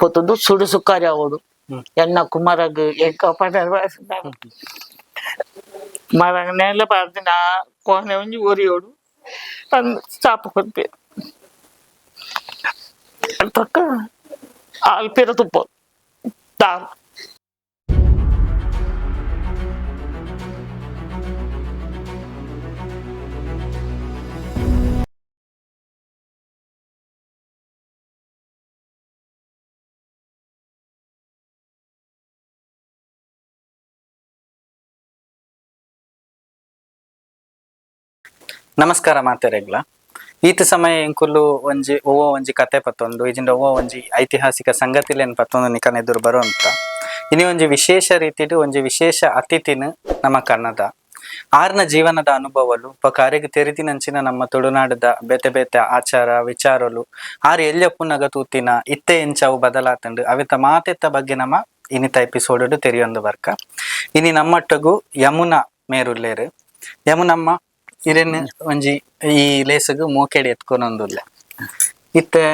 ಪೊತ್ತುದು ಸುಡು ಸುಕ್ಕಾರಿ ಆವೋಡು. ಎನ್ನ ಕುಮಾರಗ್ ಎಂಕ ಪಂಡರ್ ಮರಗ್ ನೆಲ ಪಾಡ್ದಿನ ಕೋನೆ ಒಂಜಿ ಒರಿಯೋಡು ಪಂದ್ ಚಾಪ ಕೊರ್ಪೆರ್. ತಕ್ಕ ಆಲ್ ಪಿರ ತುಪ್ಪ ದಾಲ್. ನಮಸ್ಕಾರ ಮಾತೆರೆಗ್ಲ. ಈತ ಸಮಯ ಎಂಕುಲು ಒಂಜಿ ಒವ್ವ ಒಂಜಿ ಕತೆ ಪತ್ತೊಂದು ಇಜಿಂಡ ಒವ್ವ ಒಂಜಿ ಐತಿಹಾಸಿಕ ಸಂಗತಿಲೆನ್ ಪತ್ತೊಂದು ನಿಕನ ಎದುರು ಬರುವಂತ ಇನಿ ಒಂಜಿ ವಿಶೇಷ ರೀತಿಡ್ ಒಂಜಿ ವಿಶೇಷ ಅತಿಥಿನ ನಮ್ಮ ಕನ್ನದ ಆರ್ನ ಜೀವನದ ಅನುಭವಲು ಬೊಕ ಅರೆಗ್ ತೆರಿದಿನಂಚಿನ ನಮ್ಮ ತುಳುನಾಡದ ಬೇತೆ ಬೇತೆ ಆಚಾರ ವಿಚಾರಲು ಆರ್ ಎಲ್ಯಪ್ಪುನಗ ತೂತಿನ ಇತ್ತೆ ಎಂಚ ಅವು ಬದಲಾತಂಡು ಅವೆತ ಮಾತೆತ್ತ ಬಗ್ಗೆ ನಮ್ಮ ಇನಿತ ಎಪಿಸೋಡ್ ತೆರಿಯೊಂದು ಬರ್ಕ. ಇನಿ ನಮ್ಮೊಟ್ಟಗು ಯಮುನಾ ಮೇರುಲ್ಲೇರು. ಯಮುನಮ್ಮ ಇರೆನ್ ಒಂಜಿ ಈ ಲೇಸಗ್ ಮೋಕೆಡ್ ಎತ್ಕೊನೊಂದುಲ್ಲೆ. ಇತ್ತೆ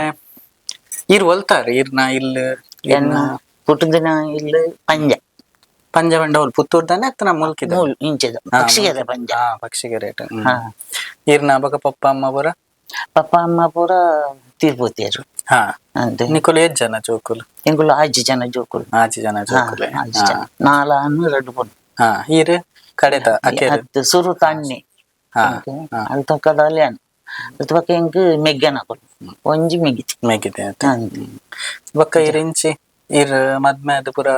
ಈರ್ ಒಲ್ತಾರ್ ಈರ್ನ ಇಲ್ಲ್? ಎನ್ನ ಪುಟ್ಟುದಿನ ಇಲ್ಲು ಪಂಜ. ಪಂಜ ಪಂಡ ಅವ್ಲು ಪುತ್ತೂರ್ದಾನೆ ಅತ್ನ ಮುಲ್ಕಿದ? ಮೂಲು ಇಂಚದ ಪಕ್ಷಿಗೆರೆ ಪಂಜ. ಹಾ, ಪಕ್ಷಿಗೆರೆ. ಈರ್ನ ಬೊಕ ಪಪ್ಪ ಅಮ್ಮ ಪೂರ? ಪಪ್ಪ ಅಮ್ಮ ಪೂರ ತೀರ್ಪೋತಿಯರು. ಹಾ. ಅಂತೆ. ನಿಕುಲು ಏತ್ ಜನ ಜೋಕುಲು? ಎಂಕುಲು ಆಜಿ ಜನ ಜೋಕುಲು. ಆಜಿ ಜನ ಜೋಕುಲೆ. ಆಜಿ ಜನ, ನಾಲ್ ಆಣ್ 2 ಪೊಣ್ಣು. ಹಾ, ಈರ್ ಕಡೆತ ಅಕೇರು? ಅತ್ತು, ಸುರು ತಣ್ಣಿ. ಹಾ. ಅಲ್ಲಿ ತಕ್ಕದಾಲಿ ಅನ್ ಅಲ್ತ ಬೊಕ ಎಂಕ್ ಮೆಗ್ಗನಕುಲು, ಒಂಜಿ ಮೆಗಿತಿ. ಮೇಗಿದೆ. ಅಂದ್. ಬೊಕ್ಕ ಈರ್ ಇಂಚಿ ಈರ್ ಮದ್ಮೆ ಆದ್ ಪೂರ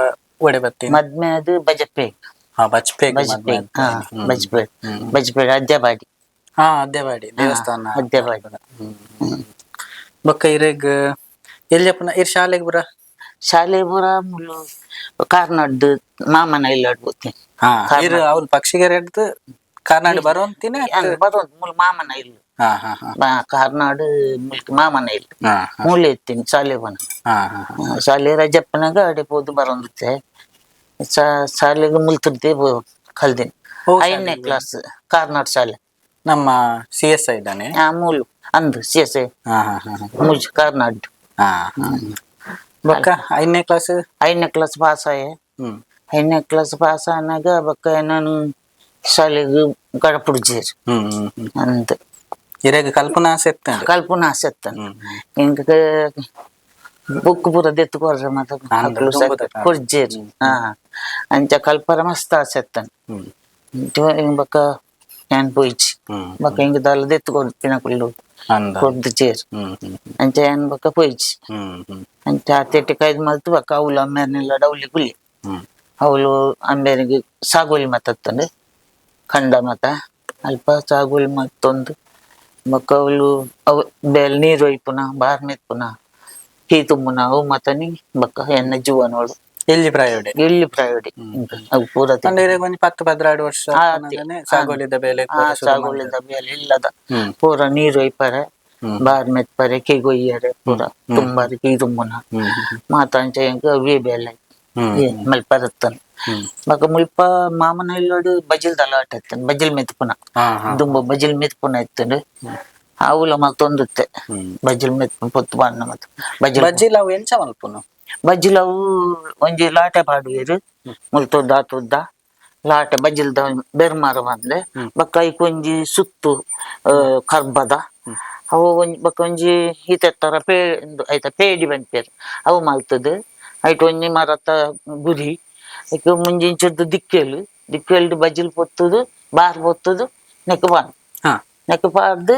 ಒಡೆ ಬತ್ತಿ? ಮದ್ಮೆ ಅದು ಬಜಪೆ. ಹಾ, ಬಜ್ಪೆ. ಬಜಪೆ, ಹಾ, ಬಜಪೆ, ಬಜಪೆ ಅದ್ಯಬಾಡಿ. ಹಾ, ಅದ್ದೆವಾಡಿ ದೇವಸ್ಥಾನ. ಅದ್ಯಬಾಡಿ. ಬೊಕ್ಕ ಇರೆಗ್ ಎಲ್ಯಪ್ಪನ ಇರ್ ಶಾಲೆಗ್ ಪೂರ? ಶಾಲೆ ಪೂರ ಮುಲು ಕಾರ್ನಾಡ್ದು ಮಾಮನ ಇಲ್ಲಾಡ್ ಪೋತೆ. ಹಾ, ಇರ್ ಅವ್ಲು ಪಕ್ಷಿಗೆರೆ ಹಿಡ್ದು ಕಾರ್ನಾಡ್ ಬರೋಂತಿನ? ಬರೋದು ಮುಲು ಮಾಮನ ಇಲ್ಲು. ಹಾ ಹಾ ಹಾ. ಕಾರ್ನಾಡ್ ಮುಲ್ಕಿ ಮಾಮನ ಇಲ್ಲು. ಹಾ ಹಾ. ಮೂಲೆ ಇತ್ತೀನಿ ಶಾಲೆ ಪೋನ. ಹಾ ಹಾ ಹಾ. ಶಾಲೆ ರಜಪ್ಪನಾಗ ಅಡೆ ಪೋದು ಬರೋಂದಿತ್ತೆ. ಶಾಲೆಗೆ ಮುಲ್ತಿರ್ದೆ ಕಲ್ದಿನಿ. ಓ, 5ನೇ ಕ್ಲಾಸ್ ಕಾರ್ನಾಡ್ ಶಾಲೆ. ನಮ್ಮ C S I ಇದ್ದಾನೆ. ಆ ಮೂಲು ಅಂದು C S I. ಹಾ ಹಾ ಹಾ ಹಾ. ಮುಜ್ ಕಾರ್ನಾಡ್. ಹಾ ಹಾ. ಬೊಕ್ಕ 5ನೇ ಕ್ಲಾಸ್? 5ನೇ ಕ್ಲಾಸ್ ಪಾಸ್ ಆಯೆ. 5ನೇ ಕ್ಲಾಸ್ ಪಾಸ್ ಆನಾಗ ಬೊಕ್ಕ ನಾನು ಶಾಲೆಗೆ ಕಡಪುಡ್ಜೇರು. ಹ್ಮ್ ಹ್ಮ್ ಹ್ಮ್. ಅಂದ್. ಇರೆಗ್ ಕಲ್ಪನಾ ಆಸೆ ಇತ್ತಂಡ್? ಕಲ್ಪುನ ಆಸೆ ಇತ್ತಂಡ್. ಎಂಕ್ ಬುಕ್ ಪೂರ ದೆತ್ತು ಕೊರ್ರೆ ಮಾತ ಅಕ್ಲು ದುಂಬುದ ಕಾಲ. ಕೊರ್ಜೇರು. ಹಾ, ಅಂಚ ಕಲ್ಪರ ಮಸ್ತ್ ಆಸೆ ಇತ್ತಂಡ್. ಬೊಕ್ಕ ಯಾನ್ ಪೋಯಿಚಿ. ಬೊಕ್ಕ ಎಂಕ್ ದಾಲ ದೆತ್ತು ಕೊರ್ಪಿನಕುಲು ಅಂದ. ಕೊರ್ದು ಚೇರು. ಹ್ಮ್ ಹ್ಮ್. ಅಂಚ ಯಾನ್ ಬೊಕ್ಕ ಪೋಯಿಚಿ. ಹ್ಮ್ ಹ್ಮ್. ಅಂಚ ಆತೆಟ್ಟಿ ಕೈದ್ ಮಲ್ತು ಬೊಕ್ಕ ಅವ್ಲು ಅಮ್ಮೇರ್ನೆಲ್ಲ ಡೌಲಿ ಕುಲ್ಲಿ. ಅವಳು ಅಂಬೇರಿಗೆ ಸಾಗೋಲಿ ಮತ್ತತ್ತಂಡು ಕಂಡ ಮತ ಅಲ್ಪ ಸಾಗೋಲಿ ಮತ್ತೊಂದು ಬೊಕ್ಕ ಅವಳು ಅವು ಬೇಲ್ ನೀರು ಒಯ್ಪುನ ಬಾರ್ ಮೆತ್ಪುನ ಕೀ ತುಂಬುನ ಅವು ಮತನಿ ಬೊಕ್ಕ ಎನ್ನ ಜೀವನೋಳು. ಎಲ್ಲಿ ಪ್ರಾಯೋಡೆ? ಎಲ್ಲಿ ಪ್ರಯೋಡಿ ಅವು ಪೂರ ಅಂದ್ರೆ ಇರೆಗ್ ಒಂಜಿ 10-12 ವರ್ಷ ಆ, ಆಪುನಗನೆ ಸಾಗೋಲಿದ ಬೇಲೆ ಆ ಪೂರ ಶುರು ಸಾಗೋಲಿದ ಬೇಲೆ ಇಲ್ಲದ ಪೂರ ನೀರು ಒಯ್ಪರೆ, ಬಾರ್ ಮೆತ್ಪರೆ, ಕೀ ಕೊಯ್ಯರೆ, ಪೂರ ತುಂಬಾರೆ, ಕೀ ತುಂಬುನ ಮಾತ. ಅಂಚ ಎಂಕ್ ಅವೇ ಬೇಲೆ ಮಲ್ಪರತ್ತನ್. ಬೊಕ್ಕ ಮುಲ್ಪ ಮಾಮನ ಇಲ್ಲೋಡು ಬಜಿಲ್ ಆಟ ಇತ್ತನ್, ಬಜಿಲ್ ಮೆತ್ಪುನ. ಹಾ ಹಾ. ದುಂಬು ಬಜಿಲ್ ಮೆತ್ಪುನ ಇತ್ತಂಡು, ಆವುಲ ಮಲ್ತೊಂದಿತ್ತೆ. ಬಜಿಲ್ ಮೆತ್ಪುನ ಪೊತ್ತು ಬಣ್ಣ ಮತ್ತು ಬಜಿಲ್. ಬಜ್ಜಿಲ್ ಅವು ಎಂಚ ಮಲ್ಪುನು? ಬಜ್ಜಿಲ್ ಅವು ಒಂಜಿ ಲಾಟೆ ಪಾಡುವೆರು ಮುಲ್ತೊದ್ದ ಆತುದ್ದ ಲಾಟೆ ಬಜ್ಜಿಲ್ದ ಬೆರ್ಮಾರ ಬಂದೆ. ಬೊಕ್ಕ ಐಕ್ ಒಂಜಿ ಸುತ್ತು ಕರ್ಬದ ಅವು ಒಂಜಿ, ಬೊಕ್ಕ ಒಂಜಿ ಈತೆ ತರ ಪೇ ಐತ ಪೇಡಿ ಪನ್ಪೆರ್, ಅವು ಮಲ್ತದು. ಐಟ್ ಒಂಜಿ ಮರತ ಗುರಿ, ಐಕ್ ಮುಂಜಿ ಇಂಚಿರ್ದು ದಿಕ್ಕೆಲು ದಿಕ್ಕೆಲ್ಡ್ ಬಜ್ಜಿಲ್ ಪೊತ್ತುದು ಬಾರ್ ಪೊತ್ತುದು ನೆಕ್ ಪಾಡ್ ನೆಕ್ ಪಾಡ್ದು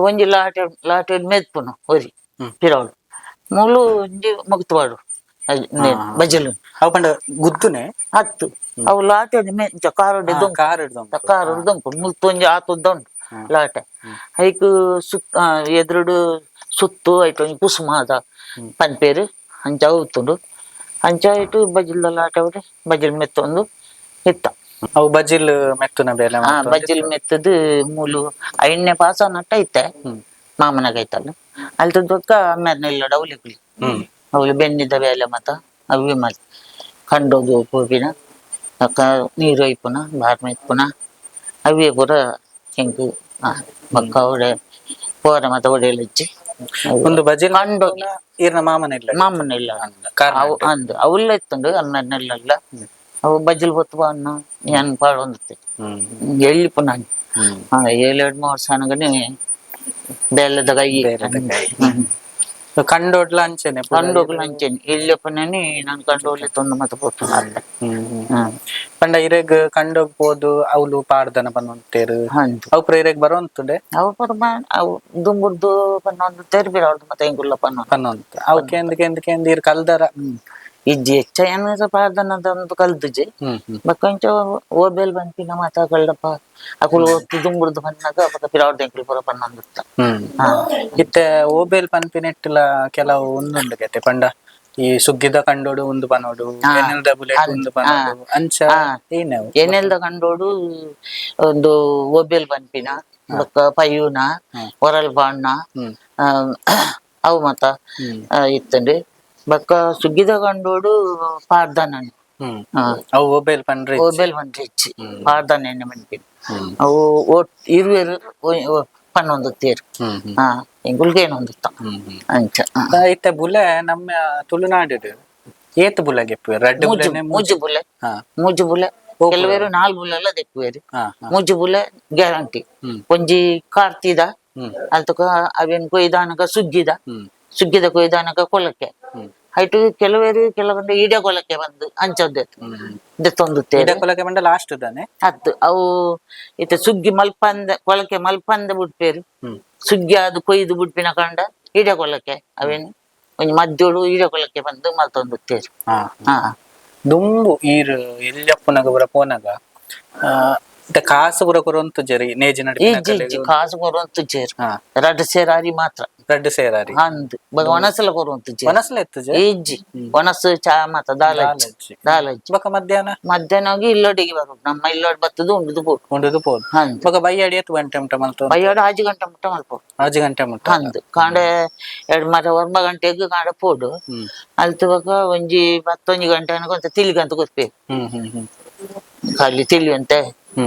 ಒಂಜಿ ಲಾಟೆ ಲಾಟೆ ಮೆತ್ಪುನು ಒರಿ ಪಿರವುಡು ಮೂಲು ಒಂಜಿ ಮುಗ್ತು ಪಾಡು ಬಜ್ಜಿಲು. ಅವು ಪಂಡ ಗುದ್ದುನೆ? ಹತ್ತು ಅವು ಲಾಟೆ ಇಂಚ ಕಾರುಡೆ ದೊಂಕು. ಕಾರ್ ಹಿಡ್ದು. ಕಾರು ದೊಂಕು ಮುಲ್ತು ಒಂಜಿ ಆತುದ್ದ ಉಂಟು ಲಾಟೆ. ಐಕ್ ಸುತ್ತ ಎದುರುಡು ಸುತ್ತು ಐಟ್ ಒಂಜಿ ಕುಸುಮಾದ ಪನ್ಪೇರು, ಅಂಚ ಉತ್ತುಂಡು. ಅಂಚ ಐಟು ಬಜಿಲ್ದ ಲಾಟೆ ಅವಡೆ ಬಜಿಲ್ ಮೆತ್ತೊಂದು ಇತ್ತ. ಅವು ಬಜ್ಜಿಲ್ ಮೆತ್ತುನ ಬೇಲೆ ಮಲ್ತೊಂದು. ಬಜ್ಜಿಲ್ ಮೆತ್ತದು ಮೂಲು 5ನೇ ಪಾಸ ನಟ್ಟ ಇತ್ತೆ ಮಾಮನಾಗ ಐತಲ್ಲ. ಅಲ್ತ ದೊಕ್ಕ ಅಮ್ಮೇರ್ನೆಲ್ಲ ಡೌಲಿ ಕುಲಿ. ಅವಳು ಬೆನ್ನಿದ ಬೇಲೆ ಮತ ಅವೇ ಮತ್ ಕಂಡೋಗಿ ಪೋಪಿನ ಅಕ್ಕ ನೀರು ಒಯ್ಪುನ ಬಾರ್ ಮೆತ್ಪುನ ಅವೇ ಪೂರ ಎಂಕ್. ಬೊಕ್ಕ ಅವಡೆ ಪೋರ ಮತ ಒಡೆಯಲಚ್ಚಿ. ಒಂದು ಬಜಿಲ್ ಕಂಡೋಗಿ. ಈರ್ನ ಮಾಮನ ಇಲ್ಲ ಮಾಮನ ಇಲ್ಲ. ಕಾರ್ನಾಡ್. ಅವು ಅಂದ್ ಅವೆಲ್ಲ ಇತ್ತುಂಡು ಅನ್ನೆಲ್ಲ. ಅವು ಬಜ್ಜಿಲ್ ಬತ್ತು ಅನ್ನ ಏನ್ ಪಾಡೊಂದಿತ್ತೆ. ಎಲ್ಲಿ ಪುನಃ ಏಳೆರಡು 3 ವರ್ಷ ಅನಗನೆ ಬೇಲದ ಕೈ. ಬೇಲದ ಕೈ. ಕಂಡೋಡ್ಲ ಅಂಚೆನೆ ಪೂರ. ಕಂಡೋಗ್ಲ ಅಂಚೆನೆ ಎಲ್ಲಿ ಪುನಃ ನಾನು ಕಂಡೋಗ್ಲಿ ತೊಂದು ಮತ್ತೆ ಪೋತು. ಪಂಡ ಇರೆಗ್ ಕಂಡೋಗ್ ಪೋದು ಅವ್ಲು ಪಾಡ್ದನ ಪನ್ನೊಂತೇರು. ಅಂದು. ಅವು ಪೂರ ಇರೆಗ್ ಬರೋಂತುಂಡೆ. ಅವು ಪರ ಅವು ದುಂಬುರ್ದು ಪನ್ನೊಂದು ತೆರ್ಬಿರ ಅವ್ರದ್ದು ಮತ್ತೆ ಎಂಗುಲ್ಲ ಪನ್ನೊಂದು. ಪನ್ನೊಂತ ಅವು ಕೇಂದ್ ಕೇಂದ್ ಕೇಂದ್ ಇರ್ ಕಲ್ದರ. ಇಜ್ಜಿ, ಹೆಚ್ಚ ಏನು ಪಾಡ್ದನದೊಂದು ಕಲ್ದುಜಿ. ಹ್ಮ್ ಹ್ಮ್ ಬೊಕ್ಕ ಓಬೇಲ್ ಬಂಪಿನ ಮಾತ ಕಲ್ದಪ್ಪ ಅಕುಲು ಒತ್ತು ದುಂಬುರ್ದು ಬನ್ನಾಗ ಬೊಕ್ಕ ಪಿರಾವ್ದ ಎಂಕುಲು ಪೂರ ಪನ್ನೊಂದಿತ್ತ. ಇತ್ತೆ ಓಬೇಲ್ ಪನ್ಪಿನೆಟ್ಟುಲ ಕೆಲವು ಒಂದುಂಡು ಕತೆ. ಪಂಡ ಈ ಸುಗ್ಗಿದ ಕಂಡೋಡು ಒಂದು ಪನೋಡು, ಎನ್ಎಲ್ ಬುಲೆಟ್ ಒಂದು ಪನೋಡು, ಅಂಚ ಏನವು? ಎನೆಲ್ದ ಕಂಡೋಡು ಒಂದು ಓಬೇಲ್ ಪನ್ಪಿನ, ಬೊಕ್ಕ ಪಯ್ಯುನ ಒರಲ್ ಬಾಣ್ಣ, ಅವು ಮಾತ ಇತ್ತಂಡು. ಬೊಕ್ಕ ಸುಗ್ಗಿದ ಕಂಡೋಡು ಪಾಡ್ದನ. ಅವು ಓಬೇಲ್ ಪನ್ರಿ. ಓಬೇಲ್ ಪನ್ರಿ ಹೆಚ್ಚಿ ಪಾಡ್ದನ ಎಣ್ಣೆ ಪನ್ಪಿನ. ಅವು ಓಟ್ ಇರುವೆರು ಪನ್ನೊಂದು ತೇರು. ಎಂಕುಲ್ಗೆ ಏನೊಂದಿತ್ತ ಅಂಚ. ಇತ್ತೆ ಬುಲೆ ನಮ್ಮ ತುಳುನಾಡು ಏತ್ ಬುಲೆ ಗೆಪ್ಪು? ರಡ್ಡ್ ಬುಲೆನೆ? ಮೂಜಿ ಬುಲೆ. ಮೂಜಿ ಬುಲೆ, ಕೆಲವೇರು ನಾಲ್ ಬುಲೆ ಎಲ್ಲ ದೆಪ್ಪುವೆರು. ಮೂಜಿ ಬುಲೆ ಗ್ಯಾರಂಟಿ. ಒಂಜಿ ಕಾರ್ತಿದ, ಅಲ್ತಕ ಅವೇನ್ ಕೊಯ್ದಾನಗ ಸುಗ್ಗಿದ, ಸುಗ್ಗಿದ ಕೊಯ್ದಾನಗ ಕೊಲಕ್ಕೆ ಹೈಟು. ಕೆಲವೇರು ಕೆಲವೊಂದು ಈಡ ಕೊಲಕ್ಕೆ ಬಂದು ಅಂಚದ್ದು ದೆತ್ತೊಂದುತ್ತೇವೆ. ಈಡ ಕೊಲಕೆ ಬಂಡ ಲಾಸ್ಟ್ ದಾನೆ? ಅತ್ತು, ಅವು ಇತ್ತೆ ಸುಗ್ಗಿ ಮಲ್ಪಂದ ಕೊಲಕೆ ಮಲ್ಪಂದ ಬಿಡ್ಪೇರು. ಸುಗ್ಗಿ ಅದು ಕೊಯ್ದು ಬಿಡ್ಪಿನ ಕಂಡ ಈಡ ಕೊಲಕೆ ಅವೇನು ಒಂಜಿ ಮಧ್ಯೋಡು ಈಡ ಕೊಲಕೆ ಬಂದು ಮಲ್ತೊಂದುತ್ತೇರು. ದುಂಬು ಈರ್ ಎಲ್ಯಪ್ಪುನಗ ಪೂರ ಪೋನಗ ಇತ್ತೆ ಕಾಸು ಪೂರ ಕೊರೊಂತು ಜರಿ ನೇಜಿ. ಇಜ್ಜಿ ಇಜ್ಜಿ, ಕಾಸು ಕೊರುವಂತು ಜೇರು. ರಡ್ಡ್ ಸೇರಾರಿ ಮಾತ್ರ. ರಡ್ಡ್ ಸೇರಾರಿ. ಅಂದ್ ಬೊಕ ಒಣಸಲ ಕೊರುವಂತು ಜೇರು. ಒನಸ್ಲ ಇತ್ತುಜೆ? ಇಜ್ಜಿ, ಒಣಸು ಚಾ ಮಾತ ದಾಲ ಇಜ್ಜಿ. ಇಜ್ಜಿ. ದಾಲ ಇಜ್ಜಿ. ಬೊಕ ಮಧ್ಯಾಹ್ನ? ಮಧ್ಯಾಹ್ನ ಹೋಗಿ ಇಲ್ಲೊಡಿಗೆ ಬರೋದು, ನಮ್ಮ ಇಲ್ಲೊಡ್ ಬತ್ತದು ಉಂಡುದು ಪೋಡು. ಉಂಡುದು ಪೋದು. ಅಂದ್. ಬೊಕ ಬಯ್ಯಾಡಿ ಎತ್ತು ಗಂಟೆ ಮುಟ ಮಲ್ತು? ಬಯ್ಯೋಡು 5 ಗಂಟೆ ಮುಟ್ಟ ಮಲ್ಪ. 5 ಗಂಟೆ ಮುಟ. ಅಂದ್, ಕಾಂಡೆ 2 ಮರ 9 ಗಂಟೆಗ್ ಕಾಂಡೆ ಪೋಡು. ಅಲ್ತು ಬೊಕ ಒಂಜಿ 11 ಗಂಟೆ ಅನಗ ತಿಲಿಗಂತ ಕೊರ್ಪೆ. ಹ್ಮ್ ಹ್ಮ್ ಹ್ಮ್ ಖಾಲಿ ತಿಳಿ ಅಂತೆ,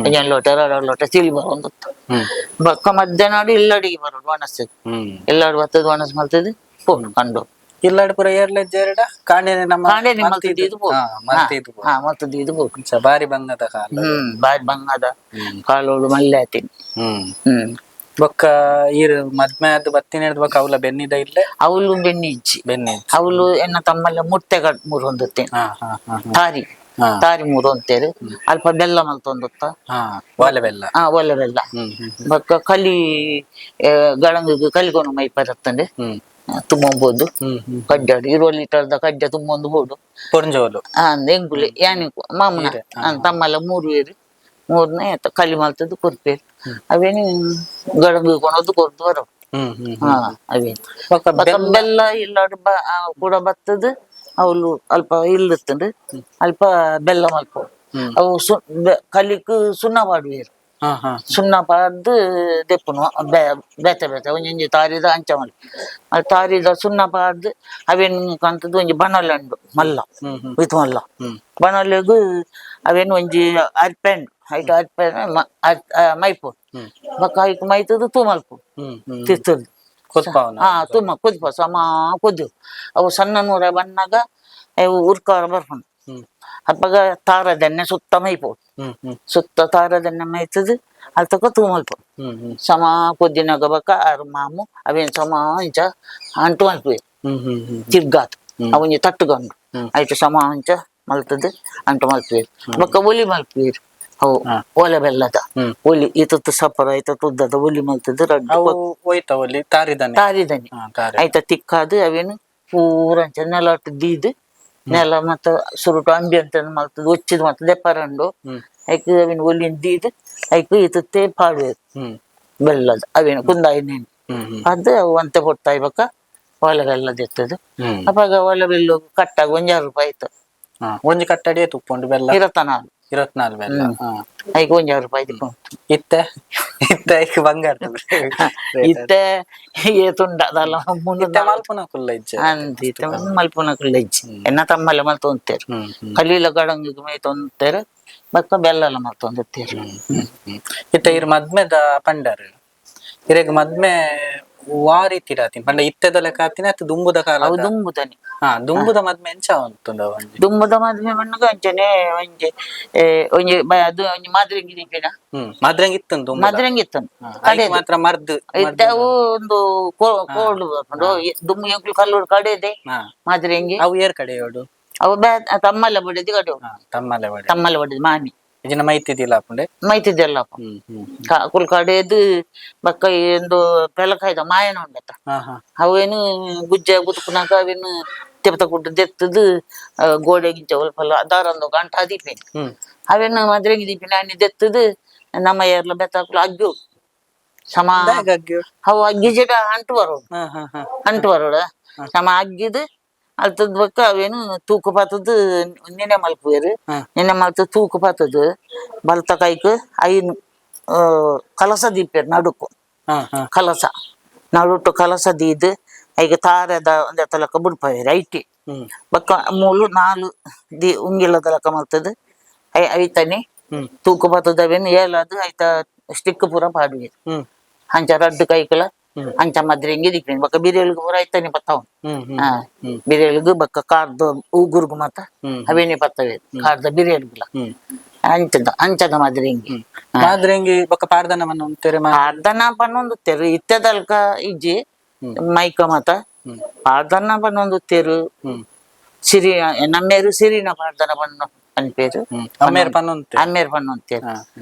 ಒಂಜೊಂದು ಲೋಟ ಎರಡು ಲೋಟ ತಿಳಿ ಬರೋದು. ಬೊಕ್ಕ ಮಧ್ಯಾಹ್ನ ಇಲ್ಲಡಿಗೆ ಬರೋದು ಒಣಸು. ಎಲ್ಲಾಡು ಬತ್ತದ ಒಣಸು ಮಲ್ತದ್ದು ಪೋಡು ಕಂಡು. ಇಲ್ಲಾಡ್ ಪೂರ ಏರ್ಲೆ ಜೇರಡ ಕಾಂಡೆನೆ ನಮ್ಮ ಕಾಂಡೆನೆ ಮಲ್ತದ್ದು ಇದು ಪೋಡು. ಮಲ್ತಿದ್ದು. ಮಲ್ತದ್ದು ಇದು ಪೋಡು. ಅಂಚ ಬಾರಿ ಬಂಗದ ಕಾಲ. ಬಾರಿ ಬಂಗದ ಕಾಲೋಡು ಮಲ್ಲೆ ಆತೀನಿ. ಬೊಕ್ಕ ಈರ್ ಮದ್ಮೆ ಆದ್ ಬತ್ತಿನ ಹಿಡ್ದು ಬೊಕ್ಕ ಅವಲ ಬೆನ್ನಿದ ಇಲ್ಲೇ? ಅವಳು ಬೆನ್ನಿ ಇಜ್ಜಿ. ಬೆನ್ನಿ. ಅವಳು ಎನ್ನ ತಮ್ಮಲ್ಲ ಮುಟ್ಟೆ ಕಟ್ ಮೂರು ಹೊಂದುತ್ತೇನೆ. ಹಾ ಹಾ ಹಾ ತಾರಿ. ತಾರಿ ಮೂರು ಅಂತೇರಿ ಅಲ್ಪ ಬೆಲ್ಲ ಮಲ್ತೊಂದುತ್ತ. ಒಲೆ ಬೆಲ್ಲ. ಒಲೆ ಬೆಲ್ಲ. ಹ್ಮ್ ಹ್ಮ್ ಬೊಕ್ಕ ಕಲಿ ಗಳಂಗಿಗೆ ಕಲಿಗೊನು ಮೈ ಪರತ್ತಂಡೆ ತುಂಬಬಹುದು. ಹ್ಮ್ ಹ್ಮ್ ಕಡ್ಡಾಡು 20 ಲೀಟರ್ದ ಕಡ್ಡ ತುಂಬೊಂದು ಬೋಡು. ಪೊರ್ಂಜೋಲು. ಎಂಗುಲೆ ಯಾನಿ ಮಾಮೂನ ತಮ್ಮಲ್ಲ ಮೂರು ಬೇರು ಮೂರನೇ ಕಲಿ ಮಲ್ತದ್ದು ಕೊರ್ಪೇರು. ಅವೇನು ಗಳಂಗು ಕೊನೋದು ಕೊರ್ದು ಬರೋ. ಹ್ಮ್ ಹ್ಮ್ ಅವೇನು ಬೊಕ್ಕ ಬೊಕ್ಕ ಬೆಲ್ಲ ಇಲ್ಲಾಡು ಕೂಡ ಬತ್ತದು. ಅವಳು ಅಲ್ಪ ಇಲ್ಲತ್ತಂಡು ಅಲ್ಪ ಬೆಲ್ಲ ಮಲ್ಪ. ಅವು ಕಲಿಕ್ ಸುಣ್ಣ ಪಾಡುವೇರು. ಹಾ ಹಾ ಸುಣ್ಣ ಪಾಡ್ದು ದೆಪ್ಪುನು ಬೇತೆ ಬೇತೆ ಒಂಜೊಂಜಿ ತಾರಿದ ಅಂಚ ಮಲ್ ಅದು ತಾರಿದ ಸುಣ್ಣ ಪಾಡ್ದು ಅವೇನು ಕಂತದ್ದು ಒಂಜಿ ಬಣಲೆ ಉಂಡು ಮಲ್ಲ. ಹ್ಮ್ ಹ್ಮ್ ವಿತ್ ಮಲ್ಲ ಬಣಲೆಗು ಅವೇನು ಒಂಜಿ ಅರ್ಪೆಂಡು ಐಟ್ ಅರ್ಪೆ ಮೈಪು. ಬೊಕ್ಕ ಐಕ್ ಮೈತದು ತೂ ಮಲ್ಪು. ಹ್ಮ್ ಹ್ಮ್ ತಿರ್ತದು. ಕೊತ್ಪಾವನ. ತುಂಬ ಕುದಿಪ ಸಮ ಕುದ್ದು ಅವು ಸಣ್ಣ ನೂರ ಬನ್ನಾಗ ಅವು ಉರ್ಕಾರ ಬರ್ಪುಂಡು. ಅಪ್ಪಗ ತಾರದೆಣ್ಣೆ ಸುತ್ತ ಮೈಪು. ಹ್ಮ್ ಹ್ಮ್ ಸುತ್ತ ತಾರದೆಣ್ಣೆ ಮೈತದು ಅಲ್ತಕ ತೂ ಮಲ್ಪ. ಹ್ಮ್ ಹ್ಮ್ ಸಮ ಕುದ್ದಿನಾಗ ಬೊಕ್ಕ ಆರು ಮಾಮು ಅವೇನು ಸಮ ಇಂಚ ಅಂಟು ಮಲ್ಪುವೆ. ಹ್ಮ್ ಹ್ಮ್ ಹ್ಮ್ ತಿರ್ಗಾತ್ ಅವೊಂಜಿ ತಟ್ಟುಗಂಡು ಐಟ್ ಸಮ ಅಂಚ ಮಲ್ತದು ಅಂಟು ಮಲ್ಪುವೆರ್. ಬೊಕ್ಕ ಒಲಿ ಮಲ್ಪುವೆರ್ ಅವು ಒಲೆ ಬೆಲ್ಲದ ಒಲಿ ಇತತ್ತು ಸಪರ ಇತತ್ತು ಉದ್ದದ ಒಲಿ ಮಲ್ತದು ರಡ್ಡ್. ಅವು ಹೋಯ್ತಾವಲ್ಲಿ ತಾರಿದಾನೆ. ತಾರಿದನಿ. ತಾರೆ. ಐತ ತಿಕ್ಕಾದು ಅವೇನು ಪೂರ ಅಂಚ ನೆಲಟ್ ದೀದ್ ನೆಲ ಮತ್ತ ಸುರುಟು ಅಂಬಿ ಅಂತ ಮಲ್ತದು ಒಚ್ಚಿದ್ ಮತ್ತ ದೆಪ್ಪರಂಡು. ಐಕ್ ಅವೇನು ಒಲಿನ್ ದೀದ್ ಐಕ್ ಇತತ್ತೆ ಪಾಡುವೆರ್. ಬೆಲ್ಲದ ಅವೇನು ಕುಂದಾಯಿನೇನು ಹ್ಮ್ ಹ್ಮ್ ಅದು ಅವು ಅಂತೆ ಕೊಡ್ತಾಯಿ. ಬೊಕ್ಕ ಒಲೆ ಬೆಲ್ಲ ದೆತ್ತದು. ಅಪಗ ಒಲೆ ಬೆಲ್ಲ ಕಟ್ಟಾಗ 1 ರೂಪಾಯಿ ಆಯ್ತು. ಒಂಜಿ ಕಟ್ಟಡಿ ತುಪ್ಪುಂಡು ಬೆಲ್ಲ? 24. 24 ಬೆಲ್ಲ. ಐಕ್ 1 ರೂಪಾಯಿ ತಿಕ್ಕೊಂಡು. ಇತ್ತೆ ಇತ್ತೆ ಐಕ್ ಬಂಗಾರ. ಇತ್ತೆ ಏತುಂಡ ಅದಲ್ಲ. ಇತ್ತೆ ಮಲ್ಪುನ ಕುಲ್ಲ ಇಜ್ಜೆ. ಅಂದ್ ಇತ್ತೆ ಮಲ್ಪುನ ಕುಲ್ಲ ಇಜ್ಜಿ. ಎನ್ನ ತಮ್ಮಲ್ಲ ಮಲ್ತೊಂತೇರು. ಹ್ಮ್ ಹ್ಮ್ ಕಲೀಲ ಗಡಂಗಿಗೆ ಮೈತೊಂತೇರು, ಬೊಕ್ಕ ಬೆಲ್ಲಲ ಮಲ್ತೊಂದಿತ್ತೇರು. ಇತ್ತೆ ಇರ್ ಮದ್ಮೆದ ಪಂಡರ್ ಇರೆಗ್ ಮದ್ಮೆ ವಾ ರೀತಿ ರಾತಿನ ಪಂಡ ಇತ್ತೆದ ಲೆಕ್ಕ ಆತಿನ ಅತ್ತ ದುಂಬುದ ಕಾಲ? ಅವು ದುಂಬುದನೆ. ಹಾ, ದುಂಬುದ ಮದ್ಮೆ ಎಂಚ ಉಂತುಂಡು ಒಂಜಿ? ದುಂಬುದ ಮದ್ಮೆ ಮಣ್ಣಗ ಅಂಚನೆ ಒಂಜಿ ಒಂಜಿ ಅದು ಒಂಜಿ ಮಾದ್ರೆಂಗಿ ದೀಪಿನ. ಮಾದ್ರಂಗ್ ಇತ್ತು ದುಂಬುದ. ಮಾದ್ರೆಂಗಿ ಇತ್ತು. ಐಕ್ ಮಾತ್ರ ಮರ್ದ್. ಇತ್ತೆ ಅವು ಒಂದು ಕೋಲ್ಡ್ ಬರ್ಪುಂಡು. ದುಂಬು ಎಂಕುಲು ಕಲ್ಲೂರು ಕಡೆದೆ. ಮಾದ್ರೆಂಗಿ. ಅವು ಏರ್ ಕಡೆಯೋಡು? ಅವು ತಮ್ಮಲ್ಲ ಬಡಿದು ಕಡೆ. ತಮ್ಮಲೆ ಬಡೆ. ತಮ್ಮಲ್ಲ ಬಡಿದು ಮಾಮಿ. ಇಜಿನ ಮೈತಿದಿಲ್ಲ ಅಪುಂಡೆ? ಮೈತಿದ್ದೆಲ್ಲ. ಹ್ಮ್ ಹ್ಮ್ ಕುಲ್ ಕಡೆದು ಬಕ್ಕ ಒಂದು ಪೆಲಕಾಯ್ದ ಮಾಯನ ಉಂಡತ್ತ. ಹಾ ಹಾ ಅವೇನು ಗುಜ್ಜೆ ಗುತ್ಕುನಾಗ ಅವೇನು ತೆಪ್ತ ಕುಟ್ಟು ದೆತ್ತದು ಗೋಡೆ ಗಿಂಚ ಒಲ್ಪಲ್ಲ ದಾರಂದು ಗಂಟ ದೀಪಿನಿ. ಅವೇನು ಮದ್ರೆಂಗಿ ದೀಪಿನಿ ಅಣ್ಣಿ ದೆತ್ತದು ನಮ್ಮ ಏರ್ಲ ಬೆತ್ತಾಕುಲು ಅಗ್ಗು ಸಮ. ದಾಯೆಗ್ ಅಗ್ಗಿ? ಅವು ಅಗ್ಗಿ ಜಡ ಅಂಟು ಬರೋಡು. ಹಾ ಹಾ ಹಾ ಅಂಟು ಬರೋಡ ಸಮ ಅಗ್ಗಿದು ಅಲ್ತದ್ ಬೊಕ್ಕ ಅವೇನು ತೂಕು ಪಾತದ್ದು ನೆನೆ ಮಲ್ಪುವೆರು. ನೆನೆ ಮಲ್ತು ತೂಕು ಪಾತದ್ದು ಬಲ್ತ ಕೈಕ್ ಐನ್ ಕಲಸ ದೀಪೆರ್ ನಡುಕು. ಹಾ ಹಾ ಕಲಸ ನಡುಟು ಕಲಸ ದೀದ್ ಐಕ್ ತಾರೆದ ಒಂದೆ ತಲಕ ಬುಡ್ಪವೆರ್ ಐಟಿ. ಬೊಕ್ಕ ಮೂಲು ನಾಲ್ the ಉಂಗಿಲದ ಲೆಕ್ಕ ಮಲ್ತದ್ ಐತನೆ. ತೂಕು ಪಾತದ ಅವೇನು ಏಲಾದ್ ಐತ ಸ್ಟಿಕ್ ಪೂರ ಪಾಡುವೆರ್. ಅಂಚ ರಡ್ಡ್ ಕೈಕುಲ ಅಂಚ ಮದ್ರೆಂಗಿ ದೀಪಿನಿ. ಬೊಕ್ಕ ಬಿರಿಯಲ್ಗ್ ಪೂರ ಐತನೆ ಪತ್ತಾವ್. ಹ್ಮ್ ಹ್ಮ್ ಹಾ, ಬಿರಿಯಲ್ಗ್ ಬೊಕ್ಕ ಕಾರ್ದ ಉಗುರ್ಗು ಮಾತ ಅವೇನೆ ಪತ್ತವೆ ಕಾರ್ದ ಬಿರಿಯಲ್ಗುಲ. ಅಂಚದ ಅಂಚದ ಮಾದ್ರೆಂಗಿ. ಮಾದ್ರೆಂಗಿ ಬೊಕ್ಕ ಪಾಡ್ದನ ಮನ್ನ ಉಂತೆರೆ ಪಾಡ್ದನ ಪನ್ನೊಂದುತ್ತೆರು ಇತ್ತೆದಲ್ಕ ಇಜ್ಜಿ ಮೈಕ ಮಾತ ಪಾಡ್ದನ ಪನ್ನೊಂದುತ್ತೆರು. ಸಿರಿ ನಮ್ಮೇರು ಸಿರಿನ ಪಾಡ್ದನ ಪನ್ನ ಪನ್ಪೇರು. ಅಮ್ಮೇರ್ ಪನ್ನೊಂತೆ? ಅಮ್ಮೇರು ಪನ್ನೊಂತೇರು.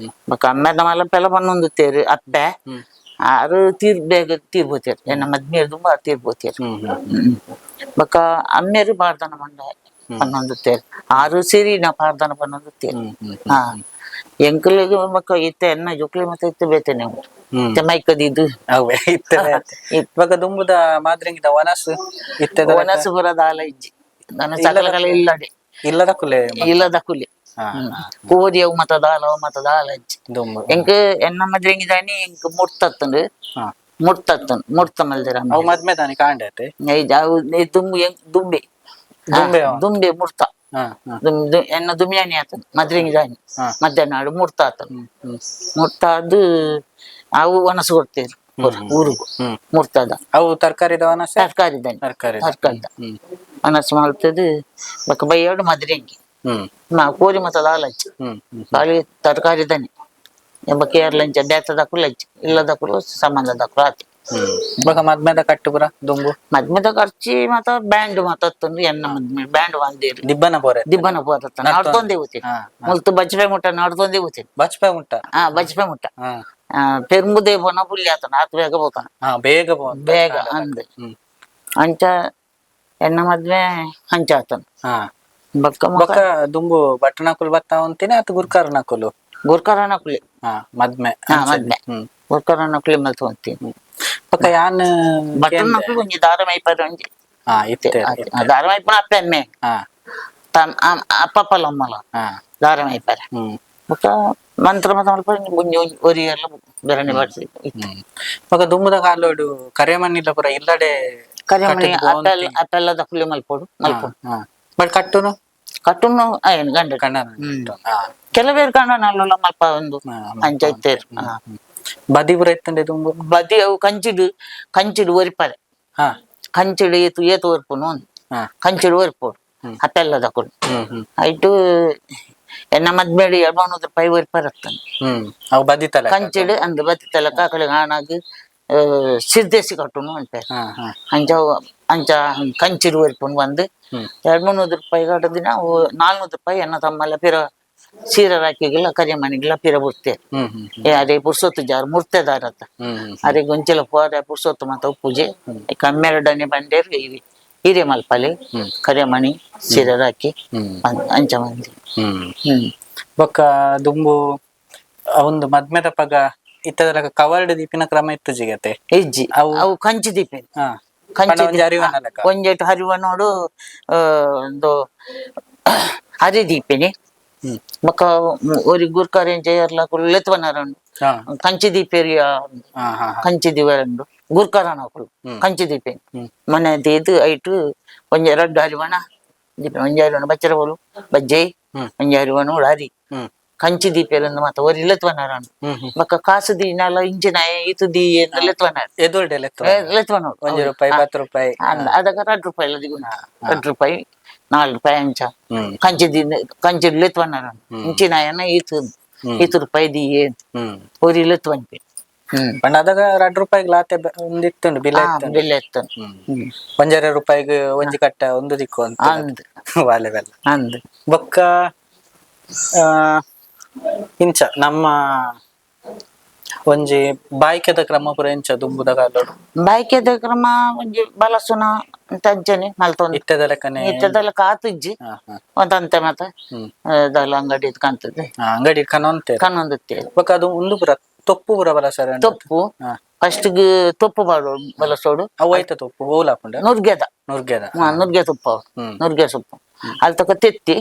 ಬೊಕ್ಕ ಅಮ್ಮೇರ್ನ ಮಲ್ಲ ಪೆಲ ಪನ್ನೊಂದುತ್ತೇರು. ಅಪ್ಪೆ ಆರು ತೀರ್ ಬೇಗ ತೀರ್ಬೋತೇರು, ಎನ್ನ ಮದ್ಮೇರು ತುಂಬ ತೀರ್ಬೋತೇರು. ಹ್ಮ್ ಹ್ಮ್ ಬೊಕ್ಕ ಅಮ್ಮೇರು ಪಾಡ್ದನ ಮಂಡ ಪನ್ನೊಂದುತ್ತೇರು, ಆರು ಸಿರಿನ ಪಾಡ್ದನ ಪನ್ನೊಂದುತ್ತೇರು. ಹ್ಮ್ ಹ್ಮ್ ಹಾ, ಎಂಕುಲಿಗೆ ಬೊಕ್ಕ ಇತ್ತೆ ಎನ್ನ ಜೋಕ್ಲಿ ಮತ್ತೆ ಇತ್ತೆ ಬೇತೇನೆ ಇತ್ತೆ ಮೈಕದಿದ್ದು. ಅವೇ ಇತ್ತೆದ ಬೊಕ್ಕ ದುಂಬುದ ಮಾದ್ರೆಂಗಿದ ವನಸ್ ಇತ್ತೆದ ವನಸು ಪೂರ ದಾಲ ಇಜ್ಜಿ ನನ್ನ ಸಕಲ ಇಲ್ಲಡೆ. ಇಲ್ಲದ ಕುಲೆ. ಇಲ್ಲದ ಕುಲಿ. ಕೋರಿ ಅವು ಮತ ದಾಲ ಅವು ಮತ ದಾಲ ಇಜ್ಜಿ. ದುಂಬು. ಎಂಕ್ ಎನ್ನ ಮದ್ರೆಂಗಿದಾನಿ ಎಂಕ್ ಮುರ್ತತ್ತುಂಡು. ಮುರ್ತತ್ತುಂಡು ಮುರ್ತ ಮಲ್ದಿರ. ಅವು ಮದ್ಮೆ ತಾನಿ ಕಾಂಡತೆ? ಅವು ದುಂಬು ದುಂಬೆ. ದುಂಬೆ ಅವ? ದುಂಬೆ ಮುರ್ತ. ಹಾ ಹಾ ಎನ್ನ ದುಮ್ಯಾನಿ ಆತನು ಮದ್ರೆಂಗಿದಾನಿ. ಮಧ್ಯಾಹ್ನ ಮುರ್ತ ಆತನು. ಹ್ಮ್ ಹ್ಮ್ ಮುರ್ತ ಅದು ಅವು ಒಣಸು ಕೊಡ್ತೇವೆ ಊರಿಗೂ ಮುರ್ತದ. ಅವು ತರಕಾರಿದ ವನಸ್? ತರಕಾರಿ. ತರಕಾರಿ. ತರಕಾರಿದ ಒಣಸು ಮಾಡ್ತದೆ. ಬೊಕ್ಕ ಬೈಯೋಡು ಮದ್ರೆಂಗಿ. ಕೋರಿ ಮತ ದಾಲಜ್ಜಿ. ಹ್ಮ್ ಹ್ಮ್ ಖಾಲಿ ತರಕಾರಿ ದನಿ ಬೊಕ್ಕ ಏರ್ಲಂಚ ಬೇತದಕ್ಕೂ ಲಜ್ಜಿ ಇಲ್ಲದಕ್ಕೂ ಸಂಬಂಧದಕ್ಕೂ ಆತಿ. ಬೊಕ್ಕ ಮದ್ಮೆದ ಕಟ್ಟು ಪೂರ ದುಂಬು? ಮದ್ಮೆದ ಖರ್ಚಿ ಮತ ಬ್ಯಾಂಡ್ ಮತ ತಂದು ಎನ್ನ ಮದ್ಮೆ ಬ್ಯಾಂಡ್ ಬಂದೇರು. ದಿಬ್ಬನ ಪೋರೆ? ದಿಬ್ಬನ ಪೋರತ್ತ ನಡ್ತೊಂದೇ ಹೋಗ್ತೀನಿ. ಮುಲ್ತು ಬಜ್ಪೆ ಮುಟ್ಟ ನಡ್ತೊಂದೇ ಹೋಗ್ತೀನಿ. ಬಚ್ಪೆ ಉಂಟ? ಹಾ, ಬಜ್ಪೆ ಮುಟ್ಟ. ಪೆರ್ಮುದೇ ಪೋನ ಪುಲ್ಯ ಆತನ ಆತ ಬೇಗ ಹೋತಾನ. ಹಾ, ಬೇಗ ಪೋ. ಬೇಗ ಅಂದ್. ಅಂಚ ಎನ್ನ ಮದ್ವೆ ಅಂಚ ಆತನ. ಬೊಕ್ಕ ಬೊಕ್ಕ ದುಂಬು ಬಟ್ಟನಕುಲು ಬತ್ತ ಉಂತಿನ ಅತ್ ಗುರ್ಕಾರನಕುಲು? ಗುರ್ಕರನ ಕುಲಿ. ಹಾ, ಮದ್ಮೆ. ಹಾ, ಮದ್ಮೆ. ಗುರ್ಕರನ ಕುಲಿ ಮಲ್ತು ಅಂತೀನಿ. ಬೊಕ್ಕ ಯಾನ್ ಬಟ್ಟನ ಕುಲಿ ಒಂಜಿ ದಾರ ಮೈಪರ ಒಂಜಿ. ಹಾ, ಇತ್ತೆ. ದಾರ ಮೈಪುನ ಅಪ್ಪೆ ಅಮ್ಮೆ ಅಪ್ಪಪ್ಪಲ ಅಮ್ಮಲ ದಾರ ಮೈಪರ. ಬೊಕ್ಕ ಮಂತ್ರ ಮತ ಮಲ್ಪ ಒಂಜಿ ಒರಿ ಎಲ್ಲ ಬೆರಣಿ ಬಾಡ್ಸಿ. ಬೊಕ್ಕ ದುಂಬುದ ಕಾಲೋಡು ಕರೆಮಣ್ಣಿಲ್ಲ ಪೂರ ಇಲ್ಲಡೆ? ಕರಿಮಣಿ ಅಪ್ಪೆಲ್ಲ ಅಪ್ಪೆಲ್ಲದ ಕುಲಿ ಮಲ್ಪೊಡು ಮಲ್ಪೊಡು. ಬಟ್ ಕಟ್ಟುನು? ಕಟ್ಟುನು ಏನು ಗಂಡ. ಗಂಡನ. ಕೆಲವೇರು ಗಂಡನಲ್ಲ ಮಲ್ಪ ಒಂದು ಅಂಚ ಇತ್ತೇರು. ಬದಿ ಪೂರ ಇತ್ತಂಡೆ ದುಂಬು? ಬದಿ ಅವು ಕಂಚಿಡು ಕಂಚಿಡು ಒರಿಪರೆ. ಕಂಚಿಡು ಏತು ಏತು ಒರ್ಪುನು ಒಂದು. ಕಂಚಿಡು ಒರ್ಪೊಡು ಅಪ್ಪೆಲ್ಲದ ಕುಲು. ಹ್ಮ್ ಹ್ಮ್ ಐಟು ಎನ್ನ ಮದ್ಮೇಡಿ 200 ರೂಪಾಯಿ ಒರಿಪರತ್ತಾನೆ. ಅವು ಬದಿತಲ್ಲ? ಕಂಚಿಡು ಅಂದ್ ಬತ್ತಿ ತಲಕ ಅಕಡೆ ಆಣಾಗ್ ಸಿದ್ದೇಸಿ ಕಟ್ಟುನು ಅಂತಾರೆ. ಹಾ ಹಾ ಅಂಚ ಅಂಚ ಕಂಚಿಡು ಒರಿಪುನು ಬಂದು 200-300 ರೂಪಾಯಿ ಕಟ್ಟದಿನ ಅವು 400 ರೂಪಾಯಿ ಎನ್ನ ತಮ್ಮಲ್ಲ ಪಿರ ಸೀರೆ ರಾಕಿಗೆಲ್ಲ ಕರಿಮಣಿಗೆಲ್ಲ ಪಿರ ಬುಡ್ತೇವೆ. ಹ್ಮ್ ಹ್ಮ್ ಏ ಅದೇ ಪುರ್ಸೊತ್ತು ಜಾರು ಮುರ್ತೆದಾರತ್ತ. ಹ್ಮ್ ಹ್ಮ್ ಅರೆ ಗೊಂಚಲ ಪೋರೆ ಪುರ್ಸೊತ್ತು ಮಾತ ಪೂಜೆ ಕಮ್ಮೆರಡನೆ ಬಂಡೇರು ಇರಿ ಹಿರಿಯ ಮಲ್ಪಲೆ ಕರಿಮಣಿ ಸೀರೆ ರಾಕಿ ಅಂಚ ಮಂದಿ. ಬೊಕ್ಕ ದುಂಬು ಒಂದು ಮದ್ಮೆದ ಪಗ ಇತ್ತದಲ ಕವರ್ಡ್ ದೀಪಿನ ಕ್ರಮ ಇತ್ತು ಜಿಗತೆ? ಇಜ್ಜಿ. ಅವು ಕಂಚಿ ದೀಪೆ. ಕಂಚಿ. ಪಂಡ ಒಂಜಿ ಅರಿವನ ಲೆಕ್ಕ. ಒಂಜೆಟ್ ಹರಿವ ನೋಡು ಒಂದು ಹರಿ ದೀಪಿನಿ. ಬೊಕ್ಕ ಒರಿ ಗುರ್ಕಾರೆ ಜಯರ್ಲ ಲೆತ್ವನರಂಡು. ಕಂಚಿ ದೀಪೇರಿಯ. ಹಾ ಹಾ ಕಂಚಿ ದಿವರಂಡು ಗುರ್ಕಾರನ ಅಕುಲು ಕಂಚಿ ದೀಪೆ ಮನೆ ದೀದ್ ಐಟು ಒಂಜಿ ರಡ್ಡು ಹರಿವಣ ದೀಪ ಒಂಜಿ ಹರಿವಣ ಬಚ್ಚರ ಬೋಲು ಬಜ್ಜೈ ಒಂಜಿ ಹರಿವಣ ಹರಿ. Kanchi ದೀಪೇರಂದು ಮಾತ ಒರಿ ಲೆತ್ವನಾರನ್. ಹ್ಮ್ ಹ್ಮ್ ಬೊಕ್ಕ ಕಾಸು ದೀನಾಲ ಇಂಚಿನ ಇತು ದಿ ಲೆತ್ವನಾರ್. ಎದುರುಡೆ ಲೆತ್ತು. ಲೆತ್ವನೋಡು. 1 ರೂಪಾಯಿ, 10 ರೂಪಾಯಿ. ಅದಕ್ಕ 2 ರೂಪಾಯಿ ದಿಗುಣ, 2 ರೂಪಾಯಿ, 4 ರೂಪಾಯಿ ಅಂಚ. ಕಂಚಿ ದಿನ ಕಂಚಿ ಲೆತ್ವನಾರನ್, ಇಂಚಿನಾಯನ ಈತು ಈತು ರೂಪಾಯಿ ದಿಯೇ ಒರಿ ಲೆತ್ವನ್ಪಿ. ಪಂಡ ಅದಾಗ 2 ರೂಪಾಯಿಗೆ ಲಾತೆ ಒಂದಿತ್ತುಂಡು ಬಿಲೆ ಇತ್ತುಂಡು. ಬಿಲೆ ಎತ್ತನು. 1.5 ರೂಪಾಯಿಗೆ ಒಂಜಿ ಕಟ್ಟ ಒಂದು ದಿಕ್ಕು ಅಂತ. ಅಂದ್. ವಾಲೆ ಬೆಲ್ಲ. ಅಂದ್. ಬೊಕ್ಕ ಇಂಚ ನಮ್ಮ ಒಂಜಿ ಬಾಯ್ಕೆದ ಕ್ರಮ ಪೂರ ಇಂಚ ದುಂಬುದ ಕಾಲೋಡು? ಬಾಯ್ಕೆದ ಕ್ರಮ ಒಂಜಿ ಬಲಸುನ ಅಂತ ಅಂಚನೆ ಮಲ್ತೊಂದು. ಇತ್ತದ ಲೆಕ್ಕನೆ. ಇತ್ತದೆಲ್ಲ ಕಾತುಜ್ಜಿ. ಹಾ, ಹಾ. ಒಂದಂತೆ ಮತ್ತ ಅದೆಲ್ಲ ಅಂಗಡಿ ಕಾಣ್ತದೆ. ಅಂಗಡಿ ಕನೊಂತೆ. ಕನ್ನೊಂದುತ್ತೇವೆ. ಬೊಕ್ಕ ಅದು ಒಂದು ಪೂರ ತೊಪ್ಪು ಪೂರ ಬಲಸರ. ತೊಪ್ಪು. ಫಸ್ಟ್ ತೊಪ್ಪು ಬಾಡು ಬಲಸೋಡು. ಅವು ಐತ ತೊಪ್ಪು ಓಲಾಪುಂಡ? ನುರ್ಗೆದ. ನುರ್ಗೆದ. ನುರ್ಗೆ ತುಪ್ಪ ಅವು. ನುರ್ಗೆ ಸೊಪ್ಪು ಅಲ್ಲಿ ತಕ ತೆತ್ತಿ.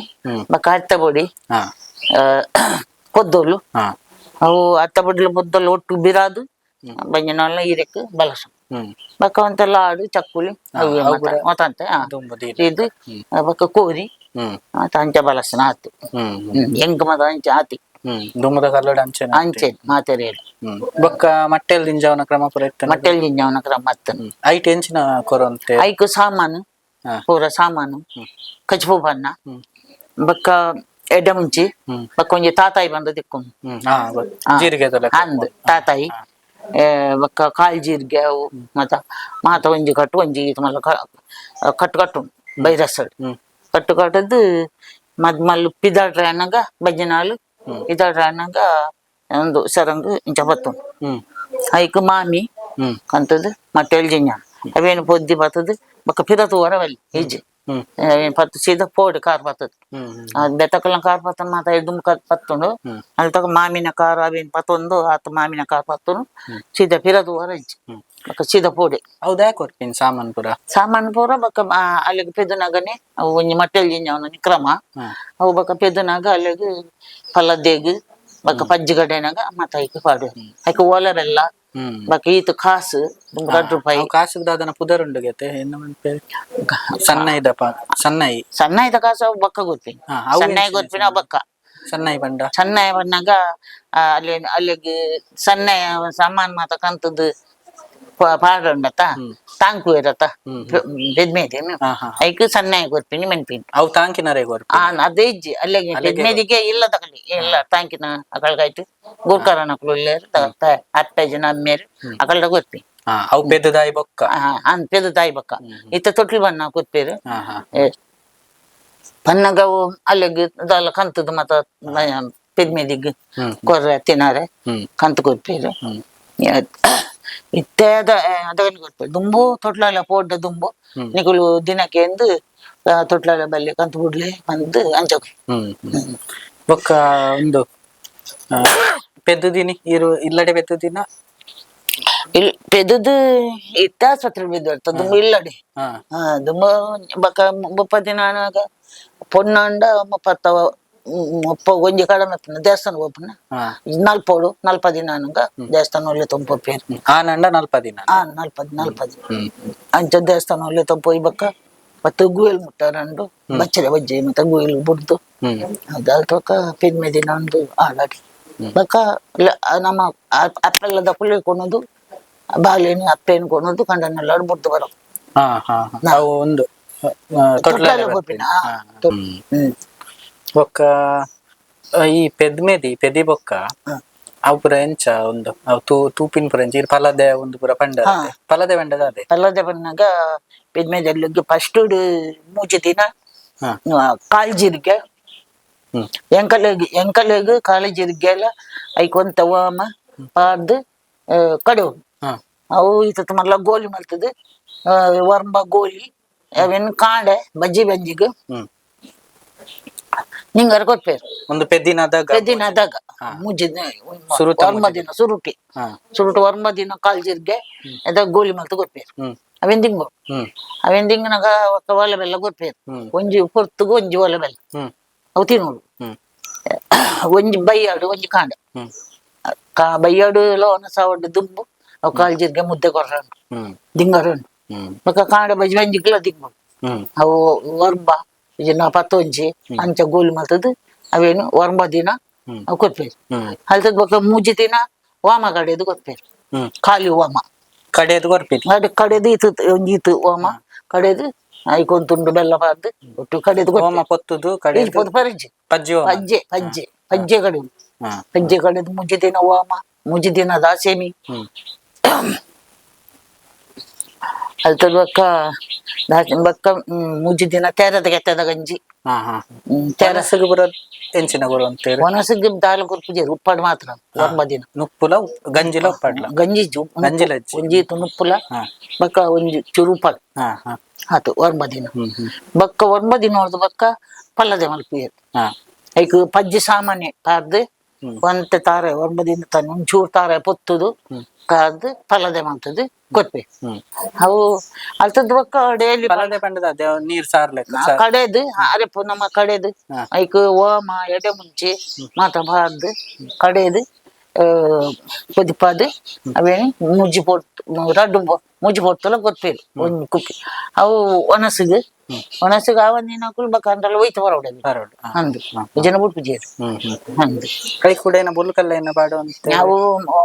ಬೊಕ್ಕ ಅತ್ತ ಬೊಡಿ. ಕೊದ್ದೋಲು. ಅವು ಅತ್ತ ಬಡ್ಲು ಬೊದ್ದಲು ಒಟ್ಟು ಬಿರಾದು ಬಂಜನಾಲ ಈರಕ್ಕೆ ಬಲಸು. ಬೊಕ್ಕ ಒಂತೆ ಲಾಡು ಚಕ್ಕುಲಿ ಅವು. ಅವು ಪೂರ ಮತ್ತಂತೆ ದುಂಬು. ಇದು ಬೊಕ್ಕ ಕೋರಿ. ಮತ್ತ ಅಂಚ ಬಲಸನ ಆತು. ಹ್ಮ್ ಎಂಕ್ ಮತ ಅಂಚ ಆತಿ. ದುಂಬುದ ಕಲ್ಲಡ ಅಂಚೆನೆ. ಅಂಚೆ ಮಾತೆರೇಳು. ಬೊಕ್ಕ ಮಟ್ಟೆಲ್ ದಿಂಜಾವನ ಕ್ರಮ ಪೂರ ಇತ್ತು? ಮಟ್ಟೆಲ್ ಜಿಂಜವನ ಕ್ರಮ ಅತ್ತನು. ಐಟ್ ಎಂಚಿನ ಕೊರೊಂತೆ? ಐಕ್ ಸಾಮಾನು. ಪೂರ ಸಾಮಾನು ಕಚ್ಪು ಬಣ್ಣ. ಬೊಕ್ಕ ಎಡ್ಡೆ ಮುಂಚಿ. ಬೊಕ್ಕ ಒಂಜಿ ತಾತಾಯಿ ಬಂದು ದಿಕ್ಕು. ಹ್ಮ್ ಹಾ ಗೊತ್ತು. ಜೀರಿಗೆ. ಅಂದ್ ತಾತಾಯಿ. ಬೊಕ್ಕ ಕಾಲ್ ಜೀರಿಗೆ ಅವು ಮತ್ತ ಮಾತ ಒಂಜಿ ಕಟ್ಟು ಒಂಜಿ ಇದು ಮಲ್ಲ ಕಟ್ಟು ಕಟ್ಟು ಬೈರಸಡ್. ಕಟ್ಟು ಕಟ್ಟದ್ದು ಮದ್ ಮಲ್ಲು ಪಿದಾಡ್ರೆ ಅನ್ನಗ ಬಜ್ಜಿನಾಲು ಪಿದಾಡ್ರೆ ಅನ್ನಗ ಒಂದು ಸರಂಗು ಇಂಚ ಬತ್ತುಂಡು. ಐಕ್ ಮಾಮಿ ಕಂತದ್ದು ಮಟ್ಟೆಲ್ ಜಿಂಜ ಅವೇನು ಪೊದ್ದಿ ಬತ್ತದು. ಬೊಕ್ಕ ಪಿರ ತೂವರ ಬಲ್ಲಿ ಇಜ್ಜಿ. ಅವೇನು ಪತ್ತು ಸೀದಾ ಪೋಡು ಕಾರ್ ಬತ್ತದು. ಹ್ಮ್ ಹ್ಮ್ ಬೆತ್ತಕಲ ಕಾರ್ ಪತ್ತನ ಮಾತ ದುಮ್ ಪತ್ತುಂಡು. ಅಲ್ಲಿ ತಕ ಮಾಮಿನ ಕಾರ್ ಅವೇನು ಪತ್ತೊಂದು ಆತ ಮಾಮಿನ ಕಾರ್ ಪತ್ತುಂಡು ಸೀದಾ ಪಿರ ತೂವರ ಇಜ್ಜಿ. ಬೊಕ್ಕ ಸೀದಾ ಪೋಡೆ. ಹೌದಾ, ಕೊರ್ಪಿನ್ ಸಾಮಾನ್ ಪೂರ? ಸಾಮಾನು ಪೂರ. ಬೊಕ್ಕ ಅಲ್ಲಿಗೆ ಪೆದುನಗನೆ ಅವು ಒಂಜಿ ಮಟ್ಟೆಲ್ ಜಿಂಜವನ ಕ್ರಮ. ಅವು ಬೊಕ್ಕ ಪೆದುನಾಗ ಅಲ್ಲಿಗೆ ಪಲದೇಗ್ ಬೊಕ್ಕ ಪಜ್ಜಿ ಗಡೆನಾಗ ಮತ್ತ ಐಕ್ ಪಾಡು ಐಕ್ ಓಲೆ ಬೆಲ್ಲ. ಬೊಕ್ಕ ಈತ ಕಾಸು 2 ರೂಪಾಯಿ. ಅವು ಕಾಸುಗ್ ದಾದನ ಪುದರ್ ಉಂಡು ಗೆತೆ, ಎನ್ನ ಮನ್ಪೆ, ಸಣ್ಣ ಇದಪ್ಪ, ಸಣ್ಣೈ. ಸಣ್ಣ ಐತ ಕಾಸು ಅವು ಬೊಕ್ಕ ಗೊತ್ತಿನ. ಅವು ಸಣ್ಣ ಎಂಚಿನ? ಗೊತ್ತಿನ ಬೊಕ್ಕ. ಸಣ್ಣೈ ಬಂಡ? ಸಣ್ಣ ಬಣ್ಣಾಗ ಅಲ್ಲಿ ಅಲ್ಲಿಗೆ ಸಣ್ಣ ಸಾಮಾನು ಮಾತ ಕಂತದ್ದು ಪಾಡುಂಡತ ತಾಂಕು ಇರತ್ತ ಬೆದ್ಮೇದೆ. ಹಾ ಹಾ ಐಕ್ ಸಣ್ಣ ಕೊರ್ಪಿನಿ ಮೆನ್ಪಿನಿ. ಅವು ತಾಂಕಿನರೆ ಕೊರ್ಪಿ? ಅದೇ ಇಜ್ಜಿ ಅಲ್ಲಿಗೆ ಬೆದ್ಮೇದಿಗೆ ಇಲ್ಲ ತಗಲಿ ಇಲ್ಲ ತಾಂಕಿನ ಅಕಲ್ಗಾಯ್ತು ಗೋಕರ್ಣಕ್ಲು ಇಲ್ಲೇರು ಅತ್ತೆ ಜನ ಅಮ್ಮೇರು ಅಕಲ್ಡ ಕೊರ್ಪಿ. ಅವು ಪೆದ್ದುದಾಯಿ ಬೊಕ್ಕ? ಅಂದ್ ಪೆದು ತಾಯಿ ಬಕ್ಕ ಇತ್ತ ತೊಟ್ಲು ಬಣ್ಣ ಕೊರ್ಪೇರು. ಹಾ ಹಾ ಪನ್ನಗ ಅವು ಅಲ್ಲಿಗೆ ದಾಲ ಕಂತದ್ದು ಮತ್ತ ಪೆದ್ಮೆದಿಗ್ ಕೊರ್ರೆ ತಿನಾರೆ. ಕಂತು ಕೊರ್ಪೇರು. ಇತ್ತೆ ಅದ ಅದನ್ನು ಕೊರ್ಪೇರು. ದುಂಬು ತೊಟ್ಲಲ್ಲ ಪೋಡ್ಡ ದುಂಬು ನಿಕುಲು ದಿನಕ್ಕೆ ಎಂದು ತೊಟ್ಲಲ್ಲ ಬಲ್ಲಿ ಕಂತು ಬುಡ್ಲೆ ಬಂದು ಅಂಚ. ಹ್ಮ್ ಹ್ಮ್. ಬೊಕ್ಕ ಒಂದು ಪೆದ್ದುದಿನಿ ಇರು ಇಲ್ಲಡೆ ಪೆದ್ದುದಿನ? ಇಲ್ಲಿ ಪೆದುದು ಇತ್ತ ಆಸ್ಪತ್ರೆ ಬಿದ್ದು ದುಂಬು ಇಲ್ಲಡೆ. ದುಂಬು ಬೊಕ್ಕ 30 ದಿನ ಆನಾಗ ಪೊಣ್ಣಂಡ ಮುಪ್ಪತ್ತವ 30 ಒಂಜಿ ಕಡಮೆ ಇಪ್ಪುನ ದೇವಸ್ಥಾನ ಪೋಪುನ. ನಲ್ಪೋಡು 40 ದಿನ ಆನಗ ದೇವಸ್ಥಾನ ಒಲ್ಲೆ ತೊಂಪೋಪೇರು. ಆನಂಡ 40 ದಿನ? 40 40 ದಿನ. ಅಂಚ ದೇವಸ್ಥಾನ ಒಲ್ಲೆ ತೊಂಪೋಯಿ ಬೊಕ್ಕ ಬತ್ತ ಗುವೆಲ್ ಮುಟ್ಟ ರಂಡು ಬಚ್ಚರೆ ಬಜ್ಜೆ ಮತ್ತೆ ಗುವೆಲ್ ಬುಡ್ದು. ಅದಾದ ಬೊಕ್ಕ ಪಿನ್ಮೆ ದಿನ ಒಂದು ಆಡಾಡಿ ಬೊಕ್ಕ ನಮ್ಮ ಅಪ್ಪೆಲ್ಲದ ಕುಳ್ಳಿ ಕೊನೊಂದು ಬಾಲೆನು ಅಪ್ಪೆನು ಕೊನೊಂದು ಕಂಡನೆಲ್ಲ ಬುಡ್ದು ಬರೋ. ಹಾ ಹಾ ಹಾ. ಅವು ಒಂದು ತೊಟ್ಲಲ್ಲೇ ತೊಟ್ಲಲ್ಲೇ ಬರ್ಪಿನ. ಬರ್ಪಿನ. ಬೊಕ್ಕ ಈ ಪೆದ್ಮೆದಿ ಪೆದಿ ಬೊಕ್ಕ ಅವು ಪೂರ ಎಂಚ ಒಂದು ಅವು ತೂಪಿನ ಪೂರ ಎಂಚ ಇರ್ ಫಲದೆ ಒಂದು ಪೂರ ಪಂಡ ಫಲದೆ ಪಂಡದ ಅದೇ. ಪಲ್ಲದ ಬನ್ನಾಗ ಪಿನ್ಮೆದಲ್ಲಿ ಫಸ್ಟ್ ಮೂಜಿ ದಿನ ಕಾಲ್ ಜೀರಿಗೆ. ಎಂಕಲೆಗ್ ಎಂಕಲೆಗ್ ಕಾಲು ಜೀರಿಗೆ ಎಲ್ಲ ಐಕ್ ಒಂತ ವಾಮ ಪಾಡ್ದು ಕಡುವು. ಅವು ಇತ್ತ ಮಲ್ಲ ಗೋಲಿ ಮಲ್ತದು ವರ್ಂಬ ಗೋಲಿ ಅವೇನು ಕಾಂಡೆ ಬಜ್ಜಿ ಬಜ್ಜಿಗ್ ನಿಂಗಾರ ಕೊಟ್ಪೇರು. ಒಂದು ಪೆದ್ದಿನದಾಗ? ದಿನ ಆದಾಗ ಮೂಜಿ ಸುರುತ. ವರ್ಮ ದಿನ ಸುರುಟಿ. ಸುರುಟು ವರ್ಮ ದಿನ ಕಾಲ್ ಜೀರಿಗೆ ಅದ ಗೋಲಿ ಮಲ್ತು ಕೊಟ್ಪೇರು. ಅವೇನ್ ದಿಂಗು. ಅವೇನ್ ದಿಂಗಿನಾಗ ಒಲೆ ಬೆಲ್ಲ ಕೊಟ್ಪೇರು. ಒಂಜಿ ಪೊರ್ತುಗು ಒಂಜಿ ಒಲೆ ಬೆಲ್ಲ. ಅವು ತಿನ್ನೋಡು. ಒಂಜಿ ಬೈಯಾಡು ಒಂಜಿ ಕಾಂಡ. ಬೈಯಾಡು ಲೋನ ಸಾವಡ್ಡು ದುಂಬು ಅವು ಕಾಲ್ ಜೀರಿಗೆ ಮುದ್ದೆ ಕೊರ್ರಂಡು ದಿಂಗರುಂಡು. ಬೊಕ್ಕ ಕಾಂಡ ಬಜ್ಜಿ ಬಂಜಿಗ್ಲ ದಿಂಗು. ಅವು ವರ್ಬ ಇಜಿನ ಪತ್ತೊಂಜಿ ಅಂಚ ಗೋಲಿ ಮಲ್ತದ್ದು ಅವೇನು ವರ್ಮ ದಿನ. ಅವು ಕೊರ್ಪೇರು. ಹ್ಮ್. ಅಲ್ತದ ಬೊಕ್ಕ ಮೂಜಿ ದಿನ ವಾಮ ಕಡೆದು ಕೊರ್ಪೇರು. ಖಾಲಿ ವಾಮ. ಕಡೆದು ಕೊರ್ಪಿನಿ. ಅದು ಕಡೆದು ಇತ್ತು, ಒಂಜಿ ಇತ್ತು ಓಮ ಕಡೆದು, ಐಕ್ ಒಂದ್ ತುಂಡು ಬೆಲ್ಲ ಪಾರ್ದು ಒಟ್ಟು ಕಡೆದು. ಓಮ ಪೊತ್ತುದು ಕಡೆ. ಪರಂಜಿ. ಪಜ್ಜಿ ಓಮ. ಪಜ್ಜೆ ಪಜ್ಜೆ ಪಜ್ಜೆ ಕಡೆದು. ಪಜ್ಜೆ ಕಡೆದು ಮೂಜಿ ದಿನ ಓಮ, ಮೂಜಿ ದಿನ ದಾಸೆಮಿ. ಅಲ್ತದ ಬೊಕ್ಕ ದಾಸೆಮಿ ಬೊಕ್ಕ ಮೂಜಿ ದಿನ ತೇರದ ಕೆತ್ತದ ಗಂಜಿ. ಹಾ ಹಾ ತೇರ. ತೆರಸುಗು ಬರೋ ಎಂಚಿನ ಗುರು ಅಂತೇಳಿ? ಒಣಸಿಗೆ ದಾಲ ಕೊರ್ಪುಜೆರ್, ಉಪ್ಪಾಡು ಮಾತ್ರ ಒಂಬ ದಿನ. ನುಪ್ಪುಲ ಗಂಜಿಲ ಉಪ್ಪಾಡ್ಲ? ಗಂಜಿ. ಗಂಜಿಲ ಇಜ್ಜಿ. ಒಂಜಿ ತುನುಪ್ಪುಲ ಬೊಕ್ಕ ಒಂಜಿ ಚುರು ಉಪ್ಪಾಡು. ಹಾ ಹಾ ಆತು ಒಂಬ ದಿನ. ಹ್ಮ್ ಹ್ಮ್ ಬೊಕ್ಕ ಒಂಬ ದಿನ ಹೊಡ್ದು ಬೊಕ್ಕ ಪಲ್ಲದೆ ಮಲ್ಪುವೆರ್. ಐಕ್ ಪಜ್ಜಿ ಸಾಮಾನ್ಯ ಪಾರ್ದ್ ಒಂತೆ ತಾರೆ ಒಂಬ ದಿನ ತಾನೆ ಒಂಚೂರು ತಾರೆ ಪೊತ್ತುದು ಕಾದ್ ಪಲ್ಲದೆ ಮಲ್ತದು ಕೊರ್ಪೆ. ಅವು ಅಲ್ತದ ಬೊಕ್ಕ ಡೈಲಿ. ಪಲದೆ ಪಂಡದ ಅದೇ ನೀರ್ ಸಾರ್ ಲೆಕ್ಕ? ಕಡೆದು ಅರೆಪು ನಮ್ಮ ಕಡೆದು. ಐಕ್ ಓಮ ಎಡೆ ಮುಂಚೆ ಮಾತ ಬಾರ್ದು ಕಡೆದು ಕೊದಿಪಾದು ಅವೇನು ಮುಜ್ಜಿ ಪೊಟ್ಟು ರಡ್ಡು ಮುಜ್ಜಿ ಪೊತ್ತುಲ ಕೊರ್ಪೇರು ಒಂಜಿ ಕುಪ್ಪಿ. ಅವು ಒಣಸಿಗೆ ಒಣಸಿಗೆ ಆವಂದಿನ ಕುಲ್ಬಕ ಅಂದ್ರಲ್ಲ ಒಯ್ತು ಬರೋಡೆ. ಬರೋಡು. ಅಂದು ಜನ ಬುಡ್ಪುಜೇರು. ಹ್ಮ್ ಹ್ಮ್ ಅಂದು. ಕೈ ಕೂಡ ಏನ ಬೊಲ್ಕಲ್ಲ ಏನ ಬಾಡು ಅಂತ? ನಾವು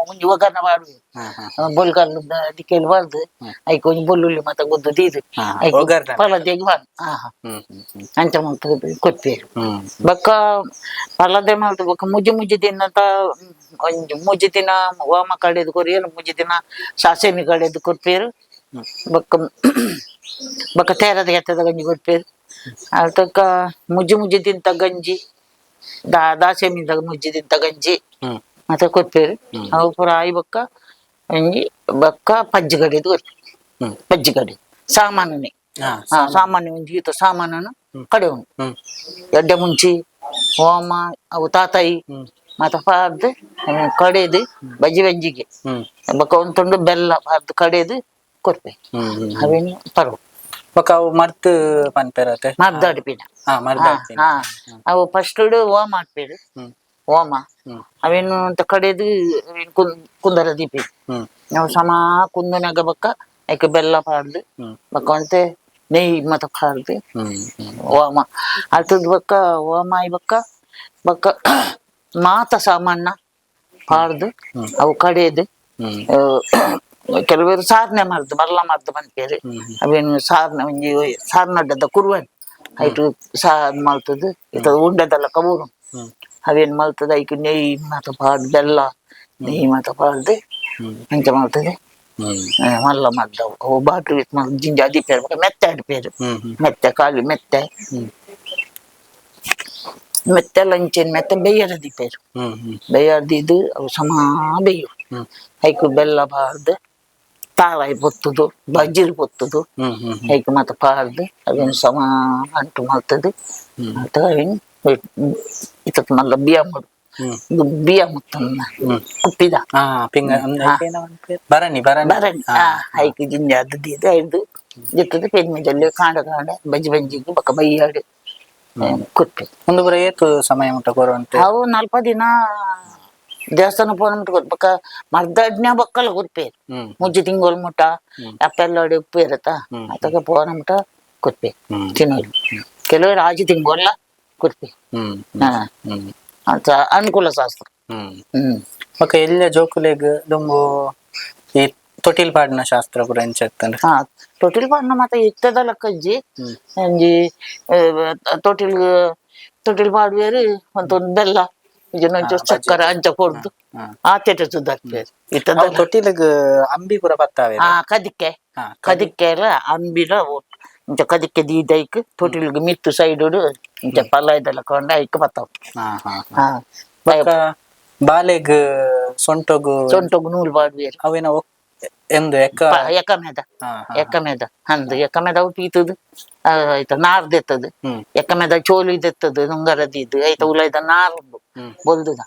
ಒಂಜಿ ಒಗ್ಗರಣೆ ಮಾಡುವೆ. ಹಾ ಹಾ ಬೊಲ್ಕಲ್ಲು ದಿಕ್ಕೆಲ್ ಬಾರ್ದು ಐಕ್ ಒಂಜಿ ಬೊಲ್ಲುಳ್ಳಿ ಮಾತ ಗುದ್ದು ದೀದು ಐಕ್ ಒಗ್ಗರಣೆ. ಪಲದೆಗ್ ಬಾರ್ದು ಹಾ ಹಾ. ಹ್ಮ್ ಹ್ಮ್ ಹ್ಮ್ ಅಂಚ ಮಲ್ತ್ ಕೊರ್ಪೇರು. ಬೊಕ್ಕ ಪಲದೆ ಮಲ್ತ್ ಬೊಕ್ಕ ಮುಜ್ಜಿ ಮುಜ್ಜಿ ದಿನತ ಒಂಜಿ ಮೂಜಿ ದಿನ ಓಮ ಕಡೆದು ಕೊರಿಯರು, ಮೂಜಿ ದಿನ ಸಾಸೆಮಿ ಕಡೆದು ಕೊರ್ಪೇರು. ಬೊಕ್ಕ ಬೊಕ್ಕ ತೇರದ ಕೆತ್ತದ ಗಂಜಿ ಕೊರ್ಪೇರು. ಅಲ್ತಕ್ಕ ಮುಜ್ಜಿ ಮುಜ್ಜಿ ತಿಂತ ಗಂಜಿ ದಾಸೆಮಿದ ಮುಜ್ಜಿ ತಿಂತ ಗಂಜಿ ಮತ್ತೆ ಕೊರ್ಪೇರು. ಅವು ಪೂರ ಆಯಿ ಬೊಕ್ಕ ಒಂಜಿ ಬೊಕ್ಕ ಪಜ್ಜಿ ಕಡೆದು ಕೊರ್ಪೇರು. ಪಜ್ಜಿ ಕಡೆ ಸಾಮಾನನೆ. ಸಾಮಾನ್ಯ ಒಂಜಿ ಈತ ಸಾಮಾನನು ಕಡೆವನು. ಎಡ್ಡೆ ಮುಂಚಿ ಹೋಮ ಅವು ತಾತಾಯಿ ಮತ್ತೆ ಪಾರ್ದು ಕಡೆದು ಬಜ್ಜಿ ಬಂಜಿಗೆ. ಬೊಕ್ಕ ಒಂದು ತುಂಡು ಬೆಲ್ಲ ಪಾರ್ದು ಕಡೆದು ಕೊರ್ಪೆ. ಹ್ಮ್ ಹ್ಮ್ ಅವೇನು ಪರ್ವ. ಬೊಕ್ಕ ಅವು ಮರ್ತ್ ಪನ್ಪೆರತೆ? ಮರ್ದಾಡ್ಪಿನ. ಮರ್ದ್ ಹಾಕ್ತೀನಿ. ಹಾ, ಅವು ಫಸ್ಟ್ ಓಮ ಹಾಕ್ಬೇರು. ಓಮ ಅವೇನು ಅಂತ ಕಡೆದು ಅವೇನು ಕುಂದರ ದೀಪಿ. ನಾವು ಸಮ ಕುಂದನಾಗ ಬೊಕ್ಕ ಐಕ್ ಬೆಲ್ಲ ಪಾಡ್ದು ಬೊಕ್ಕ ಒಂತೆ ನೆಯ್ಯಿ ಮತ ಪಾಡ್ದು ಹ್ಮ್ ಹ್ಮ್ ಓಮ ಅಲ್ತದ ಬೊಕ್ಕ ಓಮ ಆಯಿ ಬೊಕ್ಕ ಬೊಕ್ಕ ಮಾತ ಸಾಮಾನ ಪಾಡ್ದು ಅವು ಕಡೆದು. ಕೆಲವರು ಸಾಧನೆ ಮರ್ದು ಮಲ್ಲ ಮರ್ದು ಪನ್ಪೇರು. ಅವೇನು ಸಾಧನೆ ಒಂಜಿ ಸಾರ್ನಡ್ಡದ ಕುರುವನ್ ಐಟು ಸಾರ್ ಮಲ್ತದು ಇತ್ತ ಉಂಡೆದಲ್ಲ ಕಬೂರು. ಅವೇನು ಮಲ್ತದ ಐಕ್ ನೆಯ್ಯಿ ಮಾತ ಪಾಡ್ದು ಬೆಲ್ಲ ನೆಯ್ಯಿ ಮಾತ ಪಾಡ್ದು ಅಂಚ ಮಲ್ತದೆ. ಮಲ್ಲ ಮದ್ದವು ಅವು ಬಾಟ್ಲು ಇತ್ತು ಮಲ್ತ್ ಜಿಂಜ ಅದಿಪೇರು ಬೊಕ್ಕ ಮೆತ್ತೆ ಅಡ್ಪೇರು. ಹ್ಮ್ ಹ್ಮ್ ಮೆತ್ತೆ ಖಾಲಿ ಮೆತ್ತೆ. ಮೆತ್ತೆ ಲಂಚನ್ ಮೆತ್ತೆ ಬೇಯರ ದೀಪೇರು. ಹ್ಮ್ ಹ್ಮ್ ಬೇಯರ್ದಿದ್ದು ಅವು ಸಮ ಬೇಯು. ಐಕ್ ಬೆಲ್ಲ ಪಾಡ್ದು ತಾರಾಯಿ ಪೊತ್ತುದು ಬಜ್ಜಿರ್ ಪೊತ್ತುದು. ಹ್ಮ್ ಹ್ಮ್ ಐಕ್ ಮಾತ ಪಾಡ್ದು ಅವೇನು ಸಮ ಅಂಟು ಮಲ್ತದು ಮತ್ತೆ ಅವೇನು ಇತ್ತಕ್ ಮಲ್ಲ ಬಿಯ ಮುಡು. ಇದು ಬಿಯ ಮುತ್ತನ್ನ ಕುಪ್ಪಿದ. ಪಿಂಗ ಅಂದ್ರೆ ಏನ ಪನ್ಪೆರ್? ಭರಣಿ ಭರಣಿ. ಬರಣಿ ಐಕ್ ಜಿಂಜ ಅದು ದೀದು ಐದು ಜಿತ್ತದ ಪೆನ್ಮಿಜಲ್ಲಿ ಕಾಂಡ ಕಾಂಡ ಬಜ್ಜಿ ಬಂಜಿಗೆ ಬೊಕ್ಕ ಬೈಯಾಡು ಕುಪ್ಪಿ. ಒಂದು ಪುರ ಏತು ಸಮಯ ಮುಟ್ಟ ಕೊರುವಂತೆ? ಅವು ನಲ್ಪ ದಿನ ದೇವಸ್ಥಾನ ಪೋನ ಮುಟ್ಟ ಬೊಕ್ಕ ಮರ್ದಡ್ನ ಬೊಕ್ಕಲ ಕೊರ್ಪೇರು. ಮುಜ್ಜಿ ತಿಂಗೊಲ್ ಮುಟ್ಟ ಅಪ್ಪೆಲ್ಲೋಡಿ ಉಪ್ಪು ಇರತ್ತ ಅತಕ ಪೋನ ಮುಟ್ಟ ಕೊರ್ಪೆ. ತಿನ್ನೋದು ಕೆಲವರು ಆಜಿ ತಿಂಗೊಲ್ಲ ಕೊರ್ಪೆ. ಹ್ಮ್ ಹಾ ಹ್ಮ್ ಅಂತ ಅನುಕೂಲ ಶಾಸ್ತ್ರ. ಬೊಕ್ಕ ಎಲ್ಲ ಜೋಕುಲೆಗ್ ದುಂಬು ಈ ತೊಟಿಲ್ ಪಾಡಿನ ಶಾಸ್ತ್ರ ಪೂರ ಎಂಚ ಇತ್ತಂಡ್? ಹಾ, ತೊಟಿಲ್ ಪಾಡ್ನ ಮಾತ ಇತ್ತದ ಲಕ್ಕಜ್ಜಿ. ಒಂಜಿ ತೊಟಿಲ್ ತೊಟಿಲ್ ಪಾಡುವೇರು, ಒಂತೊಂದು ಬೆಲ್ಲ ಒಂಚೂರು ಚಕ್ಕರೆ ಅಂಚ ಕೊಡ್ದು ಆತೆಟ ಸುದ್ದಾಕ್ಪೇರು ಇತ್ತದ. ಅವು ತೊಟಿಲ್ಗ್ ಅಂಬಿ ಪೂರ ಬತ್ತಾವೆ. ಕದಿಕೆ. ಕದಿಕೆ ಎಲ್ಲ ಅಂಬಿಲ ಇಂಚ ಕದಿಕೆ ದೀದೈಕ್ ತೊಟಿಲ್ಗ್ ಮಿತ್ತು ಸೈಡ್ ಇಂಚ ಪಲ್ಲ ಇದೆಲ್ಲ ಕೊಂಡ ಐಕ್ ಬತ್ತಾವ. ಹಾ ಹಾ ಬೊಕ್ಕ ಬಾಲೆಗ್ ಸೊಂಟೊಗು? ಸೊಂಟೊಗು ನೂಲು ಪಾಡುವೇರು. ಅವೇನ ಎಂದು ಎಕ್ಕ? ಎಕ್ಕಮೇದ. ಹಾ, ಹಾ. ಎಕ್ಕಮೇದ ಅಂದ್ ಎಕ್ಕಮೇದ ಅವು ಪೀತದು ಆಯ್ತ ನಾರ್ ದೆತ್ತದು. ಎಕ್ಕಮೇದ ಚೋಲಿ ದೆತ್ತದು ನುಂಗರದಿದ್ದು ಐತ ಉಲೈದ ನಾರು ಉಂಡು. ಬೊಲ್ದುದ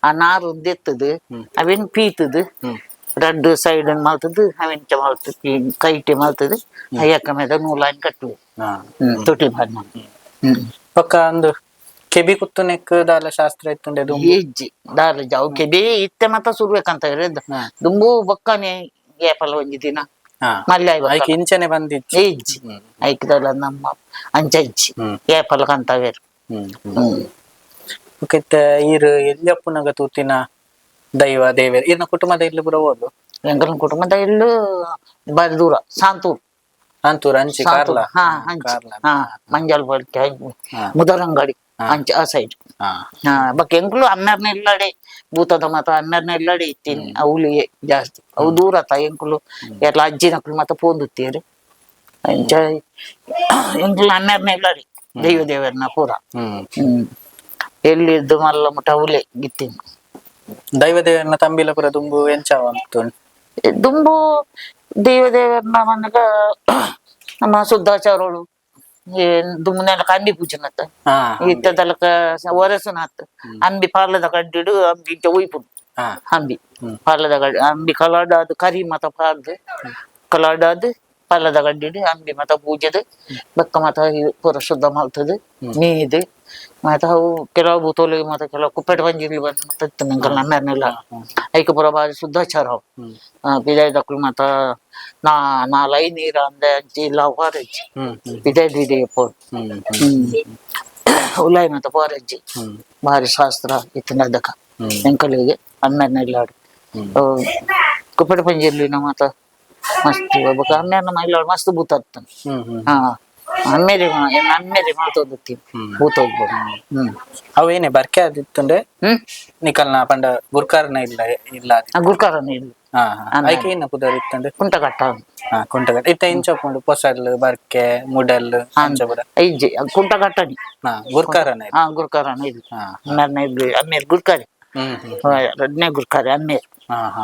ಆ ನಾರು ದೆತ್ತದು ಅವೇನ್ ಪೀತದು ರಡ್ಡು ಸೈಡ್ ಮಲ್ತದು ಅವೆಂಚ ಮಲ್ತು ಕೈಟೆ ಮಲ್ತದು ಎಕ್ಕಮೇದ ನೂಲಾನ್ ಕಟ್ಟುವೆ. ತೊಟ್ಲಿ ಪಾಡ್ನ. ಬೊಕ್ಕ ಅಂದು ಕೆಬಿ ಕುತ್ತುನೆಕ್ ದಾಲ ಶಾಸ್ತ್ರ ಇತ್ತುಂಡೆ ದುಂಬು? ಇಜ್ಜಿ ದಾಲ ಅವು ಕೆಬಿ ಇತ್ತೆ ಮಾತ ಸುರ್ಬೇಕಂತ ಹೇಳಿದ್ದು ದುಂಬು ಬೊಕ್ಕನೆ ಏಪಲ ಒಂಜಿ ದಿನ ಮಲ್ಯ. ಐಕ್ ಇಂಚನೆ ಬಂದಿತ್ತು. ಇಜ್ಜಿ ಐಕ್ದಲ್ಲ ನಮ್ಮ ಅಂಚ ಇಜ್ಜಿ. ಏಪಲ ಕಂತವೇರು. ಹ್ಮ್ ಬೊಕ್ಕ ಈರ್ ಎಲ್ಯಪ್ಪುನಗ ತೂತಿನ ದೈವ ದೇವೆರ್ ಈರ್ನ ಕುಟುಂಬದ ಇಲ್ಲು ಪೂರ ಓಲು? ಎಂಕಲ್ನ ಕುಟುಂಬದ ಇಲ್ಲು ಬಾರಿ ದೂರ, ಸಾಂತೂರು. ಅಂತೂರ್ ಅಂಚಿ ಕಾರ್ಲ? ಹಾ, ಅಂಚಿ. ಕಾರ್ಲ. ಹಾ, ಮಂಜಲ್ ಬಲ್ಕೆ, ಮುದರಂಗಡಿ ಅಂಚೆ ಆ ಸೈಡ್. ಹಾ, ಬೊಕ್ಕ ಎಂಕುಲು ಅಮ್ಮೆರ್ನ ಇಲ್ಲಡೆ ಭೂತದ ಮತ ಅಮ್ಮೆರ್ನ ಇಲ್ಲಡೆ ಇತ್ತೀನಿ. ಅವ್ಲಿಗೆ ಜಾಸ್ತಿ ಅವು ದೂರ ಆತ. ಎಂಕುಲು ಎಲ್ಲ ಅಜ್ಜಿನಕುಲು ಮತ ಪೋಂದುತ್ತೀರು. ಅಂಚ ಎಂಕುಲು ಅಮ್ಮೆರ್ನ ಇಲ್ಲಡೆ ದೈವ ದೇವರ್ನ ಪೂರ. ಎಲ್ಲಿದ್ದು ಮಲ್ಲ ಮುಟ ಅವಲೇ ಗಿತ್ತೀನಿ. ದೈವ ದೇವರನ್ನ ತಂಬಿಲ ಪೂರ ದುಂಬು ಎಂಚ ಅಂತು? ದುಂಬು ದೈವ ದೇವರನ್ನ ಮನಗ ನಮ್ಮ ಶುದ್ಧಾಚಾರಗಳು ದುಂಬುನೆಲ್ಲ ಅಂಬಿ ಪೂಜನತ್ತ. ಇತ್ತದಲಕ ಒರಸುನಾತ್ ಅಂಬಿ ಪಾರ್ಲದ ಕಡ್ಡಿಡು ಅಂಬಿ ಇಂಚ ಒಯ್ಪುಂಡು. ಅಂಬಿ ಪಾರ್ಲದ ಗಡ್ಡಿ ಅಂಬಿ ಕಲಾಡಾದ್ ಕರಿ ಮತ ಪಾರ್ದ್ ಕಲಾಡಾದ್ ಪಾರ್ಲದ ಗಡ್ಡಿಡು ಅಂಬಿ ಮತ ಪೂಜೆದು ಬೊಕ್ಕ ಮತ ಪೂರ ಶುದ್ಧ ಮಲ್ತದು ಮೀದು ಮತ ಅವು ಕೆಲವು ಭೂತೋಲಿ ಮತ ಕೆಲವು ಕುಪ್ಪೆಟ್ ಬಂಜಿರ್ಲಿ ಬಂದು ಮತ ಇತ್ತು ನಂಕಲ್ ನಮ್ಮೆರ್ನೆಲ್ಲ ಐಕ ಪೂರ ಬಾರಿ ಶುದ್ಧಾಚಾರ ಅವು. ಪಿದಾಯ್ದಕ್ಲು ಮತ ನಾ ನಾಲೈ ನೀರ ಅಂದೆ ಅಂಚಿ ಇಲ್ಲ ವಾರಜ್ಜಿ ಹ್ಮ್ ಹ್ಮ್ ಪಿದಾಯ್ದು ಪೋಡು. ಹ್ಮ್ ಉಲಾಯಿ ಮತ ಪೋರಜ್ಜಿ. ಭಾರಿ ಶಾಸ್ತ್ರ ಇತ್ತಿನ ಅದಕ್ಕ ಎಂಕಲಿಗೆ ಅಮ್ಮೆರ್ನ ಇಲ್ಲಾಡು ಕುಪ್ಪೆಟ ಪಂಜಿರ್ಲಿ ನಮ್ಮ ಮಾತ ಮಸ್ತ್ ಬೊಕ ಅಮ್ಮೆರ್ನ ಇಲ್ಲಾಡು ಮಸ್ತ್ ಭೂತ ಹತ್ತನ್. ಹ್ಮ್ ಹ್ಮ್ ಹಾ, ಅಮ್ಮೇರಿ ಅಮ್ಮೇರಿ ಮಾತೋದುತ್ತಿ ಭೂತ ಹೋಗ್ಬೋದು. ಅವು ಏನೇ ಬರ್ಕೆ ಆದಿತ್ತುಂಡೆ? ನಿಕಲ್ನ ಪಂಡ ಗುರ್ಕಾರನ ಇಲ್ಲ ಇಲ್ಲ ಆದಿತ್ತು. ಗುರ್ಕಾರನ ಇಲ್ಲ. ಹಾ ಹಾ ಐಕೆ ಏನ ಪುದರ್ ಇತ್ತುಂಡೆ? ಕುಂಟಕಟ್ಟ. ಹಾ, ಕುಂಟಗಟ್ಟ. ಇತ್ತ ಇಂಚ ಉಂಡು ಪೊಸಲ್ ಬರ್ಕೆ ಮುಡಲ್ ಅಂಚ ಪೂರ? ಇಜ್ಜಿ, ಕುಂಟಕಟ್ಟನಿ. ಹಾ, ಗುರ್ಕಾರನ ಇಲ್ಲ. ಹಾ, ಗುರ್ಕಾರನ ಇಲ್ಲ. ಅಮ್ಮೆರ್ನ ಇಲ್ಲ, ಅಮ್ಮೇರ್ ಗುರ್ಕಾರಿ. ಹ್ಮ್ ಹ್ಮ್ ಎರಡನೇ ಗುರ್ಕಾರಿ ಅಮ್ಮೇರ್. ಹಾ ಹಾ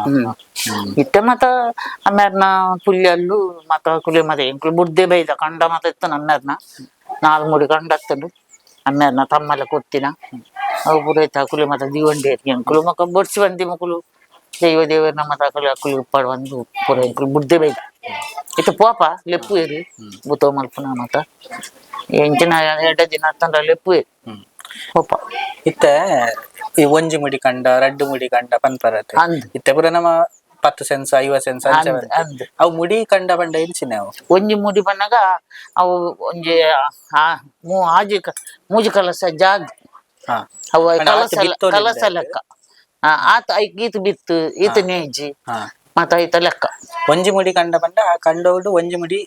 ಇತ್ತೆ ಮತ ಅಮ್ಮೆರ್ನ ಪುಲ್ಯಲ್ಲು ಮತ ಕುಲಿ ಮತ ಎಂಕುಲು ಬುಡ್ದೆ ಬೈದ ಕಂಡ ಮತ ಇತ್ತು ಅಮ್ಮೆರ್ನ ನಾಲ್ ಮುಡಿ ಕಂಡ ಹತ್ತಂಡು ಅಮ್ಮೆರ್ನ ತಮ್ಮಲ್ಲ ಕೊತ್ತಿನ ಅವು ಪೂರ ಇತ್ತ ಕುಲಿ ಮತ ದೀವಂಡಿ ಎಂಕುಲು ಮಕ್ಕ ಬೊಡ್ಸಿ ಬಂದಿ ಮಕ್ಕಳು ದೈವ ದೇವರನ್ನ ಮತ ಅಕುಲು ಅಕುಲು ಉಪ್ಪಾಡು ಬಂದು ಪೂರ ಎಂಕುಲು ಬುಡ್ದೆ ಬೈದ. ಇತ್ತೆ ಪೋಪ ಲೆಪ್ಪು ಏರಿ ಬುತ್ತೋ ಮಲ್ಪುನ ಮತ ಎಂಚಿನ ಎಡ್ಡ ದಿನ ಹತ್ತಂಡ ಲೆಪ್ಪು ಏರಿ ಪೋಪ. ಇತ್ತೆ ಈ ಒಂಜಿ ಮುಡಿ ಕಂಡ ರಡ್ಡು ಮುಡಿ ಕಂಡ ಪನ್ಪರತೆ. ಅಂದ್. ಇತ್ತೆ ಪೂರ ನಮ್ಮ 10 ಸೆನ್ಸ್ 50 ಸೆನ್ಸ್ ಅಂಚ ಅಂದ್, ಬರ್ತೆ. ಅಂದ್. ಅವು ಮುಡಿ ಕಂಡ ಪಂಡ ಎಂಚಿನ ಅವು? ಒಂಜಿ ಮುಡಿ ಪನ್ನಗ ಅವು ಒಂಜಿ ಆ ಮೂ ಆಜಿ ಮೂಜಿ ಕಲಸ ಜಾಗ್. ಅವು ಪಂಡ ಆತ್ ಕಲಸ ಬಿತ್ತೋಲಿಲ್ಲ. ಕಲಸ ಲೆಕ್ಕ. ಆತ ಐಕ್ ಈತ್ ಬಿತ್ತು ಈತ ನೇಜಿ ಮತ್ತ ಐತ ಲೆಕ್ಕ. ಒಂಜಿ ಮುಡಿ ಕಂಡ ಪಂಡ ಆ ಕಂಡೋಡು ಒಂಜಿ ಮುಡಿ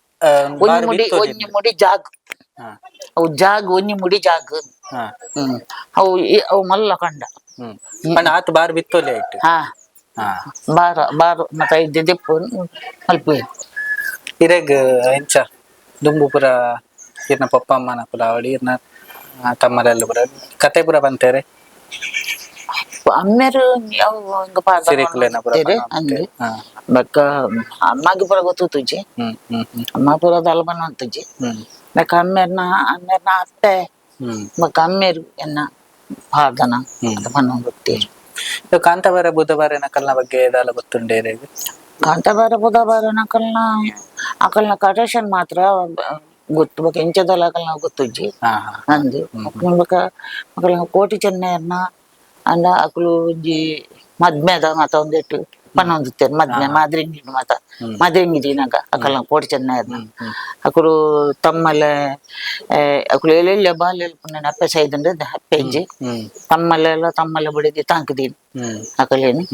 ಒಂಜಿ ಬಾರ್ ಮುಡಿ ಬಿತ್ತೋಲಿಲ್ಲ. ಒಂಜಿ ಮುಡಿ ಜಾಗ್. ಅವು ಜಾಗ್ ಒಂಜಿ ಮುಡಿ ಜಾಗ್. ಅವು ಅವು ಮಲ್ಲ ಕಂಡ. ಪಂಡ ಆತ್ ಬಾರ್ ಬಿತ್ತೋಲಿ ಆಯ್ತು. ಹಾ, ಬಾರ ಬಾರ ಮತ್ತ ಐದು ದೆಪ್ಪು ಮಲ್ಪುವೆ. ಇರೆಗ್ ಎಂಚ ದುಂಬು ಪೂರ ಇರ್ನ ಪಪ್ಪ ಅಮ್ಮನ ಪೂರ ಅವಳಿ ಇರ್ನ ತಮ್ಮಲೆಲ್ಲ ಪೂರ ಕತೆ ಪೂರ ಬಂತೇರೆ? ಅಮ್ಮೆರು ಅವು ಹಿಂಗ ಪಾದ ಸಿರಿಕುಲೆನ ಪೂರ ಅಂದ್. ಪನೊಂದಿತ್ತೇರ್. ಬೊಕ್ಕ ಅಮ್ಮಗೆ ಪೂರ ಗೊತ್ತುಜ್ಜಿ. ಹ್ಮ್ ಹ್ಮ್ ಹ್ಮ್ ಅಮ್ಮ ಪೂರ ದಾಲ ಬನ್ನೊಂತುಜ್ಜಿ. ಬೊಕ್ಕ ಅಮ್ಮೆರ್ನ ಅಮ್ಮೆರ್ನ ಅತ್ತೆ ಬೊಕ್ಕ ಅಮ್ಮೆರು ಎನ್ನ ಪಾದನ ಪನ್ನೊಂದುತ್ತೇರು. ಇದು ಕಾಂತಾಬಾರ ಬುಧವಾರ ನಕಲ್ನ ಬಗ್ಗೆ ದಾಲ ಗೊತ್ತುಂಡೆ ಇರೆಗ್? ಕಾಂತಾಬಾರ ಬುಧವಾರ ನಕಲ್ನ ಅಕಲ್ನ ಕಟೇಶನ್ ಮಾತ್ರ ಗೊತ್ತು. ಬೊಕ್ಕ ಎಂಚದಲ್ಲ ಅಕಲ್ನ ಗೊತ್ತುಜ್ಜಿ. ಹಾ ಹಾ ಅಂದ್. ಬೊಕ್ಕ ಅಕಲ್ನ ಕೋಟಿ ಚೆನ್ನಯರ್ನ ಅಂಡ ಅಕುಲು ಒಂಜಿ ಮದ್ಮೆದ ಮತ ಒಂದೆಟ್ಟು ಪನ್ನೊಂದುತ್ತೇರು. ಮದ್ಮೆ ಮಾದ್ರಿಂಗಿ ಮತ ಮಾದ್ರಿಂಗಿ ದಿನಾಗ ಅಕಲ್ನ ಕೋಟಿ ಚೆನ್ನಯರ್ನ ಅಕುಲು ತಮ್ಮಲೆ ಅಕುಲು ಎಲ್ಲೆಲ್ಲ ಬಾಲ್ಯ ಪುಣ್ಯನ ಅಪ್ಪೆ ಸೈದಂಡ ಅಪ್ಪೆಜ್ಜಿ ತಮ್ಮಲೆಲ್ಲ ತಮ್ಮಲೆ ಬಡಿದಿ ತಾಂಕದೀನಿ ಅಕಲೇನಿ.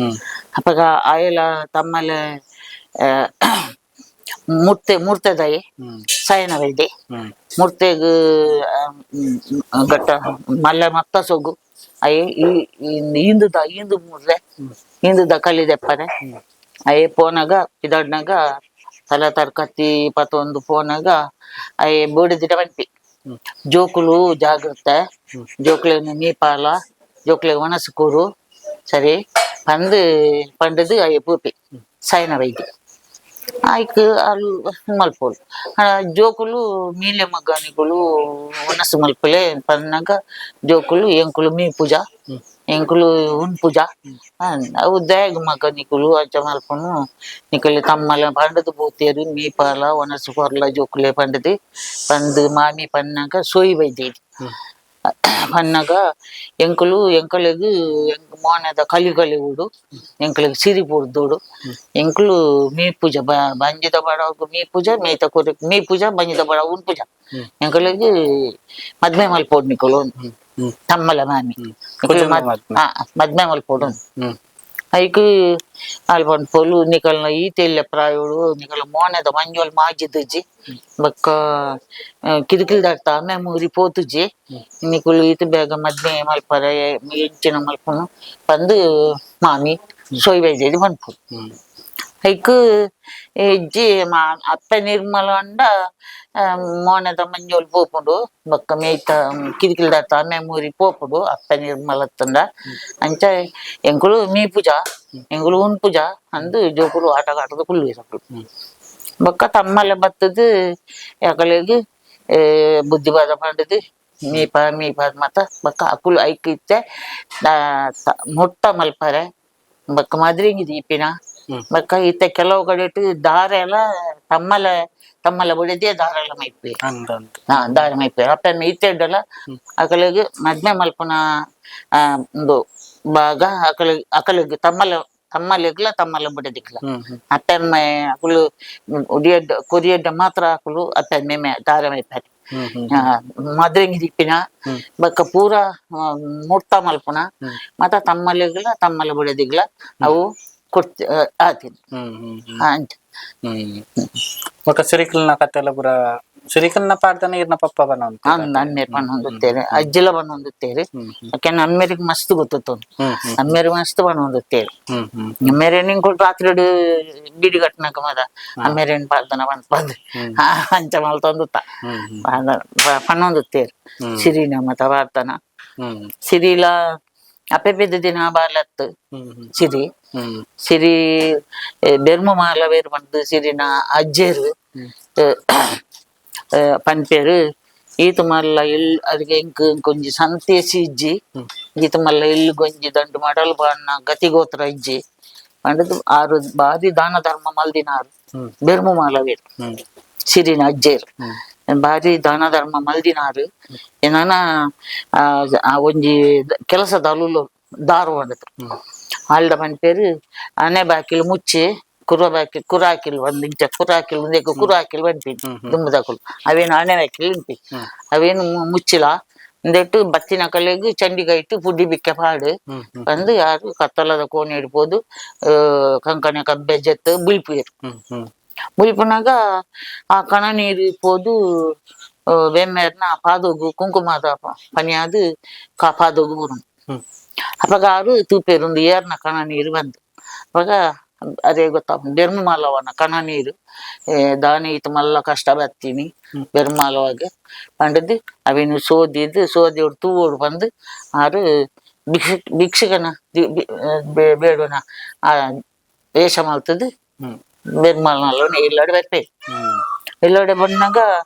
ಅಪಗ ಆಯಲ ತಮ್ಮಲೆ ಮೂರ್ತೆ ಮೂರ್ತೆದಾಯಿ ಸಯನ ವೈದ್ಯ ಮೂರ್ತೆಗ್ ಗಟ್ಟ ಮಲ್ಲ ಮತ್ತ ಸೊಗು ಅಯ್ಯ ಈಂದುದ ಈಂದು ಮೂರ್ದೆ ಈಂದುದ ಕಲಿದೆಪ್ಪನೆ ಅಯ್ಯ ಪೋನಾಗ ಇದಾಡ್ನಾಗ ತಲೆ ತರ್ಕತ್ತಿ ಪತ್ತೊಂದು ಪೋನಾಗ ಅಯ್ಯ ಬೋಡಿದಿಟ ಬಂತಿ ಜೋಕುಲು ಜಾಗ್ರತೆ ಜೋಕುಲೆನ ಮೀಪಾಲ ಜೋಕುಲೆ ಒಣಸು ಕೂರು ಸರಿ ಪಂದು ಪಂಡದು ಅಯ್ಯ ಪೂಪಿ ಸಯನ ವೈದ್ಯ ಆಯ್ಕ್ ಅಲ್ ಮಲ್ಪೋಲು ಜೋಕುಲು ಮೀಲೆ ಮಗ್ಗಾನಿಗಳು ಒಣಸು ಮಲ್ಪಲೆ ಪನ್ನಾಗ ಜೋಕುಲು ಎಂಕುಲು ಮೀ ಪೂಜಾ ಎಂಕುಲು ಉನ್ ಪೂಜಾ ಅವು ದಾಗ್ ಮಗ ನಿಕುಲು ಅಂಚ ಮಲ್ಪುನು ನಿಕುಲು ತಮ್ಮಲ ಪಂಡದು ಪೋತೇರು ಮೀಪಾಲ ಒಣಸು ಕೊರ್ಲ ಜೋಕುಲೆ ಪಂಡದು ಪಂದು ಮಾಮಿ ಪನ್ನಾಗ ಸೋಯಿ ಬೈದೇರಿ ಪನ್ನಾಗ ಎಂಕುಲು ಎಂಕಲೆಗ್ ಎಂಕ್ ಮೋನೆದ ಕಲಿ ಕಲಿ ಉಡು ಎಂಕಲೆಗ್ ಸಿರಿ ಪೂರ್ದೋಡು ಎಂಕುಲು ಮೀ ಪೂಜಾ ಬಂಜಿದ ಬಡವಗ್ ಮೀ ಪೂಜಾ ಮೇತ ಕೊರಕ್ ಮೀ ಪೂಜಾ ಬಂಜಿದ ಬಡವ ಉನ್ ಪೂಜಾ ಎಂಕಲೆಗ್ ಮದ್ಮೆ ಮಲ್ಪೋಡ್ ನಿಕುಲು ತಮ್ಮಲ ಮಾಮಿ. ಕುಜಲ್ದ ಮದ್ಮೆ. ಮದ್ಮೆ ಮಲ್ಪೊಡು. ಹ್ಮ್. ಐಕ್ ಅಲ್ ಪನ್ಪೊಲು ನಿಕಲ್ನ ಈತ ಎಲ್ಲ ಪ್ರಾಯೋಡು ನಿಕಲ್ನ ಮೋನೆದ ಮಂಜೊಲ್ ಮಾಜಿದುಜಿ ಬೊಕ್ಕ ಕಿರಿಕಿಲ್ದಾಡ್ತ ಆಮೆ ಮೂರಿ ಪೋತುಜಿ ನಿಕುಲು ಈತ ಬೇಗ ಮದ್ಮೆ ಮಲ್ಪರೆ ಎಂಚಿನ ಮಲ್ಪುನು ಪಂದ್ ಮಾಮಿ ಸೊಯ್ ಬೈದೇದಿ ಪನ್ಪೊಲು. ಹ್ಮ್. ಐಕ್ ಇಜ್ಜಿ ಮಾ ಅಪ್ಪೆ ನಿರ್ಮಲ ಅಂಡ ಮೋನೆದ ಮಂಜೊಲ್ ಪೋಪುಂಡು ಬೊಕ್ಕ ಮೇಯ್ತ ಕಿರಿಕಿಲ್ದಾತ ಆಮೆ ಮೂರಿ ಪೋಪುಂಡು ಅಪ್ಪೆ ನಿರ್ಮಲ ಅತ್ತಂಡ ಅಂಚ ಎಂಕುಲು ಮೀಪುಜ ಎಂಕುಲು ಉನ್ಪುಜ ಅಂದ್ ಜೋಕುಲು ಆಟಗಾಟದ ಕುಲ್ಲುವೆರ್ ಅಕುಲು. ಹ್ಮ್. ಬೊಕ್ಕ ತಮ್ಮಲೆ ಬತ್ತದ್ ಅಕಲೆಗ್ ಬುದ್ಧಿವಾದ ಪಂಡುದು ಮೀಪ ಮೀಪ ಮತ ಬೊಕ್ಕ ಅಕುಲು ಐಕ್ ಇತ್ತೆ ಮುಟ್ಟ ಮಲ್ಪರೆ ಬೊಕ್ಕ ಮದ್ರಿಂಗಿ ದೀಪಿನ. ಹ್ಮ್. ಬೊಕ್ಕ ಇತ್ತೆ ಕೆಲವು ಕಡೆಟ್ ದಾರೆ ಎಲ್ಲ ತಮ್ಮಲೆ ತಮ್ಮಲೆ ಬುಡೆದಿಯೇ ದಾರೆ ಎಲ್ಲ ಮೈಪುವೆರ್. ಅಂದ್ ಅಂದ್. ಹಾ, ದಾರೆ ಮೈಪುವೆರ್. ಅಪ್ಪೆ ಇತ್ತೆ ಇಡ್ಡಲ ಅಕಲೆಗ್ ಮದ್ಮೆ ಮಲ್ಪುನ ಉಂದು ಭಾಗ ಅಕಲೆಗ್ ಅಕಲೆಗ್ ತಮ್ಮಲೆ ತಮ್ಮಲೆಗ್ಲ ತಮ್ಮಲೆ ಬುಡೆದಿಗ್ಲ. ಹ್ಮ್ ಹ್ಮ್. ಅಪ್ಪೆಮ್ಮೆ ಅಕುಲು ಉಡಿಯಡ್ಡ ಕೊರಿಯಡ್ಡ ಮಾತ್ರ ಅಕುಲು ಅಪ್ಪೆಮ್ಮೆ ದಾರೆ ಮೈಪೆರ್. ಹ್ಮ್ ಹ್ಮ್. ಮದ್ರೆಂಗಿ ದೀಪಿನ ಹ್ಮ್. ಬೊಕ್ಕ ಪೂರ ಮುರ್ತ ಮಲ್ಪುನ ಹ್ಮ್. ಮತ್ತ ತಮ್ಮಲೆಗ್ಲ ತಮ್ಮಲೆ ಬುಡೆದಿಗ್ಲ ಅವು ಕೊಡ್ತಿ ಆತಿನ. ಹ್ಮ್ ಹ್ಮ್ ಹ್ಮ್. ಅಂಚ. ಹ್ಮ್. ಬೊಕ್ಕ ಸಿರಿಕಲ್ನ ಕತೆ ಎಲ್ಲ ಪೂರ ಸಿರಿಕಲ್ನ ಪಾಡ್ದನ ಇರ್ನ ಪಪ್ಪ ಬನ. ಅಂದ್ ಅಮ್ಮೇರ್ ಪನೊಂದುತ್ತೇರು, ಅಜ್ಜಿಲ ಪನೊಂದುತ್ತೇರು. ಹ್ಮ್ ಹ್ಮ್. ಯಾಕೆಂದ್ರೆ ಅಮ್ಮೇರಿಗೆ ಮಸ್ತ್ ಗೊತ್ತಿತ್ತು. ಹ್ಮ್ ಹ್ಮ್. ಅಮ್ಮೇರ್ ಮಸ್ತ್ ಪನೊಂದುತ್ತೇರು. ಹ್ಮ್ ಹ್ಮ್. ಅಮ್ಮೇರೆ ನಿಂಗೆ ರಾತ್ರಿ ಬಿಡಿ ಕಟ್ಟನಕ ಮದ ಅಮ್ಮೇರೇನ್ ಪಾಡ್ದನ ಪನ್ಪಂದು ಹ್ಮ್. ಅಂಚ ಮಲ್ತೊಂದುತ್ತ. ಹ್ಮ್ ಹ್ಮ್. ಪನೊಂದುತ್ತೇರು. ಹ್ಮ್. ಸಿರಿನ ಮತ ಪಾಡ್ದನ. ಹ್ಮ್. ಸಿರಿಲ ಅಪ್ಪೆ ಪೆದ್ದ ದಿನ ಬಾಲತ್ತು. ಹ್ಮ್ ಹ್ಮ್. ಸಿರಿ ಹ್ಮ್. ಸಿರಿ ಬೆರ್ಮ ಮಾಲ ಬೇರು ಪಂದ್ ಸಿರಿನ ಅಜ್ಜೆರು ಪನ್ಪೇರು ಈತ ಮಲ್ಲ ಇಲ್ ಅದಕ್ಕೆ ಎಂಕ್ ಒಂಜಿ ಸಂತೇಸಿ ಇಜ್ಜಿ. ಹ್ಮ್. ಈತ ಮಲ್ಲ ಇಲ್ಲು ಗೊಂಜಿ ದಂಡು ಮಡಲ್ ಬಾಣ್ಣ ಗತಿಗೋತ್ರ ಇಜ್ಜಿ ಪಂಡುದು ಆರು ಬಾರಿ ದಾನ ಧರ್ಮ ಮಲ್ದಿನಾರು. ಹ್ಮ್. ಬೆರ್ಮ ಮಾಲವೇರು. ಹ್ಮ್. ಸಿರಿನ ಅಜ್ಜೆರು ಹ್ಮ್. ಬಾರಿ ದಾನ ಧರ್ಮ ಮಲ್ದಿನಾರು. ಏನಾನ ಆ ಒಂಜಿ ಕೆಲಸದ ಅಲುಲು ದಾರು ಪಂಡುದು. ಹ್ಮ್. ಆಲ್ಡ ಪನ್ಪೇರು ಆನೆ ಬಾಕಿಲು ಮುಚ್ಚಿ ಕುರ ಬಾಕಿ ಕುರಾಕಿಲ್ ಒಂದ್ ಇಂಚ ಕುರಾಕಿಲ್ ಉಂದೆಕ್ ಕುರಾಕಿಲ್ ಪನ್ಪಿ. ಹ್ಮ್ ಹ್ಮ್. ದುಂಬುದಕುಲು ಅವೇನು ಆನೆ ಬಾಕಿಲ್ ಉಂಪಿ. ಹ್ಮ್. ಅವೇನು ಮುಚ್ಚಿಲ ಉಂದೆಟ್ ಬತ್ತಿನ ಕಲೆಗ್ ಚಂಡಿಗೈಟ್ ಪುಡಿ ಬಿಕ್ಕೆ ಪಾಡು ಹ್ಮ್ ಹ್ಮ್. ಪಂದ್ ಯಾರು ಕತ್ತಲದ ಕೋಣೆ ಇಡ್ಬೋದು ಕಂಕಣೆ ಕಬ್ಬೆ ಜೆತ್ತು ಬುಲ್ಪುವೆರ್. ಹ್ಮ್ ಹ್ಮ್. ಬುಲ್ಪುನಗ ಆ ಕಣ ನೀರು ಪೋದು ಬೆಮ್ಮೆರ್ನ ಪಾದೊಗು ಕುಂಕುಮದ ಪನಿಯಾದ್ ಪಾದೊಗು ಬೂರುಂಡು. ಹ್ಮ್. ಅಪಗ ಆರು ತೂಪೆರ್ ಉಂದು ಏರ್ನ ಕಣ ನೀರು ಬಂದು. ಅಪಗ ಅದೇ ಗೊತ್ತಾಪುಂಡು ಬೆರ್ಮ ಮಾಲವನ ಕಣ ನೀರು ದಾನೆ ಈತ ಮಲ್ಲ ಕಷ್ಟ ಬತ್ತೀನಿ ಹ್ಮ್. ಬೆರ್ಮಾಲವಾಗ ಪಂಡುದು ಅವೆನ್ ಸೋದಿದ್ ಸೋದಿಯೋಡು ತೂವೊಡು ಪಂದ್ ಆರು ಭಿಕ್ಷ ಭಿಕ್ಷುಕನ ಬೇಡುನ ಆ ವೇಷ ಮಲ್ತುದು ಹ್ಮ್. ಬೆರ್ಮಾಲ್ನಲ್ಲ ಇಲ್ಲಡೆ ಬರ್ಪೇರು. ಹ್ಮ್. ಇಲ್ಲಡೆ ಬನ್ನಗ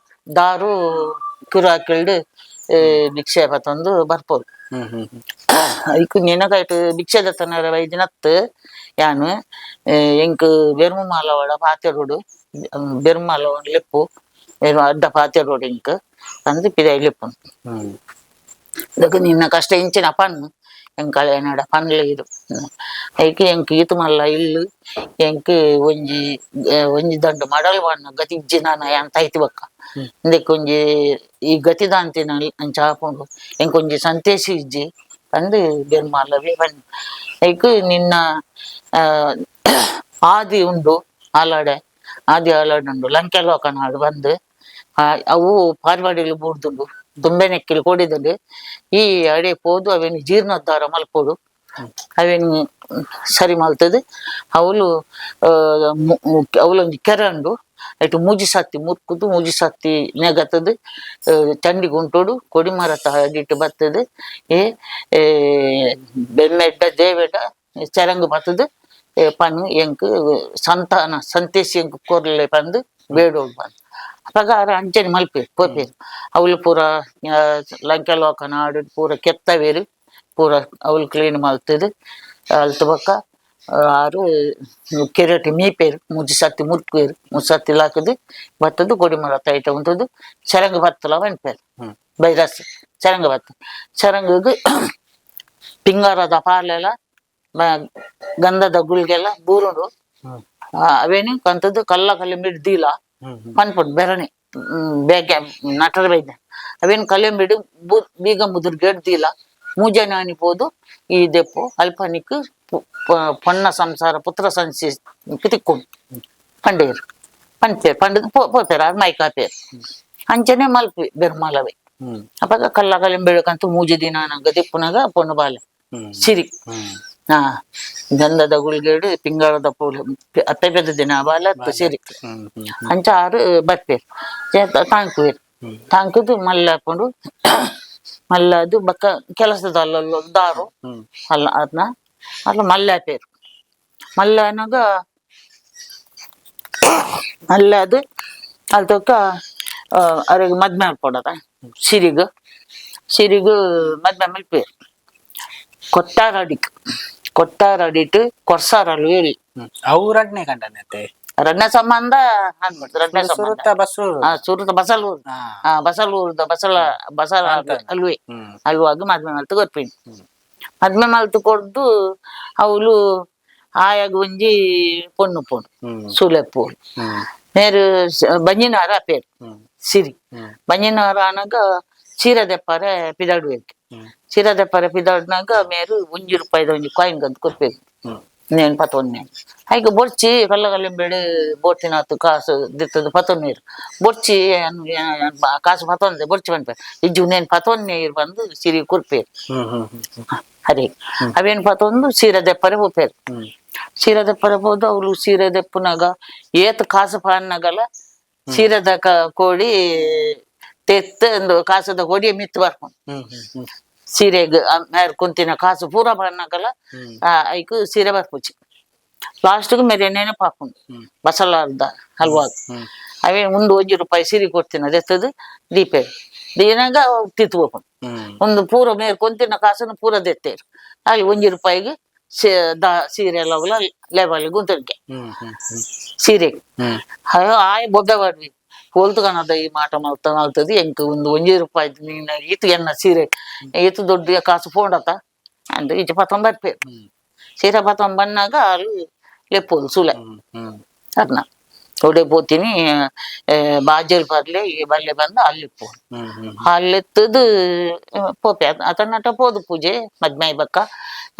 ದಾರು ಕಿರಾಕಿಲ್ಡ್ ಭಿಕ್ಷೆ ಪತ್ತೊಂದು ಬರ್ಪೊಲು. ಹ್ಮ್ ಹ್ಮ್ ಹ್ಮ್. ಐಕ್ ನಿನಕೈಟ್ ಭಿಕ್ಷೆ ದತ್ತನರ ವೈದ್ಯನತ್ ಯಾನ್ ಎಂಕ್ ಬೆರ್ಮ ಮಾಲವಡ ಪಾತೆರೊಡು ಬೆರ್ಮಾಲವನ್ ಲೆಪ್ಪು ಅಡ್ಡ ಪಾತೆರೊಡು ಎಂಕ್ ಪಂದ್ ಪಿದಾಯಿ ಲೆಪ್ಪುನು. ಹ್ಮ್. ಇದಕ್ಕೆ ನಿನ್ನ ಕಷ್ಟ ಇಂಚಿನ ಪಣ್ಣು ಎಂಕಲ ಎನ್ನಡ ಪನ್ಲೆ ಇದು ಐಕ್ ಎಂಕ್ ಈತ್ ಮಲ್ಲ ಇಲ್ಲು ಎಂಕ್ ಒಂಜಿ ಒಂಜಿ ದಂಡು ಮಡಲ್ ಪಣ್ಣು ಗತಿ ಇಜ್ಜಿ ನಾನ ಯಾನ್ ತೈತಿ ಬೊಕ್ಕ. ಹ್ಮ್. ಇಂದೆಕ್ ಒಂಜಿ ಈ ಗತಿ ದಾಂತಿನ ಅಂಚ ಆಪುಂಡು ಎಂಕ್ ಒಂಜಿ ಸಂತೇಸಿ ಇಜ್ಜಿ ಪಂದ್ ಬೆರ್ಮಾಲವೇ ಪಣ್ಣು. ಐಕ್ ನಿನ್ನ ಆದಿ ಉಂಡು ಆಲಾಡೆ ಆದಿ ಆಲಾಡೆ ಉಂಡು ಲಂಕೆ ಲೋಕನಾಡು ಬಂದು ಅವು ಪಾರ್ವಾಡಿಲು ಬೂಡ್ದುಂಡು ತುಂಬೆ ನೆಕ್ಕಿಲು ಕೊಡಿದುಂಡು ಈ ಅಡೆ ಪೋದು ಅವೇನು ಜೀರ್ಣೋದ್ಧಾರ ಮಲ್ಪೊಡು ಅವೇನು ಸರಿ ಮಲ್ತದು ಅವಳು ಅವಳೊಂಜಿ ಕೆರೆ ಉಂಡು ಐಟ್ ಮೂಜಿ ಸತ್ತಿ ಮುರ್ಕುದು ಮೂಜಿ ಸತ್ತಿ ನೆಗತ್ತದು ಚಂಡಿ ಗುಂಟೋಡು ಕೊಡಿಮರತ ಅಡಿಟ್ ಬತ್ತದು ಏ ಏ, ಬೆಮ್ಮೆಡ್ಡ ದೇವೆಡ ಚರಂಗು ಬತ್ತದು ಪನ್ ಎಂಕ್ ಸಂತಾನ ಸಂತೇಸಿ ಎಂಕ್ ಕೊರ್ಲೆ ಪಂದ್ ಬೇಡೋಡು ಪಂದ್. ಅಪಗ ಆರ್ ಅಂಚನೆ ಮಲ್ಪೇರು ಪೋಪೇರು ಅವ್ಲು ಪೂರ ಲಂಕೆ ಲೋಕನಾಡು ಪೂರ ಕೆತ್ತವೇರು ಪೂರ ಅವ್ಲು ಕ್ಲೀನ್ ಮಲ್ತದು ಅಲ್ತ್ ಬೊಕ್ಕ ಆರು ಕೆರೆಟ್ ಮೀಪೇರು ಮೂಜಿ ಸತ್ತಿ ಮುರ್ಕುವೇರು ಮೂಜಿ ಸತ್ತಿ ಲಾಕುದು ಬತ್ತದು ಕೊಡಿಮರತ ಐಟ ಉಂತುದು ಚರಂಗ ಬತ್ತಲ ಪನ್ಪೇರು. ಹ್ಮ್. ಬೈರಸ್ ಚರಂಗ ಬತ್ತ ಚರಂಗಗ್ ಪಿಂಗಾರದ ಪಾಲೆಲ ಗಂಧದ ಗುಳ್ಗೆಲ್ಲ ಬೂರುಂಡು. ಹ್ಮ್. ಅವೇನು ಕಂತದ್ದು ಕಲ್ಲ ಕಲ್ಲಿಂಬಿಡ್ ದೀಲ ಹ್ಮ್ ಹ್ಮ್. ಪನ್ಪುಂಡು ಬೆರಣೆ ಬೇಗ ನಟರ ಬೈದ ಅವೇನು ಕಲ್ಲಿಂಬಿಡು ಬೀಗ ಮುದುರ್ ಗೇಟ್ ದೀಲ ಮೂಜನಾನಿ ಪೋದು ಈ ದೆಪ್ಪು ಅಲ್ಪನಿಕ್ ಪೊನ್ನ ಸಂಸಾರ ಪುತ್ರ ಸಂಸಿ ತಿಕ್ಕು ಪಂಡೇರು ಪನ್ಪೇರು ಪಂಡದು ಪೋಪೇರು ಅದು ಮೈಕಾಪೇರು ಅಂಚನೆ ಮಲ್ಪಿ ಬೆರ್ಮಲವೇ. ಅಪಗ ಕಲ್ಲ ಕಲಿಂಬೆಳಕಂತೂ ಮೂಜಿ ದಿನ ನಂಗ ದಿಪ್ಪುನಗ ಪೊಣ್ಣು ಬಾಲೆ ಸಿರಿ. ಹಾ, ಗಂಧದ ಗುಳಿಗೇಡು ಪಿಂಗಾಳದ ಪೋಲು ಅತ್ತೆ ಪೆದ್ದ ದಿನ ಬಾಲ ಸಿರಿ. ಹ್ಮ್ ಹ್ಮ್ ಅಂಚ ಆರು ಬರ್ಪೇರು ತಾಂಕುವೇರು. ತಾಂಕುದು ಮಲ್ಲ ಹಾಕೊಂಡು ಮಲ್ಲ ಅದು ಬಕ್ಕ ಕೆಲಸದ ಅಲ್ಲಲ್ಲ ದಾರು. ಅಲ್ಲ ಅದನ್ನ ಅಲ್ಲ ಮಲ್ಲ ಹಾಪೇರು. ಮಲ್ಲ ಅನ್ನಾಗ ಮಲ್ಲ ಅದು ಅಲ್ಲಿ ತೊಕ್ಕ ಅವ್ರಿಗೆ ಮದ್ಮೆ ಮಾಡ್ಕೊಡದ ಸಿರಿಗ್. ಸಿರಿಗು ಮದ್ಮೆ ಮಲ್ಪೇರು ಕೊಟ್ಟಾರಡಿಕ್. ಕೊಟ್ಟಾರಡಿಟ್ಟು ಕೊರ್ಸಾರಲ್ಲು ಹೇಳಿ. ಅವು ರಡ್ನೆ ಕಂಡನತೆ. ರಡ್ನ ಸಂಬಂಧ ಅಂದ್ಬಿಡ್ತು, ರಡ್ನ ಸಂಬಂಧ. ಸುರುತ ಬಸ್ರೂರು. ಆ, ಸುರುತ ಬಸಲೂರು. ಆ ಬಸಲೂರ್ದ ಬಸಲ ಬಸಲ ಅಲ್ವೇ. ಅಲ್ವಾಗ ಮದ್ವೆ ಮಲ್ತು ಕೊರ್ಪಿನಿ. ಮದ್ಮೆ ಮಲ್ತು ಕೊಡ್ದು ಅವಳು ಆಯಾಗ ಒಂಜಿ ಪೊಣ್ಣು ಪೊಣ್ಣು ಸೂಲೆಪ್ಪು. ನೇರು ಬಂಜಿನಾರ ಪೇರು ಸಿರಿ. ಬಂಜಿನಾರ ಆನಾಗ ಚೀರ ದೆಪ್ಪಾರೆ ಪಿದಾಡುವೆಕ್. ಚೀರ ದೆಪ್ಪಾರೆ ಪಿದಾಡ್ನಾಗ ಮೇರು ಒಂಜಿ ರೂಪಾಯಿದ ಒಂಜಿ ಕಾಯಿನ್ ಗಂತ ಕೊರ್ಪೇರು. ನೇನು ಪತ್ತೊನ್ನೆ ಐಕ್ ಬೊರ್ಚಿ ಕಲ್ಲ ಕಲ್ಲಿಂಬೇಡು ಬೋಟಿನಾತು ಕಾಸು ದಿತ್ತದ ಪತ್ತೊನ್ನೇರು ಬೊರ್ಚಿ ಕಾಸು ಪತ್ತೊಂದೆ ಬೊರ್ಚಿ ಪನ್ಪೆ ಇಜ್ಜು ನೇನು ಪತ್ತೊನ್ನೇರು ಬಂದು ಸಿರಿ ಕೊರ್ಪೇರು. ಹ್ಮ್ ಹ್ಮ್ ಹ್ಮ್ ಅದೇ ಅವೇನು ಪತ್ತೊಂದು ಸೀರೆ ದೆಪ್ಪರೆ ಹೋಪೇರು. ಸೀರೆ ದೆಪ್ಪರೆ ಹೋದು ಅವಳು ಸೀರೆ ದೆಪ್ಪುನಾಗ ಏತ್ ಕಾಸು ಪಾನ್ನಾಗಲ ಸೀರೆದ ಕೋಡಿ ತೆತ್ತ ಒಂದು ಕಾಸದ ಕೋಡಿ ಮಿತ್ತು ಬರ್ಕೊಂಡು ಹ್ಮ್ ಹ್ಮ್ ಹ್ಮ್ ಸೀರೆಗ್ ಮೇರ್ ಕುಂತಿನ ಕಾಸು ಪೂರ ಪಾನ್ನಾಗಲ ಐಕ್ ಸೀರೆ ಬರ್ಪುಚಿ. ಲಾಸ್ಟ್ಗೆ ಮೇರೆ ನೆನಪಾಪುಂಡು ಬಸಲಾರ್ದ ಹಲ್ವಾಗ. ಅವೇ ಒಂದು ಒಂಜಿ ರೂಪಾಯಿ ಸೀರೆ ಕೊಡ್ತೀನಿ ಅದೆತ್ತದು ದೀಪೆ ದೀನಾಗ ತಿತ್ತು ಹೋಪುಂಡು. ಒಂದು ಪೂರ ಮೇರ್ ಕೊಂತಿನ ಕಾಸನ್ನು ಪೂರ ದೆತ್ತೇರು. ಅಲ್ಲಿ ಒಂಜಿ ರೂಪಾಯಿಗೆ the ಸೀರೆ ಎಲ್ಲ ಲೇಬಲ್ ಗುಂತಳಿಕೆ ಹ್ಮ್ ಹ್ಮ್ ಹ್ಮ್ ಸೀರೆ. ಆಯ್ ಬೊಬ್ಬೆ ಬಾಡ್ವಿ ಹೋಲ್ತು ಕಾಣದ ಈ ಮಾಟ ಮಲ್ತ ಮಲ್ತದ ಎಂಕ್ ಒಂದು ಒಂಜಿ ರೂಪಾಯಿ ನೀನ ಈತು ಎನ್ನ ಸೀರೆ ಈತು ದೊಡ್ಡ ಕಾಸು ಫೋಂಡತ ಅಂದ್ ಈಚೆ ಪತ್ತೊಂಬತ್ತು ಸೀರೆ ಪತ್ತೊಂಬನ್ನಾಗ ಅಲ್ಲಿ ಲೆಪ್ಪೋದು ಸೂಲೆ. ಹ್ಮ್ ಹ್ಮ್ ಅದ್ನ ಒಡೆ ಪೋತೀನಿ ಬಾಜಲ್ ಬರ್ಲೆ ಈ ಬಲ್ಲೆ ಬಂದು ಅಲ್ಲಿ ಪೋ ಹ್ಮ್ ಹ್ಮ್ ಅಲ್ಲೆತ್ತದು ಪೋಪೆ ಅತನಟ ಪೋದು ಪೂಜೆ ಮದ್ಮೆ ಬಕ್ಕ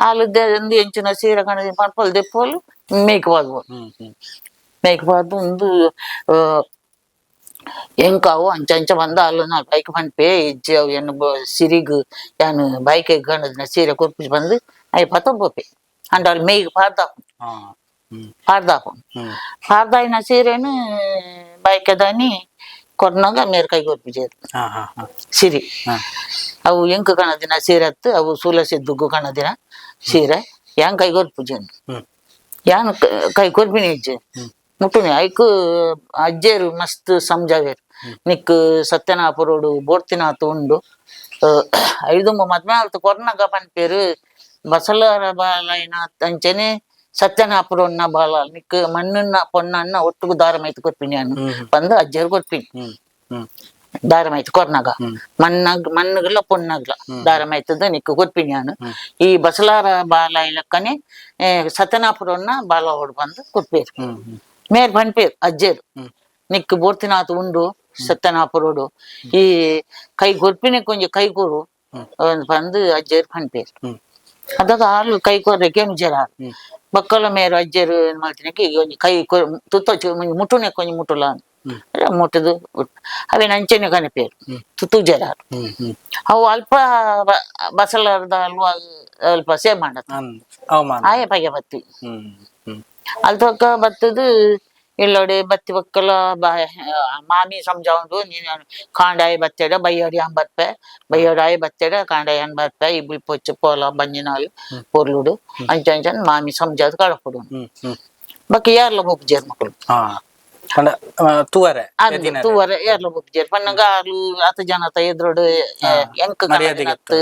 ಅಲ್ಲಿ ಒಂದು ಎಂಚಿನ ಸೀರೆ ಕಣ ಪನ್ಪಲ್ ದೆಪ್ಪೋಲು ಮೇಕ್ ಬಾದ್ಬೋದು. ಹ್ಮ್ ಹ್ಮ್ ಮೇಕ್ ಬಾದು ಒಂದು ಎಂಕಾವು ಅಂಚ ಅಂಚ ಬಂದ ಅಲ್ಲ ನಾ ಬೈಕ್ ಪನ್ಪೆ ಇಜ್ಜಿ ಅವು ಏನು ಸಿರಿಗ್ ಯಾನು ಬೈಕ್ ಗಣದ ಸೀರೆ ಕೊರ್ಪುಜಿ ಬಂದು ಅಯ್ಯ ಪತ್ತ ಪೋಪೆ ಅಂಡ ಅಲ್ಲಿ ಮೇಯ್ಗ್ ಪಾರ್ದಾಪು. ಹಾ ಹ್ಮ್ ಪಾರ್ದಾಪು. ಹ್ಮ್ ಪಾರ್ದಾಯಿನ ಸೀರೆನು ಬೈಕದಾನಿ ಕೊರ್ನಾಗ ಮೇರ್ ಕೈ ಕೊರ್ಪುಜೇರು. ಹಾ ಹಾ ಹಾ ಸಿರಿ. ಹಾ ಅವು ಎಂಕ್ ಕಣದಿನ ಸೀರೆ ಅತ್ತು ಅವು ಸೂಲ ಸಿದ್ದುಗು ಕಣದಿನ ಸೀರೆ ಯಾನ್ ಕೈ ಕೊರ್ಪುಜೇನು. ಯಾನ್ ಕೈ ಕೊರ್ಪಿನಿ ಇಜ್ಜೆ ಮುಟ್ಟುನಿ ಐಕ್ ಅಜ್ಜೇರು ಮಸ್ತ್ ಸಂಜಾವೇರು ನಿಕ್ ಸತ್ಯನಾಪುರೋಡು ಬೋರ್ತಿನಾತು ಉಂಡು ಐದು ಮದ್ಮೆ ಆಲ್ತು ಕೊರ್ನಗ ಪನ್ಪೇರು ಬಸಲರ ಬಾಲೈನ ಅಂಚನೆ ಸತ್ಯನಾಪುರನ್ನ ಬಾಲ ನಿಕ್ ಮಣ್ಣನ್ನ ಪೊನ್ನನ್ನ ಒಟ್ಟುಗು ದಾರ ಮೈತ್ ಕೊರ್ಪಿನಿ ಯಾನು ಬಂದು ಅಜ್ಜೇರು ಕೊರ್ಪಿನಿ. ಹ್ಮ್ ಹ್ಮ್ ದಾರ ಮೈತ್ ಕೊರ್ನಗ ಮಣ್ಣಾಗ್ ಮಣ್ಣುಗ್ಲ ಪೊಣ್ಣಗ್ಲ ದಾರ ಮೈತದ ನಿಕ್ಕು ಕೊರ್ಪಿನಿ ಯಾನು. ಈ ಬಸಲಾರ ಬಾಲ ಇಲಕ್ಕನೆ ಸತ್ಯನಾಪುರನ್ನ ಬಾಲ ಹೊಡ್ ಬಂದು ಕೊರ್ಪೇರು. ಹ್ಮ್ ಹ್ಮ್ ಮೇರ್ ಪನ್ಪೇರು ಅಜ್ಜೇರು ನಿಕ್ಕು ಬೋರ್ತಿನಾತು ಉಂಡು ಸತ್ಯನಾಪುರೋಡು ಈ ಕೈ ಕೊರ್ಪಿನಿ ಕೊಂಚ ಕೈ ಕೊರು ಬಂದು ಅಜ್ಜೇರು ಪನ್ಪೇರು. ಅದಾಗ ಹಾಲು ಕೈ ಕೊರ್ರೆಕ್ಕೆ ಜರ ಬಕ್ಕಲ ಮೇರು ಅಜ್ಜೇರು ಏನ್ ಮಲ್ತಿನಕ್ಕೆ ಈಗ ಒಂಜಿ ಕೈ ತುತ್ತೊಚ್ಚು ಮುಟ್ಟುನೆ ಕೊಂಚ ಮುಟ್ಟುಲ ಮುಟ್ಟುದು ಅವೇನು ಅಂಚನೆ ಕನಪೇರು ತುತ್ತು ಜರ. ಹ್ಮ್ ಹ್ಮ್ ಅವು ಅಲ್ಪ ಬಸಲಾರ್ದ ಅಲ್ವಾ ಅಲ್ಪ ಸೇವ್ ಮಾಡತ್ತ. ಅವಮಾನ. ಆಯ ಪಯ್ಯ ಬತ್ತಿ. ಹ್ಮ್ ಹ್ಮ್ ಅಲ್ಲಿ ತೊಕ್ಕ ಬತ್ತದು ಇಲ್ಲೋಡೆ ಬತ್ತಿ ಬಕ್ಕಲ ಬಾ ಮಾಮಿ ಸಂಜಾವುಂಡು ನೀನು ಕಾಂಡಾಯಿ ಬತ್ತೆಡ ಬೈಯಡಿ ಅನ್ ಬರ್ಪೆ ಬೈಯಡಾಯಿ ಬತ್ತೆಡ ಕಾಂಡಾಯಿ ಅನ್ ಬರ್ಪೆ ಈ ಬುಲ್ಪೊಚ್ಚು ಪೋಲ ಬಂಜಿನಾಲು ಪೊರ್ಲುಡು ಅಂಚ ಅಂಚ ಮಾಮಿ ಸಂಜಾದ್ ಕಳಪಡು. ಹ್ಮ್ ಹ್ಮ್ ಬಕ್ಕ ಯಾರ್ಲ ಬೊಪ್ಪುಜೇರ್ ಮಕ್ಕಳು. ಹಾ ಪಂಡ ತೂವರೆ. ಅಂದ್ ತೂವರೆ ಯಾರ್ಲ ಬೊಪ್ಪುಜೇರ್ ಪನ್ನಗ ಆಲು ಅತ ಜನತ ಎದುರುಡು ಎಂಕ್ ಕನದಿನತ್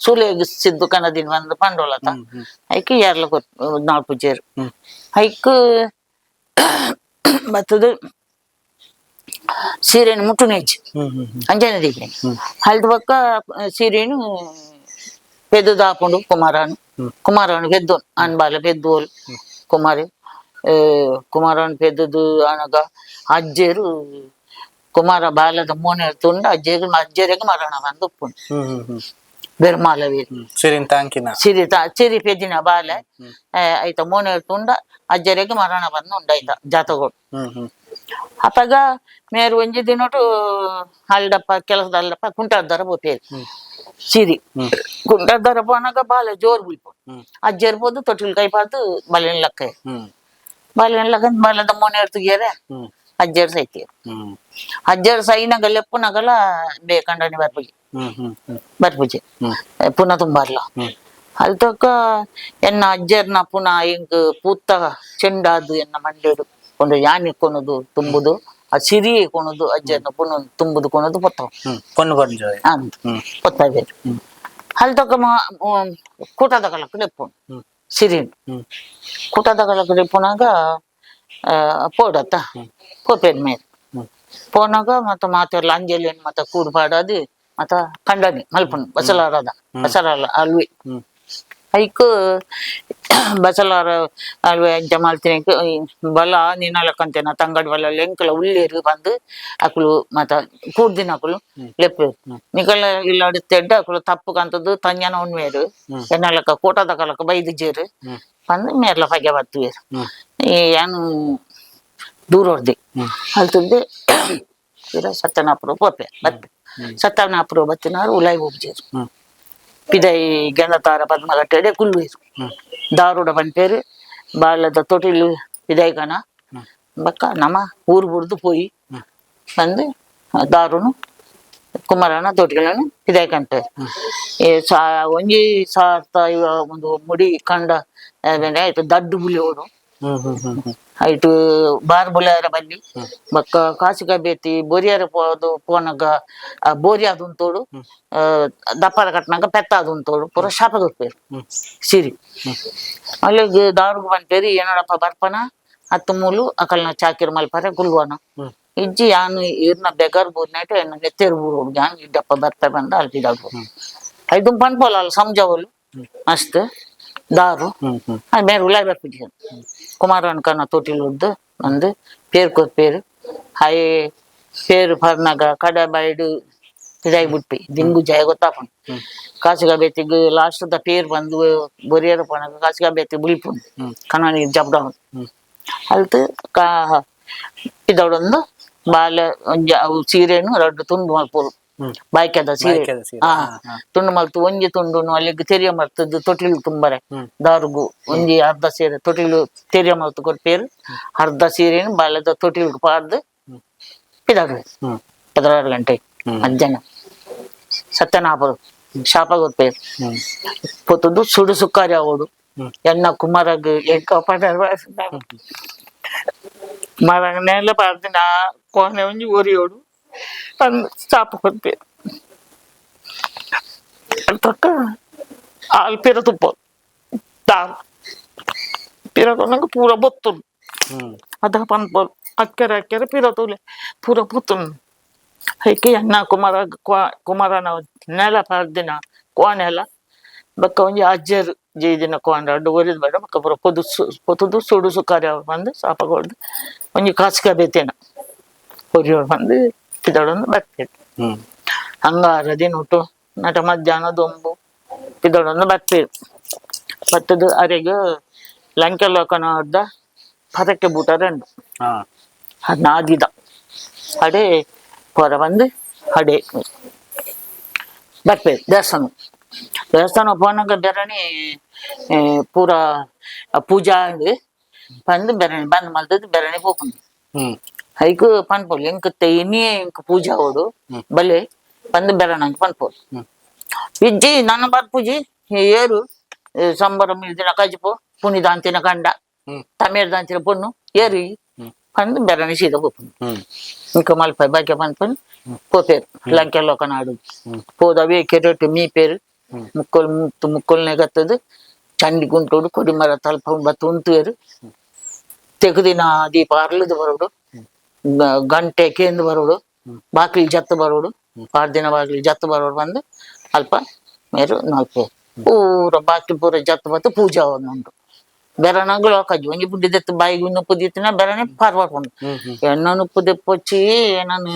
ಸೂಲೆಗ್ ಸಿದ್ದು ಕನದಿನ ಬಂದು ಪಂಡೋಲತ ಐಕ್ ಯಾರ್ಲ ನಾಲ್ಪುಜೇರ್. ಐಕ್ ಬತ್ತದು ಸೀರೆನು ಮುಟ್ಟುನೇಜ್. ಹ್ಮ್ ಹ್ಮ್ ಹ್ಮ್ ಅಂಜನೆ ದೀಪೆ ಹಲ್ದ ಬಕ್ಕ ಸೀರೆನು ಪೆದ್ದು ದಾಪುಂಡು ಕುಮಾರನು. ಕುಮಾರನು ಪೆದ್ದು ಅನ್ಬಾಲ ಪೆದ್ದೋಲ್ ಕುಮಾರಿ ಕುಮಾರನ್ ಪೆದ್ದದು ಅನಗ ಅಜ್ಜೇರು ಕುಮಾರ ಬಾಲದ ಮೋನೆ ತುಂಡು ಅಜ್ಜೇರು ಅಜ್ಜೇರಿಗೆ ಮರಣ ಬಂದು ಉಪ್ಪುಂಡು. ಹ್ಮ್ ಹ್ಮ್ ಹ್ಮ್ ಬೆರ್ಮಾಲವೇರು. ಸಿರಿನ್ ತಾಂಕಿನ. ಸಿರಿ ಸಿರಿ ಪೆದಿನ ಬಾಲೆ ಐತ ಮೋನೆ ತುಂಡ ಅಜ್ಜರಿಗೆ ಮರಣ ಬಂದು ಉಂಡಾಯ್ತ ಜಾತಗಳು. ಹ್ಮ್ ಹ್ಮ್ ಅಪಗ ಮೇರು ಒಂಜಿ ದಿನೊಟು ಅಲ್ಡಪ್ಪ ಕೆಲಸದ ಅಲ್ಡಪ್ಪ ಕುಂಟಾರ್ದಾರ ಬೋಪೇರು ಸಿರಿ. ಕುಂಟಾರ್ದಾರ ಪೋನಾಗ ಬಾಲೆ ಜೋರ್ ಬುಲ್ಪು. ಅಜ್ಜರ್ ಪೋದು ತೊಟ್ಟಿಲ್ ಕೈ ಪಾತು ಬಲೆನ್ ಲಕ್ಕ. ಬಲೆನ್ ಲಕ್ಕ ಬಾಲದ ಮೋನೆ ಎಡ್ತುಗಿಯರೆ. ಅಜ್ಜರ್ ಸೈತಿ. ಅಜ್ಜರ್ ಸೈನಗ ಲೆಪ್ಪುನಗಲ ಬೇಕಂಡನಿ ಬರ್ಪುಜಿ. ಹ್ಮ್ ಹ್ಮ್ ಹ್ಮ್ ಬರ್ಪುಜಿ. ಪುನಃ ತುಂಬಾರ್ಲ. ಅಲ್ತೊಕ್ಕ ಎನ್ನ ಅಜ್ಜರ್ನ ಪುನಃ ಇಂಕ್ ಪೂತ್ತ ಚೆಂಡಾದು ಎನ್ನ ಮಂಡೇಡು ಒಂದು ಯಾನಿ ಕೊನದು ತುಂಬುದು, ಆ ಸಿರಿ ಕೊನದು ಅಜ್ಜರ್ನ ಪುನಃ ತುಂಬುದು ಕೊನದು ಪೊತ್ತ. ಪೊಣ್ಣು ಪಂಜೋಯ್. ಅಂದ್ ಪೊತ್ತಬೇರು ಅಲ್ತೊಕ್ಕ ಕೂಟದ ಕಲಕ್ ಲೆಪ್ಪುನು. ಸಿರಿನ್. ಕೂಟದ ಕಲಕ್ ಲೆಪ್ಪುನಾಗ ಪೋಡತ್ತ ಪೋಪೇರ್ ಮೇರ್. ಪೋನಾಗ ಮತ್ತೆ ಮಾತೆರ್ಲ ಅಂಜಲಿ ಮತ್ತೆ ಕೂಡು ಪಾಡದು ಮತ್ತ ಕಂಡನಿ ಮಲ್ಪುನು ಬಸಲಾರದ ಬಸಲಾರ ಅಲ್ವಿ. ಐಕ್ ಬಸಲಾರ ಅಲ್ವೆ ಅಂಚ ಮಲ್ತಿನ ಬಲ ನಿನ್ನಲಕ್ಕಂತೇನ ತಂಗಡಿ ಬಲ ಎಂಕಲ ಉಳ್ಳೇರು ಬಂದು ಅಕುಲು ಮತ್ತ ಕೂಡ್ದಿನ ಅಕುಲು ಲೆಪ್ಪು ನಿಕಲ ಇಲ್ಲಾಡುತ್ತೆಡ್ಡ ಅಕುಲು ತಪ್ಪು ಕಂತದ್ದು ತಂಜನ ಉಣ್ಮೇರು ಎನ್ನಲಕ್ಕ ಕೋಟದ ಕಲಕ ಬೈದಿಜೇರು ಬಂದು ಮೇರ್ಲ ಪಗೆ ಬತ್ತುವೇರು. ಈ ಏನು ದೂರ ಹೊರ್ದಿ ಅಲ್ತುಂದೆ ಪಿರ ಸತ್ಯನಾಪುರ ಪೋಪೆ ಬತ್ತೆ ಸತ್ಯನಾಪುರ ಬತ್ತಿನಾರು ಉಲಾಯಿ ಹೋಗ್ಜೇರು. ಪಿದೈ ಗೆಂಡತಾರ ಪದ್ಮಗಟ್ಟೆಡೆ ಕುಲ್ಲುವೇರು. ದಾರುಡ ಪನ್ಪೇರು ಬಾಲದ ತೊಟಿಲು ಪಿದೈ ಕಣ ಬಕ್ಕ ನಮ್ಮ ಊರು ಬುಡ್ದು ಪೋಯಿ ಬಂದು ದಾರುನು ಕುಮಾರನ ತೊಟಿಗಳನ್ನು ಪಿದೈ ಕಂಪೇರು. ಈ ಸಾ ಒಂಜಿ ಸಾರ್ತ ಇವ ಒಂದು ಮುಡಿ ಕಂಡ ಆಯ್ತು ದಡ್ಡು ಬುಲಿಯೋಡು. ಹ್ಮ್ ಹ್ಮ್ ಹ್ಮ್ ಹ್ಮ್ ಐಟು ಬಾರ್ ಬುಲಾರ ಬಲ್ಲಿ ಬೊಕ್ಕ ಕಾಸಿಕ ಬೇತಿ ಬೊರಿಯರ ಪೋದು ಪೋನಗ ಆ ಬೋರಿ ಅದು ಉಂತೋಡು, ದಪ್ಪರ ಕಟ್ನಾಗ ಪೆತ್ತ ಅದು ಉಂತೋಡು ಪೂರ ಶಾಪ ಕೊರ್ಪೇರು. ಸಿರಿ ಅಲ್ಲಿಗ್ ದಾರುಗು ಪನ್ಪೇರು ಏನೋಡಪ್ಪ ಬರ್ಪನ ಅತ್ತು ಮೂಲು ಅಕಲ್ನ ಚಾಕಿರ್ ಮಲ್ಪರೆ ಗುಲ್ವನ. ಇಜ್ಜಿ ಯಾನು ಇರ್ನ ಬೆಗರ್ ಬೂರ್ನೈಟ್ ಎನ್ನ ನೆತ್ತೆರ್ ಬೂರೋಡು ಯಾನ್ ಇಡ್ಡಪ್ಪ ಬರ್ಪೆ ಬಂದ ಅಲ್ಪಿದಾಗು ಐದು ಪನ್ಪೋಲ ಅಲ್ಲ ಸಂಜವಲು ಮಸ್ತ್ ದಾರು. ಹ್ಮ್ ಹ್ಮ್ ಮೇರ್ ಉಲಾಯ್ ಬರ್ಪುಜಿ ಕುಮಾರನ ಕನ ತೊಟಿಲ್ ಉದ್ದು ಬಂದು ಪೇರ್ ಕೊರ್ಪೇರು. ಹಾಯೆ ಪೇರು ಪರ್ನಾಗ ಕಡ ಬೈಡು ಪಿದಾಯಿ ಬುಟ್ಪಿ ದಿಂಗು ಜಯ ಗೊತ್ತಾಪುಂಡು ಕಾಸಿಗ ಬೇತಿಗ್ ಲಾಸ್ಟ್ ದ ಪೇರ್ ಬಂದು ಬೊರಿಯರ ಪೋನಾಗ ಕಾಸಿಗ ಬೇತಿ ಬುಲ್ಪುಂಡು ಕಣನಿ ಜಬ್ಡ. ಅಲ್ತ್ ಕಾ ಪಿದವಡೊಂದು ಬಾಲೆ ಒಂಜಿ ಅವು ಸೀರೆನು ರಡ್ಡ್ ತುಂಡು ಮಲ್ಪೊಡು. ಬಾಯ್ಕೆದ ಸೀರೆ. ಬಾಯ್ಕೆದ ಸೀರೆ. ಆ ತುಂಡು ಮಲ್ತು ಒಂಜಿ ತುಂಡುನು ಅಲ್ಲಿಗ್ ತೆರಿಯ ಮಲ್ತದ್ದು ತೊಟಿಲು ತುಂಬರೆ. ದಾರುಗು ಒಂಜಿ ಅರ್ಧ ಸೀರೆ ತೊಟಿಲು ತೆರಿಯ ಮಲ್ತು ಕೊರ್ಪೇರು. ಅರ್ಧ ಸೀರೆನು ಬಾಲೆದ ತೊಟಿಲ್ಗ್ ಪಾಡ್ದು ಪಿದಾಡುವೆ. 16 ಗಂಟೆ ಮಧ್ಯಾಹ್ನ ಸತ್ಯನಾಪರು ಶಾಪ ಕೊರ್ಪೇರು. ಪೊತುದು ಸುಡು ಸುಕ್ಕಾರಿ ಆವೊಡು. ಎನ್ನ ಕುಮಾರಗ್ ಎಂಕ ಪಂಡರ್ ಮರಗ್ ನೆಲ ಪಾಡ್ದಿನ ಕೋಣೆ ಒಂಜಿ ಒರಿಯೋಡು ಪಂದ್ ಶಾಪ ಕೊರ್ಪೇರು. ತಕ್ಕ ಆಲ್ ಪಿರ ತುಪ್ಪ ದಾರು ಪಿರ ಕೊನಗ ಪೂರ ಬೊತ್ತುಂಡು. ಅದ ಪನ್ಪೊಲು ಅಕ್ಕೆರೆ ಅಕ್ಕೆರೆ ಪಿರ ತೂಲೆ ಪೂರ ಪೊತ್ತುಂಡು. ಐಕೆ ಎನ್ನ ಕುಮಾರ ಕುಮಾರನ ನೆಲ ಪಾಡ್ದಿನ ಕೋಣೆಲ ಬೊಕ್ಕ ಒಂಜಿ ಅಜ್ಜೆರ್ ಜೈದಿನ ಕೋಣ ರಡ್ಡ್ ಒರಿದ್ ಬೇಡ ಬೊಕ್ಕ ಪೂರ ಪೊದು ಪೊತುದು ಸುಡು ಸುಕಾರಿ ಬಂದು ಶಾಪ ಕೊರ್ದು ಒಂಜಿ ಕಾಸ್ಕ ಬೇತೇನ ಒರಿಯೋಡು ಬಂದು ಪಿದಡೊಂದು ಬರ್ಪೆರ್. ಅಂಗಾರ ದಿನೊಟು ನಟ ಮಧ್ಯಾಹ್ನ ದೊಂಬು ಪಿದಡೊಂದು ಬರ್ಪೆರ್. ಬತ್ತುದು ಅರೆಗ್ ಲಂಕೆ ಲೋಕನದ ಪದಕ್ಕೆ ಬೂಟ ರಂಡು. ನಾದಿದ ಅಡೆ ಪೊರ ಬಂದು ಅಡೆ ಬರ್ಪೆರ್ ದೇವಸ್ಥಾನ. ದೇವಸ್ಥಾನ ಪೋನಗ ಬೆರಣಿ ಪೂರ ಪೂಜಾ ಆಂಡ್ ಪಂದ್ ಬೆರಣಿ ಬಂದ್ ಮಲ್ತುದು ಬೆರಣಿ ಪೋಪುಂಡು. ಐಕ್ ಪನ್ಪೊಲು ಎಂಕ್ ಇನಿಯೇ ಎಂಕ್ ಪೂಜೆ ಆವೊಡು ಬಲೆ ಪಂದ್ ಬೆರಣಂಕ್ ಪನ್ಪೊಲು. ಇಜ್ಜಿ ನನ ಬರ್ಪುಜಿ ಏರು ಸಂಬರ ಮಿಲ್ದಿನ ಕಜಿಪು ಪುಣಿ ದಾಂತಿನ ಕಂಡ ತಮೇರ್ ದಾಂತಿನ ಪೊಣ್ಣು ಏರು ಪಂದ್ ಬೆರಣಿ ಸೀದ ಪೋಪುಂಡು. ಇಂಕ ಮಲ್ಪೆ ಬಗೆ ಪನ್ಪುನು ಪೋಪೇರು ಲಂಕೆ ಲೋಕನಾಡು ಪೋದು ಅವೇ ಕೆರೆಟ್ ಮೀಪೇರು. ಮುಕ್ಕೊಲ್ ಮುತ್ತು ಮುಕ್ಕೊಲ್ನೆ ಗತ್ತದು ಚಂಡಿ ಗುಂಟೋಡು ಕೊಡಿಮರ ತಲ್ಪ ಬತ್ತು ಉಂತುವೆರು. ತೆಗುದಿನ ದೀಪ ಅರ್ಲುದು ಬರೋಡು, ಗಂಟೆ ಕೇಂದು ಬರೋಡು, ಬಾಕಿಲ್ ಜತ್ತು ಬರೋಡು, ಪಾಡ್ದಿನ ಬಾಕಿಲ್ ಜತ್ತು ಬರೋಡು ಬಂದು ಅಲ್ಪ ಮೇರು ನಲ್ಪೇರು. ಪೂರ ಬಾಕಿಲ್ ಪೂರ ಜತ್ತು ಬತ್ತು ಪೂಜೆ ಉಂಟು. ಬೆರನಗಳು ಕಜ್ಜಿ ಒಂಜಿ ಬುಡ್ಡಿ ದೆತ್ತು ಬಾಯಿಗೆ ಉಪ್ಪು ದೀತಿನ ಬೆರನೆ ಪಾರ್ ಪಾಡ್ಕೊಂಡು ಹ್ಮ್ ಹ್ಮ್ ಎಣ್ಣನು ಉಪ್ಪು ದೆಪ್ಪೊಚ್ಚಿ ಎಣ್ಣನು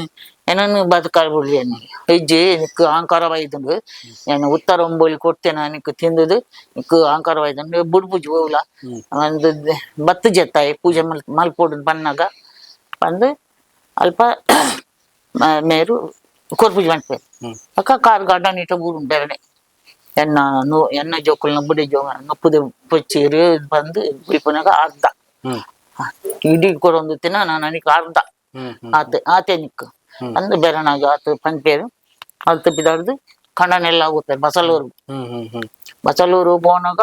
ಎಣ್ಣನು ಬದುಕಾಳ್ ಬಿಡ್ಲಿ ಎಣ್ಣೆ ಇಜ್ಜಿ ನಿಕ್ಕು ಆಂಕಾರ ಬೈದುಂಡು ನಾನು ಉತ್ತರ ಒಂಬೋಲಿ ಕೊಡ್ತೇನೆ ನಿಕ್ಕು ತಿಂದುದು ನಿಕ್ಕು ಆಂಕಾರ ಬೈದುಂಡು ಬುಡ್ಬುಜಿ ಹೋಗ್ಲ ಒಂದು ಬತ್ತು ಜೆತ್ತಾಯಿ ಪೂಜೆ ಮಲ್ ಮಲ್ಪೋಡು ಬನ್ನಾಗ ಬಂದು ಅಲ್ಪ ಮೇರು ಕೊರ್ಪುಜಿ ಮನ್ಪೇರು ಅಕ್ಕ ಕಾರ್ ಗಾರ್ಡನ್ ಇಟ್ಟ ಬೂರು ಬೆರನೆ ಎನ್ನ ನೂ ಎನ್ನ ಜೋಕುಲ್ನ ಬುಡಿ ಜೋ ನುಪ್ಪುದು ಪೊಚ್ಚಿರು ಬಂದು ಬಿಲ್ಪುನಾಗ ಅರ್ಧ ಹ್ಮ್ ಇಡೀ ಕೊರೊಂದು ತಿನ್ನ ನಾನು ನನಗೆ ಅರ್ಧ ಹ್ಮ್ ಹ್ಮ್ ಆತ ಆತೆ ನಿಕ್ಕು ಅಂದು ಬೆರನಾಗ ಆತ ಪನ್ಪೇರು ಅಲ್ತ ಬಿದಾರ್ದು ಕಂಡನೆಲ್ಲ ಹೋಗ್ತಾರೆ ಬಸಲೂರು ಹ್ಮ್ ಹ್ಮ್ ಹ್ಮ್ ಬಸಲೂರು ಪೋನಾಗ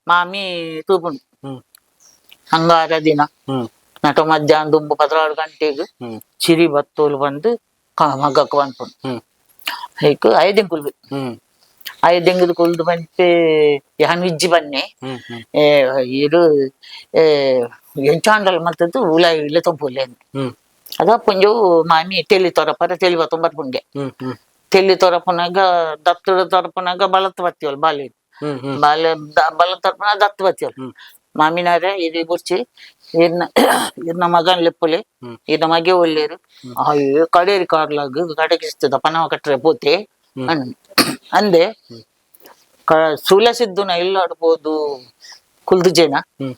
ಮಾಮಿ ತೂಪುಂಡು ಹ್ಮ್ ಅಂಗಾರ ದಿನ ಹ್ಮ್ ನಟ ಮಧ್ಯಾಹ್ನ ದುಂಬು 16 ಗಂಟೆಗೆ ಹ್ಮ್ ಚಿರಿ ಬತ್ತೋಲು ಬಂದು ಮಗಕ್ಕೆ ಬಂದ್ಪುಂಡು ಹ್ಮ್ ಹೈಕ್ ಐದೆಂಕುಲ್ದು ಹ್ಮ್ ಐದೆಂಗದ ಕುಲ್ದು ಬಂತೆ ಯಾನ್ ಇಜ್ಜಿ ಬನ್ನೆ ಹ್ಮ್ ಹ್ಮ್ ಇರು ಎಂಚಾಂಡಲ್ ಮಲ್ತದ್ದು ಉಲ ಇಲ್ಲ ತೊಂಪುಲೆ ಹ್ಮ್ ಅದ ಪುಂಜು ಮಾಮಿ ತೆಲಿ ತೊರಪರ ತೆಲಿ ಬತ್ತೊಂಬರ್ ಪುಂಗೆ ಹ್ಮ್ ಹ್ಮ್ ತೆಲಿ ತೊರಪನಾಗ ದತ್ತದ ತೊರಪನಾಗ ಬಳತ್ ಬತ್ತಿವಲ್ ಬಾಲಿ ಹ್ಮ್ ಹ್ಮ್ ಬಾಲೆ ಬಲ ತರಪನ ದತ್ತು ಬತ್ತಿವಲ್ ಮಾಮಿನಾರೆ ಇದು ಬುರ್ಚಿ ಇರ್ನ ಇರ್ನ ಮಗನ್ ಲೆಪ್ಪುಲೆ ಇರ್ನ ಮಗೆ ಒಲ್ಲೇರು ಅಯ್ಯೋ ಕಡೇರಿ ಕಾರ್ಲಾಗ ಕಡೆಗಿಸ್ತದ ಪನವ ಕಟ್ಟರೆ ಪೋತೆ ಅಂದೆ ಸುಲಸಿದ್ದುನ ಇಲ್ಲಾಡ್ಬೋದು ಕುಲ್ದು ಜೇನ ಹ್ಮ್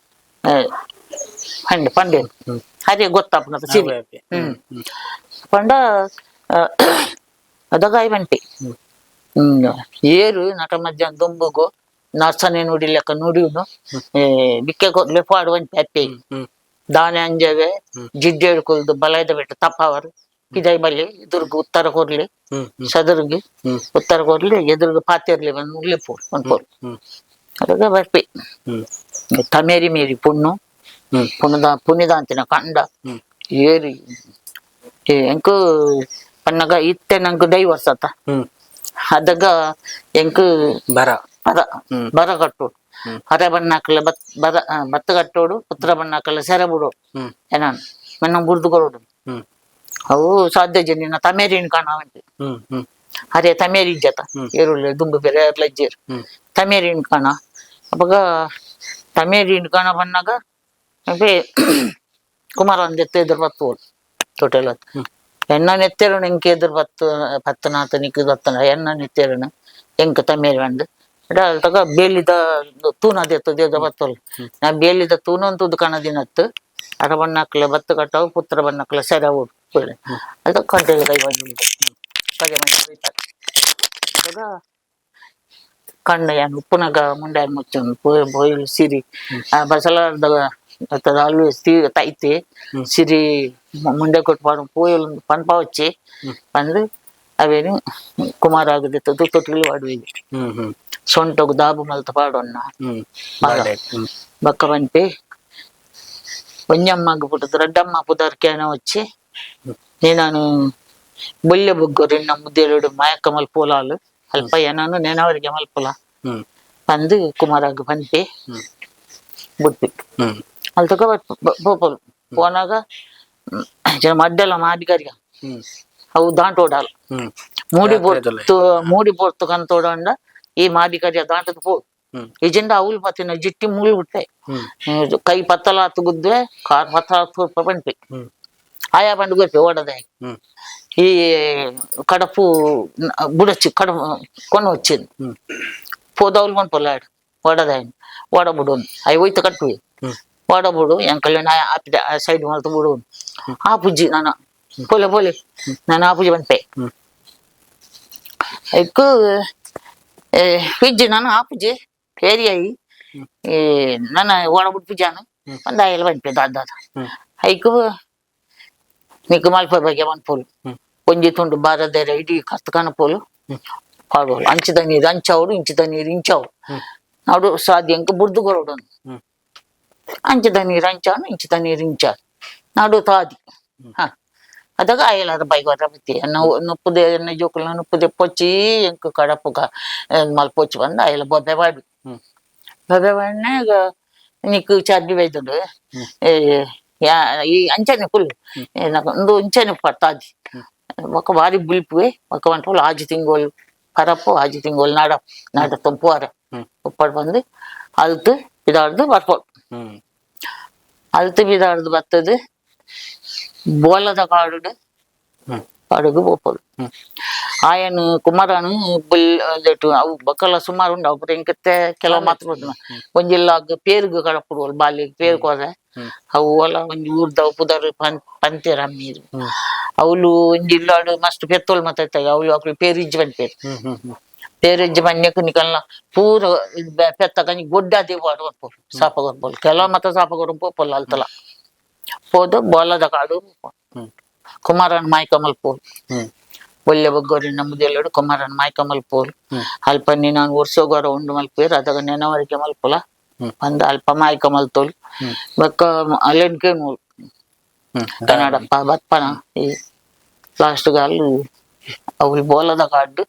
ಹಂಡೆ ಪಂಡೆ ಅದೇ ಗೊತ್ತಾಪನ ಸಿರಿ ಹ್ಮ್ ಪಂಡ ಅದಗಾಯಿ ಬಂಟಿ ಹ್ಮ್ ಏರು ನಟ ಮಧ್ಯಾಹ್ನ ದುಂಬುಗು ನರ್ಸನೆ ನುಡಿಲೆಕ್ಕ ನುಡಿಯುನು ಬಿಕ್ಕೆ ಕೊಡ್ಲೆ ಪಾಡುವಂತೆ ಅಪ್ಪೆ ಹ್ಮ್ ದಾನೆ ಅಂಜವೆ ಜಿಡ್ಡೇಳು ಕುಲ್ದು ಬಲಯದ ಬೆಟ್ಟ ತಪ್ಪವರು ಪಿದೈ ಬಲ್ಲಿ ಎದುರ್ಗು ಉತ್ತರ ಕೊರ್ಲಿ ಹ್ಮ್ ಸದರ್ಗಿ ಹ್ಮ್. ಉತ್ತರ ಕೊರ್ಲಿ ಎದುರ್ಗು ಪಾತಿರ್ಲಿ ಬಂದು ಉರ್ಲಿ ಪೋಲ್ ಒಂದು ಪೋಲ್ ಹ್ಮ್ ಅದಾಗ ಬರ್ಪಿ ಹ್ಮ್ ತಮೇರಿ ಮೇರಿ ಪುಣ್ಣು ಹ್ಮ್ ಪುನದ ಪುನಿದಾಂತಿನ ಕಂಡ ಹ್ಮ್ ಏರಿ ಎಂಕು ಪನ್ನಗ ಇತ್ತೆ ನಂಗೆ ಡೈವರ್ಸ್ ಆತ ಹ್ಮ್ ಅದಗ ಎಂಕು ಬರ ಬರ ಹ್ಮ್. ಬರ ಕಟ್ಟೋಡು ಹರೆ ಬಣ್ಣಾಕಲ್ಲ ಬತ್ ಬರ ಭತ್ತ ಕಟ್ಟೋಡು ಉತ್ತರ ಬಣ್ಣಾಕಲ್ಲ ಸೆರೆ ಬಿಡೋಡು ಹ್ಮ್ ಏನಾನು ಮೆನ್ನ ಬುಡ್ದು ಕೊಡೋಡು ಹ್ಮ್ ಅವು ಸಾಧ್ಯ ಜನ ತಮೇರಿನ ಕಾಣವಂತೆ ಹ್ಮ್ ಹ್ಮ್ ಅರೆ ತಮೇರಿ ಜತ ಏರುಳ್ಳಿ ದುಂಬು ಬೇರೆ ಲಜ್ಜೇರು ಹ್ಮ್ ತಮೇರಿನ ಕಾಣ ಅವಾಗ ತಮೇರಿನ ಕಾಣ ಬಣ್ಣಾಗ ಅದೇ ಕುಮಾರ ಒಂದೆತ್ತು ಎದುರು ಬತ್ತು ಟೋಟಲ್ ಎಣ್ಣ ನೆತ್ತೇರುಣ ಎಂಕ ಎದುರು ಬತ್ತು ಪತ್ತನಾತ ನಿಕ್ಕು ಬತ್ತನ ಎಣ್ಣ ನೆತ್ತೇರುಣ ಎಂಕ ತಮೇರಿ ಬಂದು ಅಲ್ತಗ ಬೇಲಿದ ತೂನ ದೆತ್ತು ದೇದ ಬತ್ತಲ್ಲ ನಾ ಬೇಲಿದ ತೂನ ಅಂತದ್ದು ಕಣದಿನತ್ತು ಅರ ಬಣ್ಣಕ್ಲೆ ಬತ್ತು ಕಟ್ಟವು ಪುತ್ರ ಬಣ್ಣಕ್ಲೆ ಸೆರೆ ಓಡು ಅದು ಕಂಟೆಲ್ ಕೈ ಬಂದು ಕಜೆ ಮಂದಿ ಹೋಯ್ತಾರೆ. ಅವಾಗ ಕಣ್ಣು ಏನು ಉಪ್ಪುನಗ ಮುಂಡೆ ಮುಚ್ಚು ಬೋಯ್ ಸಿರಿ ಆ ಬಸಲಾರ್ದ ಅಲ್ಲು ತೈತಿ ಸಿರಿ ಮುಂಡೆ ಕೊಟ್ಟು ಪಾಡು ಪೋಯಲ್ ಪನ್ಪ వచ్చి ಬಂದು ಅವೇನು ಕುಮಾರ ಆಗದಿತ್ತು ತೊಟ್ಟಿಲು ವಾಡುವೆ ಹ್ಮ್ ಹ್ಮ್ ಸೊಂಟಗು ದಾಬು ಮಲ್ತ ಪಾಡೊನ್ನ ಹ್ಮ್ ಬಾಳ. ಹ್ಮ್ ಬಕ್ಕ ಪನ್ಪೆ ಒಂಜಮ್ಮಗ್ ಪುಟ್ಟದು ರಡ್ಡಮ್ಮ ಪುದರ್ಕೇನ వచ్చి నేను ಬೊಲ್ಲೆ ಬೊಗ್ಗರು ಇನ್ನ ಮುದ್ದೇಳುಡು ಮಾಯಕ್ಕ ಮಲ್ಪೋಲಾಲು ಅಲ್ಪ ಏನಾನು ನೆನವರಿಗೆ ಮಲ್ಪೊಲ ಹ್ಮ್ ಬಂದು ಕುಮಾರಾಗ ಪನ್ಪೆ ಹ್ಮ್ ಬುಟ್ಪಿ ಹ್ಮ್ ಅಲ್ತಕ ಪೋಪಲು ಪೋನಾಗ ಜನ ಮಡ್ಡೆಲ್ಲ ಮಾದಿಗರಿಗ ಹ್ಮ್ ಅವು ದಾಂಟೋಡಾಲ ಹ್ಮ್ ಮೂಡಿ ರಾತ್ರಿದಲ್ಲ. ಪೊರ್ತು ಮೂಡಿ ಪೊರ್ತು ಕಂತೋಡಂಡ ಈ ಮಾದಿಗರಿಯ ದಾಂಟದ ಪೋ ಹ್ಮ್ ಇಜಿಂದ ಅವಲ್ ಪತ್ತಿನ ಜಿಟ್ಟಿ ಮೂಳಿ ಬಿಟ್ಟೆ ಹ್ಮ್ ಕೈ ಪತ್ತಲ ತುಗುದ್ವೆ ಕಾರ್ ಪತ್ತಲ ತೂರ್ಪ ಪಂಪಿ ಹ್ಮ್ ಆಯಾ ಬಂಡು ಗೊಪ್ಪೆ ಓಡದೆ ಹ್ಮ್ ಈ ಕಡಪು ಬುಡಚ್ಚಿ ಕಡಪು ಕೊನು వచ్చింది ಹ್ಮ್ పోదవులు కొని పొల్లాడు ఓడదాయన ఓడబుడు అవి పోయితే కట్టువి ಹ್ಮ್ ఓడబుడు ఎంకల్ ఆపి సైడ్ మళ్ళీ బుడు ఆ పుజ్జి నాన్న పోలే పోలే నాన్న ఆ పుజ్జి పనిపోయి ಹ್ಮ್ ఎక్కువ పిಜ್ಜಿ ನಾನು ಆ ಪುಜ್ಜಿ ಏರಿಯಾಯಿ ನನ್ನ ಓಡಬಿಟ್ಟು ಪೂಜಾನು ಒಂದು ಆಯಲ್ ಪನ್ಪೆ ದಾದ ಹ್ಮ್ ಐಕು ನಿಕ್ಕು ಮಲ್ಪ ಬಗ್ಗೆ ಪೋಲು ಹ್ಮ್. ಒಂಜಿ ತುಂಡು ಬಾರದೇರ ಇಡೀ ಕತ್ಕನ ಪೋಲು ಪಾಡೋಲು ಅಂಚಿದ ನೀರು ಅಂಚಾವಡು ಇಂಚಿದ ನೀರು ಇಂಚಾವು ಹ್ಮ್. ನಾಡು ಸಾಧ್ಯ ಅಂಕ ಬುಡ್ದು ಕೊರಡು ಹ್ಮ್ ಅಂಚಿದ ನೀರು ಅಂಚಾನು ಇಂಚಿದ ನೀರು ಇಂಚಾನು ನಾಡು ತಾದಿ ಹಾ ಅದಾಗ ಅಯಲಾರ ಬೈಕ್ ವರ ಬತ್ತಿ ನುಪ್ಪುದೆ ಎನ್ನ ಜೋಕುಲ್ನ ನುಪ್ಪುದೆ ಪೊಚ್ಚಿ ಎಂಕ್ ಕಡಪುಗ ಮಲ್ಪೊಚ್ಚಿ ಬಂದು ಅಯಲ ಬೊಬ್ಬೆ ವಾಡು ಹ್ಮ್ ಬೊಬ್ಬೆ ವಾಡ್ನಾಗ ನಿಕ್ಕು ಚರ್ಬಿ ಬೈದುಂಡು ಯಾ ಈ ಅಂಚನೆ ಫುಲ್ ಒಂದು ಇಂಚನೆ ಪಡ್ತಾದಿ ఒక వారి బుల్పువే ఒక వంట ఆజి ತಿಂಗೋಲ್ ಪರಪ್ಪು ಆಜಿ ತಿಂಗೋಲ್ ನಾಡ ನಾಡ ತಂಪುವಾರ ಹ್ಮ್. ಉಪ್ಪಾಡು ಬಂದು ಅಲ್ತು ಇದಾಡ್ದು ಬರ್ಪೋಡು ಅಲ್ತು ಬಿದಾಡ್ದು ಬತ್ತದು ಬೋಲದ ಕಾಡುಡು ಕಾಡುಗು ಪೋಪೊಲು. ಆಯನ್ ಕುಮಾರನು ಬುಲ್ ಅವು ಬಕ್ಕಲ ಸುಮಾರು ಉಂಡು ಅವು ಎಂಕತ್ತೆ ಕೆಲವು ಮಾತ್ರ ಉಂಡು. ಒಂಜಿಲ್ಲಾಗ್ ಪೇರ್ಗ್ ಕಡಪುಡುವಲ್ ಬಾಲಿಗ್ ಪೇರ್ ಕೊರೆ. ಅವು ಒಲ ಒಂಜಿ ಊರ್ದವು ಪುದರ್ ಪಂತೇರ್ ಅಮ್ಮೀರು. ಅವ್ಲು ಒಂಜಿ ಇಲ್ಲಾಡು ಮಸ್ತ್ ಪೆತ್ತೋಲ್ ಮತ್ತ ಅವ್ಲು ಅಕ್ಲು ಪೇರಿಜ್ಜಿ ಪನ್ಪೇರ್. ಹ್ಮ್ ಹ್ಮ್ ಹ್ಮ್ ಪೇರಿಜ್ಜಿ ಪನ್ಯಕ್ ನಿಕಲ್ನ ಪೂರ ಪೆತ್ತ ಕಂಜಿ ಗೊಡ್ಡ ದೇವಾಡು ಪೋಪೊಲು ಸಾಪ ಕೊರ್ಪೊಲು ಕೆಲವು ಮತ್ತ ಸಾಪ ಕೊರ್ಪು ಪೋಪೊಲು ಅಲ್ತಲ ಪೋದು ಬೋಲದ ಕಾಡು. ಕುಮಾರನ್ ಮಾಯ್ಕ ಮಲ್ಪೋಲು. ಒಳ್ಳೆ ಬೊಗ್ಗೋರಿನ ಮುದೆಲ್ಲಡು ಕುಮಾರನ್ ಮಾಯ್ಕ ಮಲ್ಪೋಲು. ಅಲ್ಪ ನಾನು ವರ್ಷಗೊರ ಉಂಡು ಮಲ್ಪೇರು ಅದಾಗ ನೆನವರಿಕೆ ಮಲ್ಪೊಲ. ಪಂದ್ ಅಲ್ಪ ಮಾಯ್ಕ ಮಲ್ತೋಲು. ಬೊಕ್ಕ ಅಲ್ಲೆನ್ ಕೇನುವೋಲು. ಕನ್ನಡಪ್ಪ ಬತ್ಪನ ಈ ಲಾಸ್ಟ್ ಅಲ್ಲಿ ಅವ್ಲು ಬೋಲದ ಕಾಡು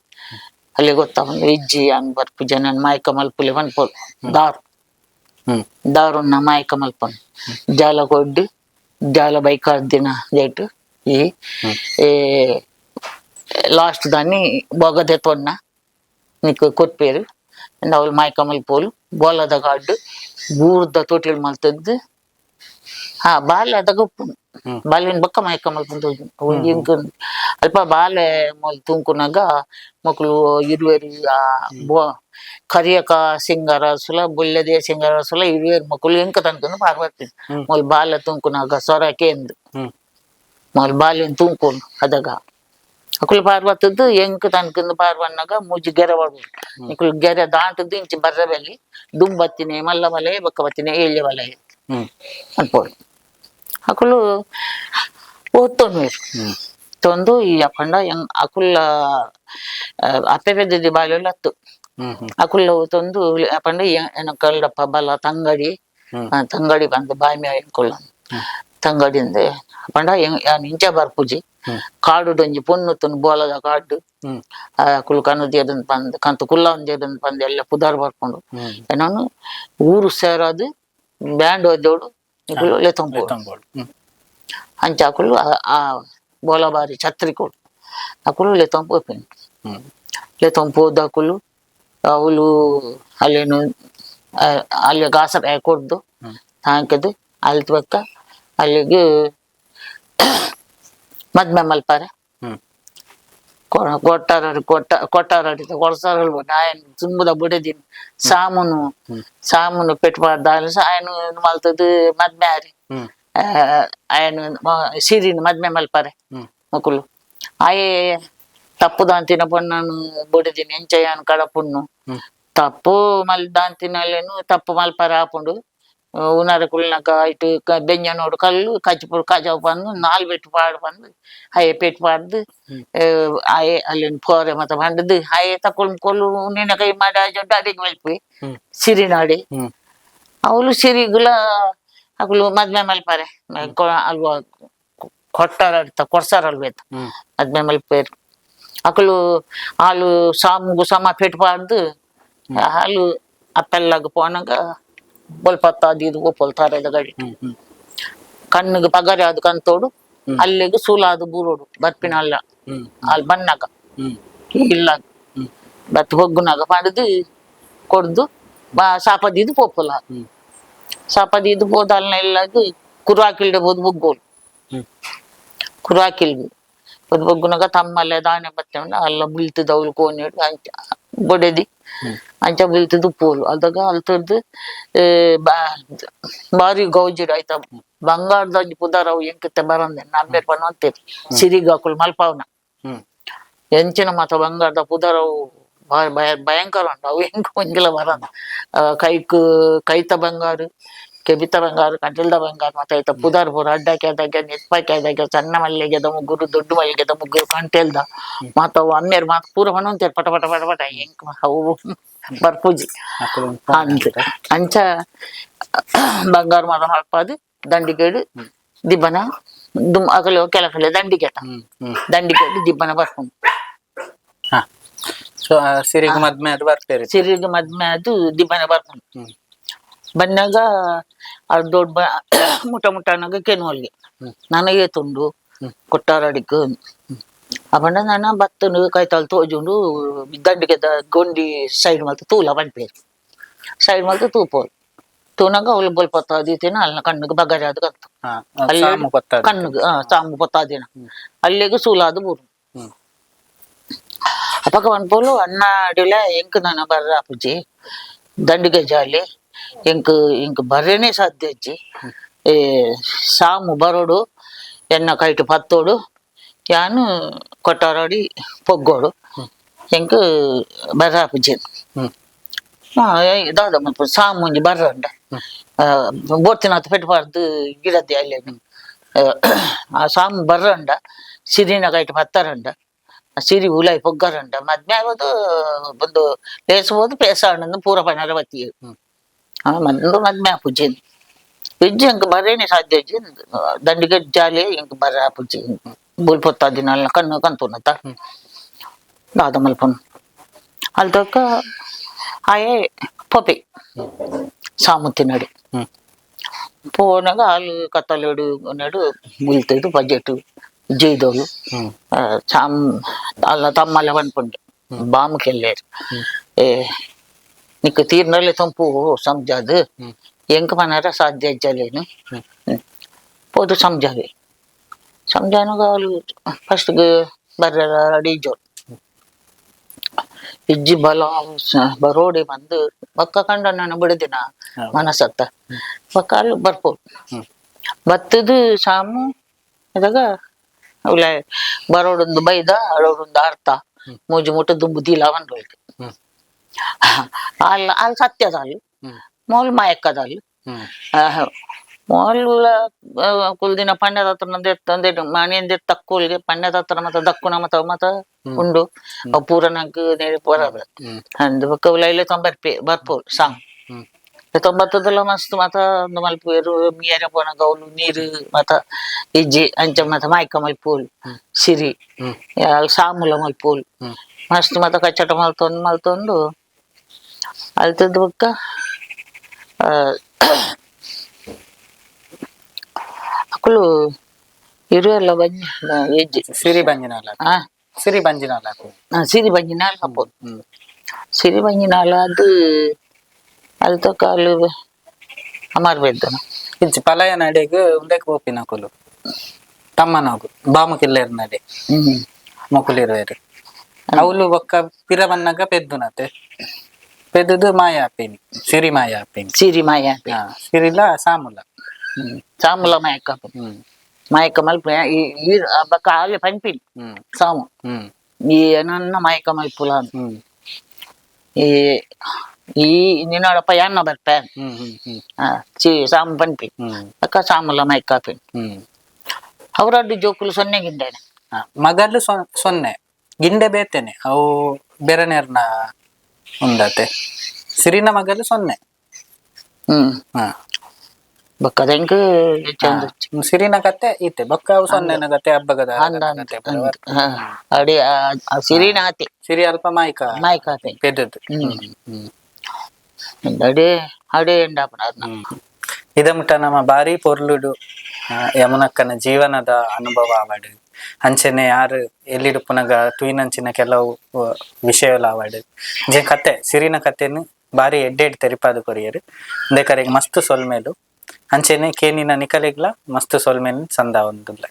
ಅಲ್ಲಿ ಗೊತ್ತಾಪುಂಡು ಇಜ್ಜಿ ಅನ್ ಬರ್ಪು ಜನನ್ ಮಾಯ್ಕ ಮಲ್ಪುಲೆ ಪನ್ಪೋಲು ದಾರು. ದಾರುನ್ನ ಮಾಯ್ಕ ಮಲ್ಪನು ಜಾಲ ಕೊಡ್ಡು ಜಾಲ ಬೈಕ್ ದಿನ ದೇಟು ಈ ಲಾಸ್ಟ್ ದಾನಿ ಬೊಗದೆ ತೊನ್ನ ನಿಕ್ ಕೊರ್ಪೇರು ಅವ್ಲು ಮಾಯ್ಕ ಮಲ್ಪೋಲು ಬೋಲದ ಕಾಡು ಬೂರ್ದ ತೊಟಿಲ್ ಮಲ್ತದ್ದು. ಹಾ ಬಾಲೆ ಅದಗ ಉಪ್ಪುಂಡು. ಬಾಲೆನ್ ಬೊಕ್ಕ ಮಾಯ್ಕ ಮಲ್ಪುಂಡು ಒಂಜಿ ಇಂಕ್ ಅಲ್ಪ ಬಾಲೆ ಮೊಲ್ ತೂಂಕುನಗ ಮೊಕುಲು ಇರುವೆರ್ ಆ ಬೋ ಕರಿಯಕ ಸಿಂಗರಸುಲ ಬುಲ್ಲೆದೇ ಸಿಂಗರಸುಲ ಇರುವೆರ್ ಮೊಕುಲು ಎಂಕ ತನ್ಕಂದು ಪಾರ್ವತಿ. ಮೊಲ್ ಬಾಲೆ ತೂಂಕುನಗ ಸೊರ ಕೇಂದ್. ಮೊಲ್ ಬಾಲೆನ್ ತೂಂಕೋಲು ಅದಗ ಅಕುಲು ಪಾರ್ವತದ್ದು ಎಂಕ್ ತನ್ಕಂದು ಪಾರ್ವನ್ನಾಗ ಮೂಜಿ ಗೆರೆ ಒಡೋಡು ನಿಕುಲು ಗೆರೆ ದಾಂಟದ್ದು ಇಂಚಿ ಬರ್ರ ಬಲ್ಲಿ ದುಂಬತ್ತಿನೇ ಮಲ್ಲ ಬಲೆ ಬೊಕ್ಕ ಬತ್ತಿನೇ ಏಳ್ಯ ಬಲೆ ಅನ್ಪೋಡು ಅಕುಲು ಓದ್ತೊನ್ವೇರು. ತೊಂದು ಈ ಅಪಂಡ ಅಕುಲ್ಲ ಅಪ್ಪೆ ಪೆದ್ದದಿ ಬಾಲೆಲು ಅತ್ತು. ಹ್ಮ್ ಹ್ಮ್ ಅಕುಲ್ಲ ತೊಂದು ಪಂಡ ಎನ ಕಲ್ಲಪ್ಪ ಬಲ ತಂಗಡಿ. ತಂಗಡಿ ಬಂದು ಬಾಯಿ ಎಂಕುಲ್ಲ ತಂಗಡಿಂದೆ ಪಂಡ ಯಾನ್ ಇಂಚ ಬರ್ಪುಜಿ ಕಾಡುಡೊಂಜಿ ಪೊಣ್ಣು ತುನ್ ಬೋಲದ ಕಾಡು. ಅಕುಲು ಕಣ್ಣು ದೇರಂದ್ ಪಂದ್ ಕಂತು ಕುಲ್ಲವನ್ ದೇರಂದ್ ಪಂದ್ ಎಲ್ಲ ಪುದಾರ್ ಬರ್ಪುಂಡು. ಎನನ್ ಊರು ಸೇರಾದ್ ಬ್ಯಾಂಡ್ ವಾದ್ಯೋಡು ನಿಕುಲು ಲೆತೊಂಪೊಡು. ತಂಬೋಡು. ಅಂಚ ಅಕುಲು ಆ ಬೋಲಬಾರಿ ಛತ್ರಿಕೋಡು ಅಕುಲು ಲೆತೊಂದು ಪೋಪಿನಿ. ಲೆತೊಂದು ಪೋದು ಅಕುಲು ಅವ್ಲು ಅಲ್ಲೇನು ಅಲ್ಲಿ ಗಾಸರ ಕೊರ್ದು ತಾಂಕದು ಅಲ್ತ್ ಬೊಕ್ಕ ಅಲ್ಲಿಗೆ ಮದ್ಮೆ ಮಲ್ಪಾರೆ. ಕೊಟ್ಟಾರ ಕೊಟ್ಟ ಕೊಟ್ಟಾರ ಕೊಡ್ಸಾರ ಆಯನ್ ತುಂಬುದ ಬುಡದಿನ್ ಸಾಮುನು ಸಾಮುನು ಪೆಟ್ಟು ಪಾಡ್ದ ಆಯನ್ ಮಲ್ತದು ಮದ್ಮೆ ಆರಿ. ಆಯನ್ ಸಿರಿನ ಮದ್ಮೆ ಮಲ್ಪಾರೆ. ಮೊಕುಲು ಆಯೆ ತಪ್ಪು ದಾಂತಿನ ಪೊಣ್ಣನು ಬುಡದಿನಿ ಎಂಚ ಯಾನ್ ಕಡಪುಣ್ಣು. ತಪ್ಪು ಮಲ್ ದಾಂತಿನಲ್ಲೇನು ತಪ್ಪು ಮಲ್ಪಾರೆ ಆಪುಂಡು ಉನರ ಕುಲ್ನಕ ಇಟ್ಟು ಬೆಂಜನೋಡು ಕಲ್ಲು ಕಜ್ಪುಡು ಕಜವು ಬಂದು ನಾಲ್ ಪೆಟ್ಟು ಪಾಡು ಬಂದು ಅಯ್ಯೆ ಪೆಟ್ಟು ಪಾಡ್ದು ಆಯೆ ಅಲ್ಲಿನ ಪೋರೆ ಮತ್ತ ಬಂಡದು ಆಯೆ ತಕೊಳ್ ಕೊಲ್ಲು ನಿನ್ನ ಕೈ ಮಾಡಿ ಅಜೊಡ್ಡು ಅಡಿಗೆ ಮಲ್ಪಿ. ಸಿರಿನಾಡಿ. ಅವಳು ಸಿರಿಗುಲ ಅಕುಲು ಮದ್ಮೆ ಮಲ್ಪಾರೆ ಅಲ್ವ ಕೊಟ್ಟಾರ ಕೊಡ್ಸಾರ ಅಲ್ವೇತ. ಮದ್ಮೆ ಮಲ್ಪೇರು ಅಕುಲು ಆಲು ಸಾಮುಗು ಸಮ ಪೆಟ್ಟು ಪಾಡ್ದು ಹಾಲು ಅಪ್ಪೆಲ್ಲಾಗ ಪೋನಾಗ ಬೊಲ್ಪತ್ತ ಅದು ಇದು ಪೋಪೊಲ್ ತಾರೆದ ಗಡಿ. ಹ್ಮ್ ಹ್ಮ್ ಕಣ್ಣಿಗೆ ಪಗರಿ ಅದು ಕಂತೋಡು ಅಲ್ಲಿಗೆ ಸೂಲಾದು ಬೂರೋಡು ಬರ್ಪಿನ ಅಲ್ಲ. ಅಲ್ಲಿ ಬನ್ನಾಗ ಇಲ್ಲ ಬತ್ ಹೊಗ್ಗುನಾಗ ಪಡೆದು ಕೊಡ್ದು ಬಾ ಸಾಪದಿದ್ದು ಪೋಪುಲ. ಸಾಪದಿದ್ದು ಪೋದಲ್ನ ಎಲ್ಲದು ಕುರಾಕಿಲ್ಡೆ ಹೋದ್ ಬೊಗ್ಗೋಲು. ಕುರಾಕಿಲ್ಗೆ ಪೊದ್ ಬೊಗ್ಗುನಾಗ ತಮ್ಮಲೆ ದಾನೆ ಬತ್ತೇವನ ಅಲ್ಲ ಬೀಳ್ತದ ಅವ್ಲು ಕೋನಿಡು ಅಂಚ ಬೊಡೆದಿ ಅಂಚ ಬೀಳ್ತದ್ದು ಪೋಲು ಅದಾಗ ಅಲ್ತದ್ದು ಬಾರಿ ಗೌಜಿಡ್ ಆಯ್ತಾ ಬಂಗಾರದ ಒಂಜಿ ಪುದರ್ ಅವು ಎಂಕತ್ತೆ ಬರಂದೆ ನಂಬೆರ್ ಪನ ಅಂತೀರಿ ಸಿರಿಗಾಕುಲು ಮಲ್ಪಾವನ. ಎಂಚಿನ ಮಾತ ಬಂಗಾರದ ಪುದರ್ ಅವು ಭಯಂಕರ ಉಂಟು ಅವು ಎಂಕ ಒಂಜಿಲ ಬರಂದ ಕೈಕ್ ಕೈತ ಬಂಗಾರು ಕೆಬಿತ ಬಂಗಾರು ಕಂಟಿಲ್ದ ಬಂಗಾರ ಮಾತ ಐತ ಪುದರ್ ಪೂರ ಅಡ್ಡಕ್ಕೆ ಅದಕ್ಕೆ ನಿತ್ಪಕ್ಕೆ ಅದಕ್ಕೆ ಸಣ್ಣ ಮಲ್ಲಿಗೆದ ಮುಗ್ಗುರು ದೊಡ್ಡ ಮಲ್ಲಿಗೆದ ಮುಗ್ಗುರು ಕಂಟೆಲ್ದ ಮಾತ ಅವು ಅಮ್ಮೇರ್ ಮಾತ ಪೂರ ಪನೊಂತೇರು ಪಟ ಪಟ ಪಟ ಪಟ ಎಂಕ್ ಅವು ಬರ್ಪುಜಿ. ಅಕುಲು ಅಂಚ ಅಂಚ ಬಂಗಾರ ಮಾತ ಮಲ್ಪಾದು ದಂಡಿಗೇಡು ದಿಬ್ಬನ ದುಮ್ ಅಗಲು ಕೆಲ ಕಲೆ ದಂಡಿಗೆತ ಹ್ಮ್ ಹ್ಮ್ ದಂಡಿಗೇಡು ದಿಬ್ಬನ ಬರ್ಪುಂಡು. ಹಾ ಸೊ ಸಿರಿಗ್ ಮದ್ಮೆ ಅದು ಬರ್ಪೇರಿ. ಸಿರಿಗೆ ಮದ್ಮೆ ಅದು ದಿಬ್ಬನ ಬರ್ಪುಂಡು. ಬನ್ನಾಗ ಅದು ದೊಡ್ಡ ಮುಟ್ಟ ಮುಟ್ಟ ಅನ್ನಗ ಕೆನುವಲ್ಗೆ ನನಗೆ ತುಂಡು ಕೊಟ್ಟಾರಡಿಕ್ ಅಪಂಡ ನನ ಬತ್ತನು ಕೈತಾಲ್ ತೋಜುಂಡು ದಂಡಿಗೆ ಗೊಂಡಿ ಸೈಡ್ ಮಲ್ತ್ ತೂಲ ಪನ್ಪೇರು ಸೈಡ್ ಮಲ್ತ್ ತೂಪೋಲು. ತೂನಗ ಅವಳು ಬೊಲ್ಪತ್ತಾದಿತ್ತೇನ ಅಲ್ಲ ಕಣ್ಣುಗೆ ಬಗರಾದ ಕತ್ತು. ಅಲ್ಲಿ ಸಾಮು ಗೊತ್ತಾದ. ಕಣ್ಣುಗೆ ಸಾಮು ಪೊತ್ತಾದಿನ ಅಲ್ಲಿಗೆ ಸೂಲಾದ ಬೂರು. ಅಪಗ ಪನ್ಪೋಲು ಅಣ್ಣ ಅಡಿಲ ಎಂಕ್ ನನ ಬರ್ರ ಅಪ್ಪುಜಿ ದಂಡಿಗೆ ಜಾಲಿ ಎಂಕ್ ಎಂಕ್ ಬರ್ರೇನೆ ಸಾಧ್ಯ ಇಜ್ಜಿ. ಏ ಸಾಮು ಬರೋಡು ಎನ್ನ ಕೈಟ್ ಪತ್ತೋಡು ಯಾನು ಕೊಟ್ಟಾರಡಿ ಪೊಗ್ಗೋಡು ಎಂಕ್ ಬರ್ರ ಅಪ್ಪುಜಿ. ದಾದ ಮಲ್ಪ ಸಾಮು ಒಂಜಿ ಬರ್ರಂಡ ಬೋರ್ತಿನಾತ್ ಪೆಟ್ಟು ಗಿಡದ್ದೆ ಅಲ್ಲಿ ಆ ಸಾಮು ಬರ್ರಂಡ ಸಿರಿನ ಕೈಟ್ ಪತ್ತರಂಡ ಸಿರಿ ಉಲಾಯಿ ಪೊಗ್ಗರಂಡ ಮದ್ಮೆ ಆಗೋದು ಒಂದು ಲೇಸ್ಬೋದು ಪೇಸಾಣಂದು ಪೂರ ಪಣರ ಬತ್ತಿ. ಮಂದು ಮದ್ಮೆ ಆಪುಜಿ ಇಜ್ಜಿ ಎಂಕ್ ಬರೇನೆ ಸಾಧ್ಯ ಇಜ್ಜಿ ದಂಡಿಗೆ ಜಾಲಿ ಎಂಕ್ ಬರ ಆಪುಜಿ ಬುಲ್ಪೊತ್ತ ದಿನ ಕಣ್ಣು ಕಂತುನತ ದಾದ ಮಲ್ಪನು ಅಲ್ದಕ್ಕ ಆಯೆ ಪೊಪೆ ಸಾಮುತ್ತಿನಡು. ಪೋನಾಗ ಹಾಲು ಕತ್ತಲೆಡು ನಡು ಮುಲ್ತದು ಬಜೆಟ್ ಜೈದೋಲು. ಸಾಮ್ ಅಲ್ಲ ತಮ್ಮಲ್ಲ ಪನ್ಪುಂಡು ಬಾಮುಕೆಲ್ಲೇರು ಏ ನಿಕ್ಕು ತೀರ್ನಲ್ಲೇ ತಂಪು ಸಮಜಾದು ಎಂಕ್ ಪನಾರ ಸಾಧ್ಯ ಇಜ್ಜಲೇನು ಪೋದು ಸಮಜಾವೆ ಸಮಜಾನಾಗ ಅವ್ಲು ಫಸ್ಟ್ಗೆ ಬರ್ರ ರೆಡಿ ಜೋರು ಇಜ್ಜಿ ಬಲ ಬರೋಡಿ ಬಂದು ಬಕ್ಕ ಕಂಡ ನಾನು ಬಿಡುದಿನ ಮನಸತ್ತ ಬಕ್ಕ ಅಲ್ಲಿ ಬರ್ಪೋ ಬತ್ತದು ಸಾಮು ಇದಾಗ ಅವಳ ಬರೋಡೊಂದು ಬೈದ ಅಳೋಡೊಂದು ಅರ್ಥ ಮೂಜಿ ಮುಟ್ಟ ದುಂಬು ದೀಲ ಬಂದೊಳ್ಗೆ. ಅಲ್ಲಿ ಅಲ್ಲಿ ಸತ್ಯದ ಅಲ್ಲಿ ಮೋಲ್ ಮಾಯಕ್ಕದಲ್ಲಿ ಮೋಲ್ ಕುಲ್ದಿನ ಪಣ್ಯದ ಹತ್ರ ನಂದೆ ಮನೆಯಿಂದ ತಕ್ಕೋಲ್ಗೆ ಪಣ್ಯದ ಹತ್ರ ಮತ್ತ ದಕ್ಕುನ ಮತ್ತ ಮತ್ತ ಉಂಡು ಅವು ಪೂರ ನಂಗೆ ಬರೋದು ಅಂದ್ ಬೊಕ್ಕ ಉಲ ತೊಂಬರ್ಪೆ ಬರ್ಪೋಲ್ ಸಾಂಗ್ ತೊಂಬತ್ತದಲ್ಲ ಮಸ್ತ್ ಮತ ಒಂದು ಮಲ್ಪುವೆರು ಮೀಯರೆ ಪೋನಗ ಅವ್ಲು ನೀರು ಮತ ಇಜ್ಜಿ ಅಂಚ ಮತ ಮಾಯ್ಕ ಮಲ್ಪೋಲ್ ಸಿರಿ ಅಲ್ಲಿ ಸಾಮುಲ ಮಲ್ಪೋಲ್ ಮಸ್ತ್ ಮತ ಕಚ್ಚಟ ಮಲ್ತೊಂದು ಮಲ್ತೊಂದು ಅಲ್ತದ ಬೊಕ್ಕ ಅಕುಲು ಇರುವೆಲ್ಲ ಬಂಜಿ ಇಜ್ಜಿ. ಸಿರಿ ಬಂಜಿನಾಲ. ಸಿರಿ ಬಂಜಿನಾಲ. ಸಿರಿ ಬಂಜಿನಾಲ್ ಹಾಪೋದು. ಸಿರಿ ಬಂಜಿನಾಲ ಅದು ಅಲ್ತೊಕ ಅಲ್ಲಿ ಅಮರ್ ಬೆದ್ದನ. ಇಜ್ಜಿ ಪಲಯ ನಡೆಗ್ ಉಂದೆಕ್ ಪೋಪಿನ ಕುಲು ತಮ್ಮನಗು ಬಾಮುಕಿಲ್ಲೇರ್ ನಡೆ ಮೊಕುಲಿರುವೆರು ಅವ್ಲು ಬೊಕ್ಕ ಪಿರ ಬನ್ನಗ ಪೆದ್ದುನತೆ ಪೆದ್ದುದು ಮಾಯ ಆಪಿನಿ ಸಿರಿ ಮಾಯ ಆಪಿನಿ. ಸಿರಿ ಮಾಯ. ಸಿರಿಲ ಸಾಮುಲ. ಸಾಮುಲ ಮಾಯಕ್ಕ ಮಾಯಕ್ಕ ಮಲ್ಪ ಈ ಬೊಕ್ಕ ಅಲ್ಲಿ ಪನ್ಪಿನಿ ಸಾಮು ಈ ನನ್ನ ಮಾಯಕ್ಕ ಮಲ್ಪುಲ ಈ ಈ ನಿನ್ನೋಡಪ್ಪ ಯಾನ್ನ ಬರ್ಪೆ ಹ್ಮ್ ಹ್ಮ್ ಹ್ಮ್ ಚಿ ಸಾಮು ಪನ್ಪಿ ಬೊಕ್ಕ ಸಾಮುಲ ಮಾಯಕ್ಕ ಆಪಿನಿ. ಅವರಡ್ಡು ಜೋಕುಲು ಸೊನ್ನೆಗಿಂಡೇನೆ. ಮಗಲು ಸೊನ್ನೆ ಗಿಂಡೆ ಬೇತೇನೆ ಅವು ಬೆರನೇರ್ನ ಉಂಡತೆ ಸಿರಿನ ಮಗಲು ಸೊನ್ನೆ. ಬೊಕ್ಕದಂಕ್ ಚಂದ. ಸಿರಿನ ಕತೆ ಈತೆ ಬೊಕ್ಕ ಅವು ಸೊನ್ನೆನ ಕತೆ ಹಬ್ಬಗದ ಅಂದ ಕತೆ ಪೂರ. ಅಡಿ ಸಿರಿನ ಆತೆ. ಸಿರಿ ಅಲ್ಪ ಮಾಯ್ಕ. ಮಾಯಕ ಆತೆ. ಪೆದ್ದದ್ದು. ಅಡೆ ಅಡೆ ಎಂಡಾಪನ ಅದ್ನ. ಇದ ಮುಟ್ಟ ನಮ್ಮ ಬಾರಿ ಪೊರ್ಲುಡು ಯಮುನಕ್ಕನ ಜೀವನದ ಅನುಭವ ಆವಡು ಅಂಚನೆ ಯಾರು ಎಲ್ಲಿಡುಪುನಗ ತುಯಿನಂಚಿನ ಕೆಲವು ವಿಷಯಲ ಆವಡು ಜೆ ಕತೆ ಸಿರಿನ ಕತೆನು ಬಾರಿ ಎಡ್ಡೆಡ್ ತೆರಿಪಾದ ಕೊರಿಯರು ಇಂದೆಕರೆಗ್ ಮಸ್ತ್ ಸೊಲ್ಮೆಲು ಅಂಚೆನೆ ಕೇನಿನ ನಿಕಲೆಗ್ಲ ಮಸ್ತ್ ಸೊಲ್ಮೆನ್ ಸಂದ ಒಂದುಲ್ಲ.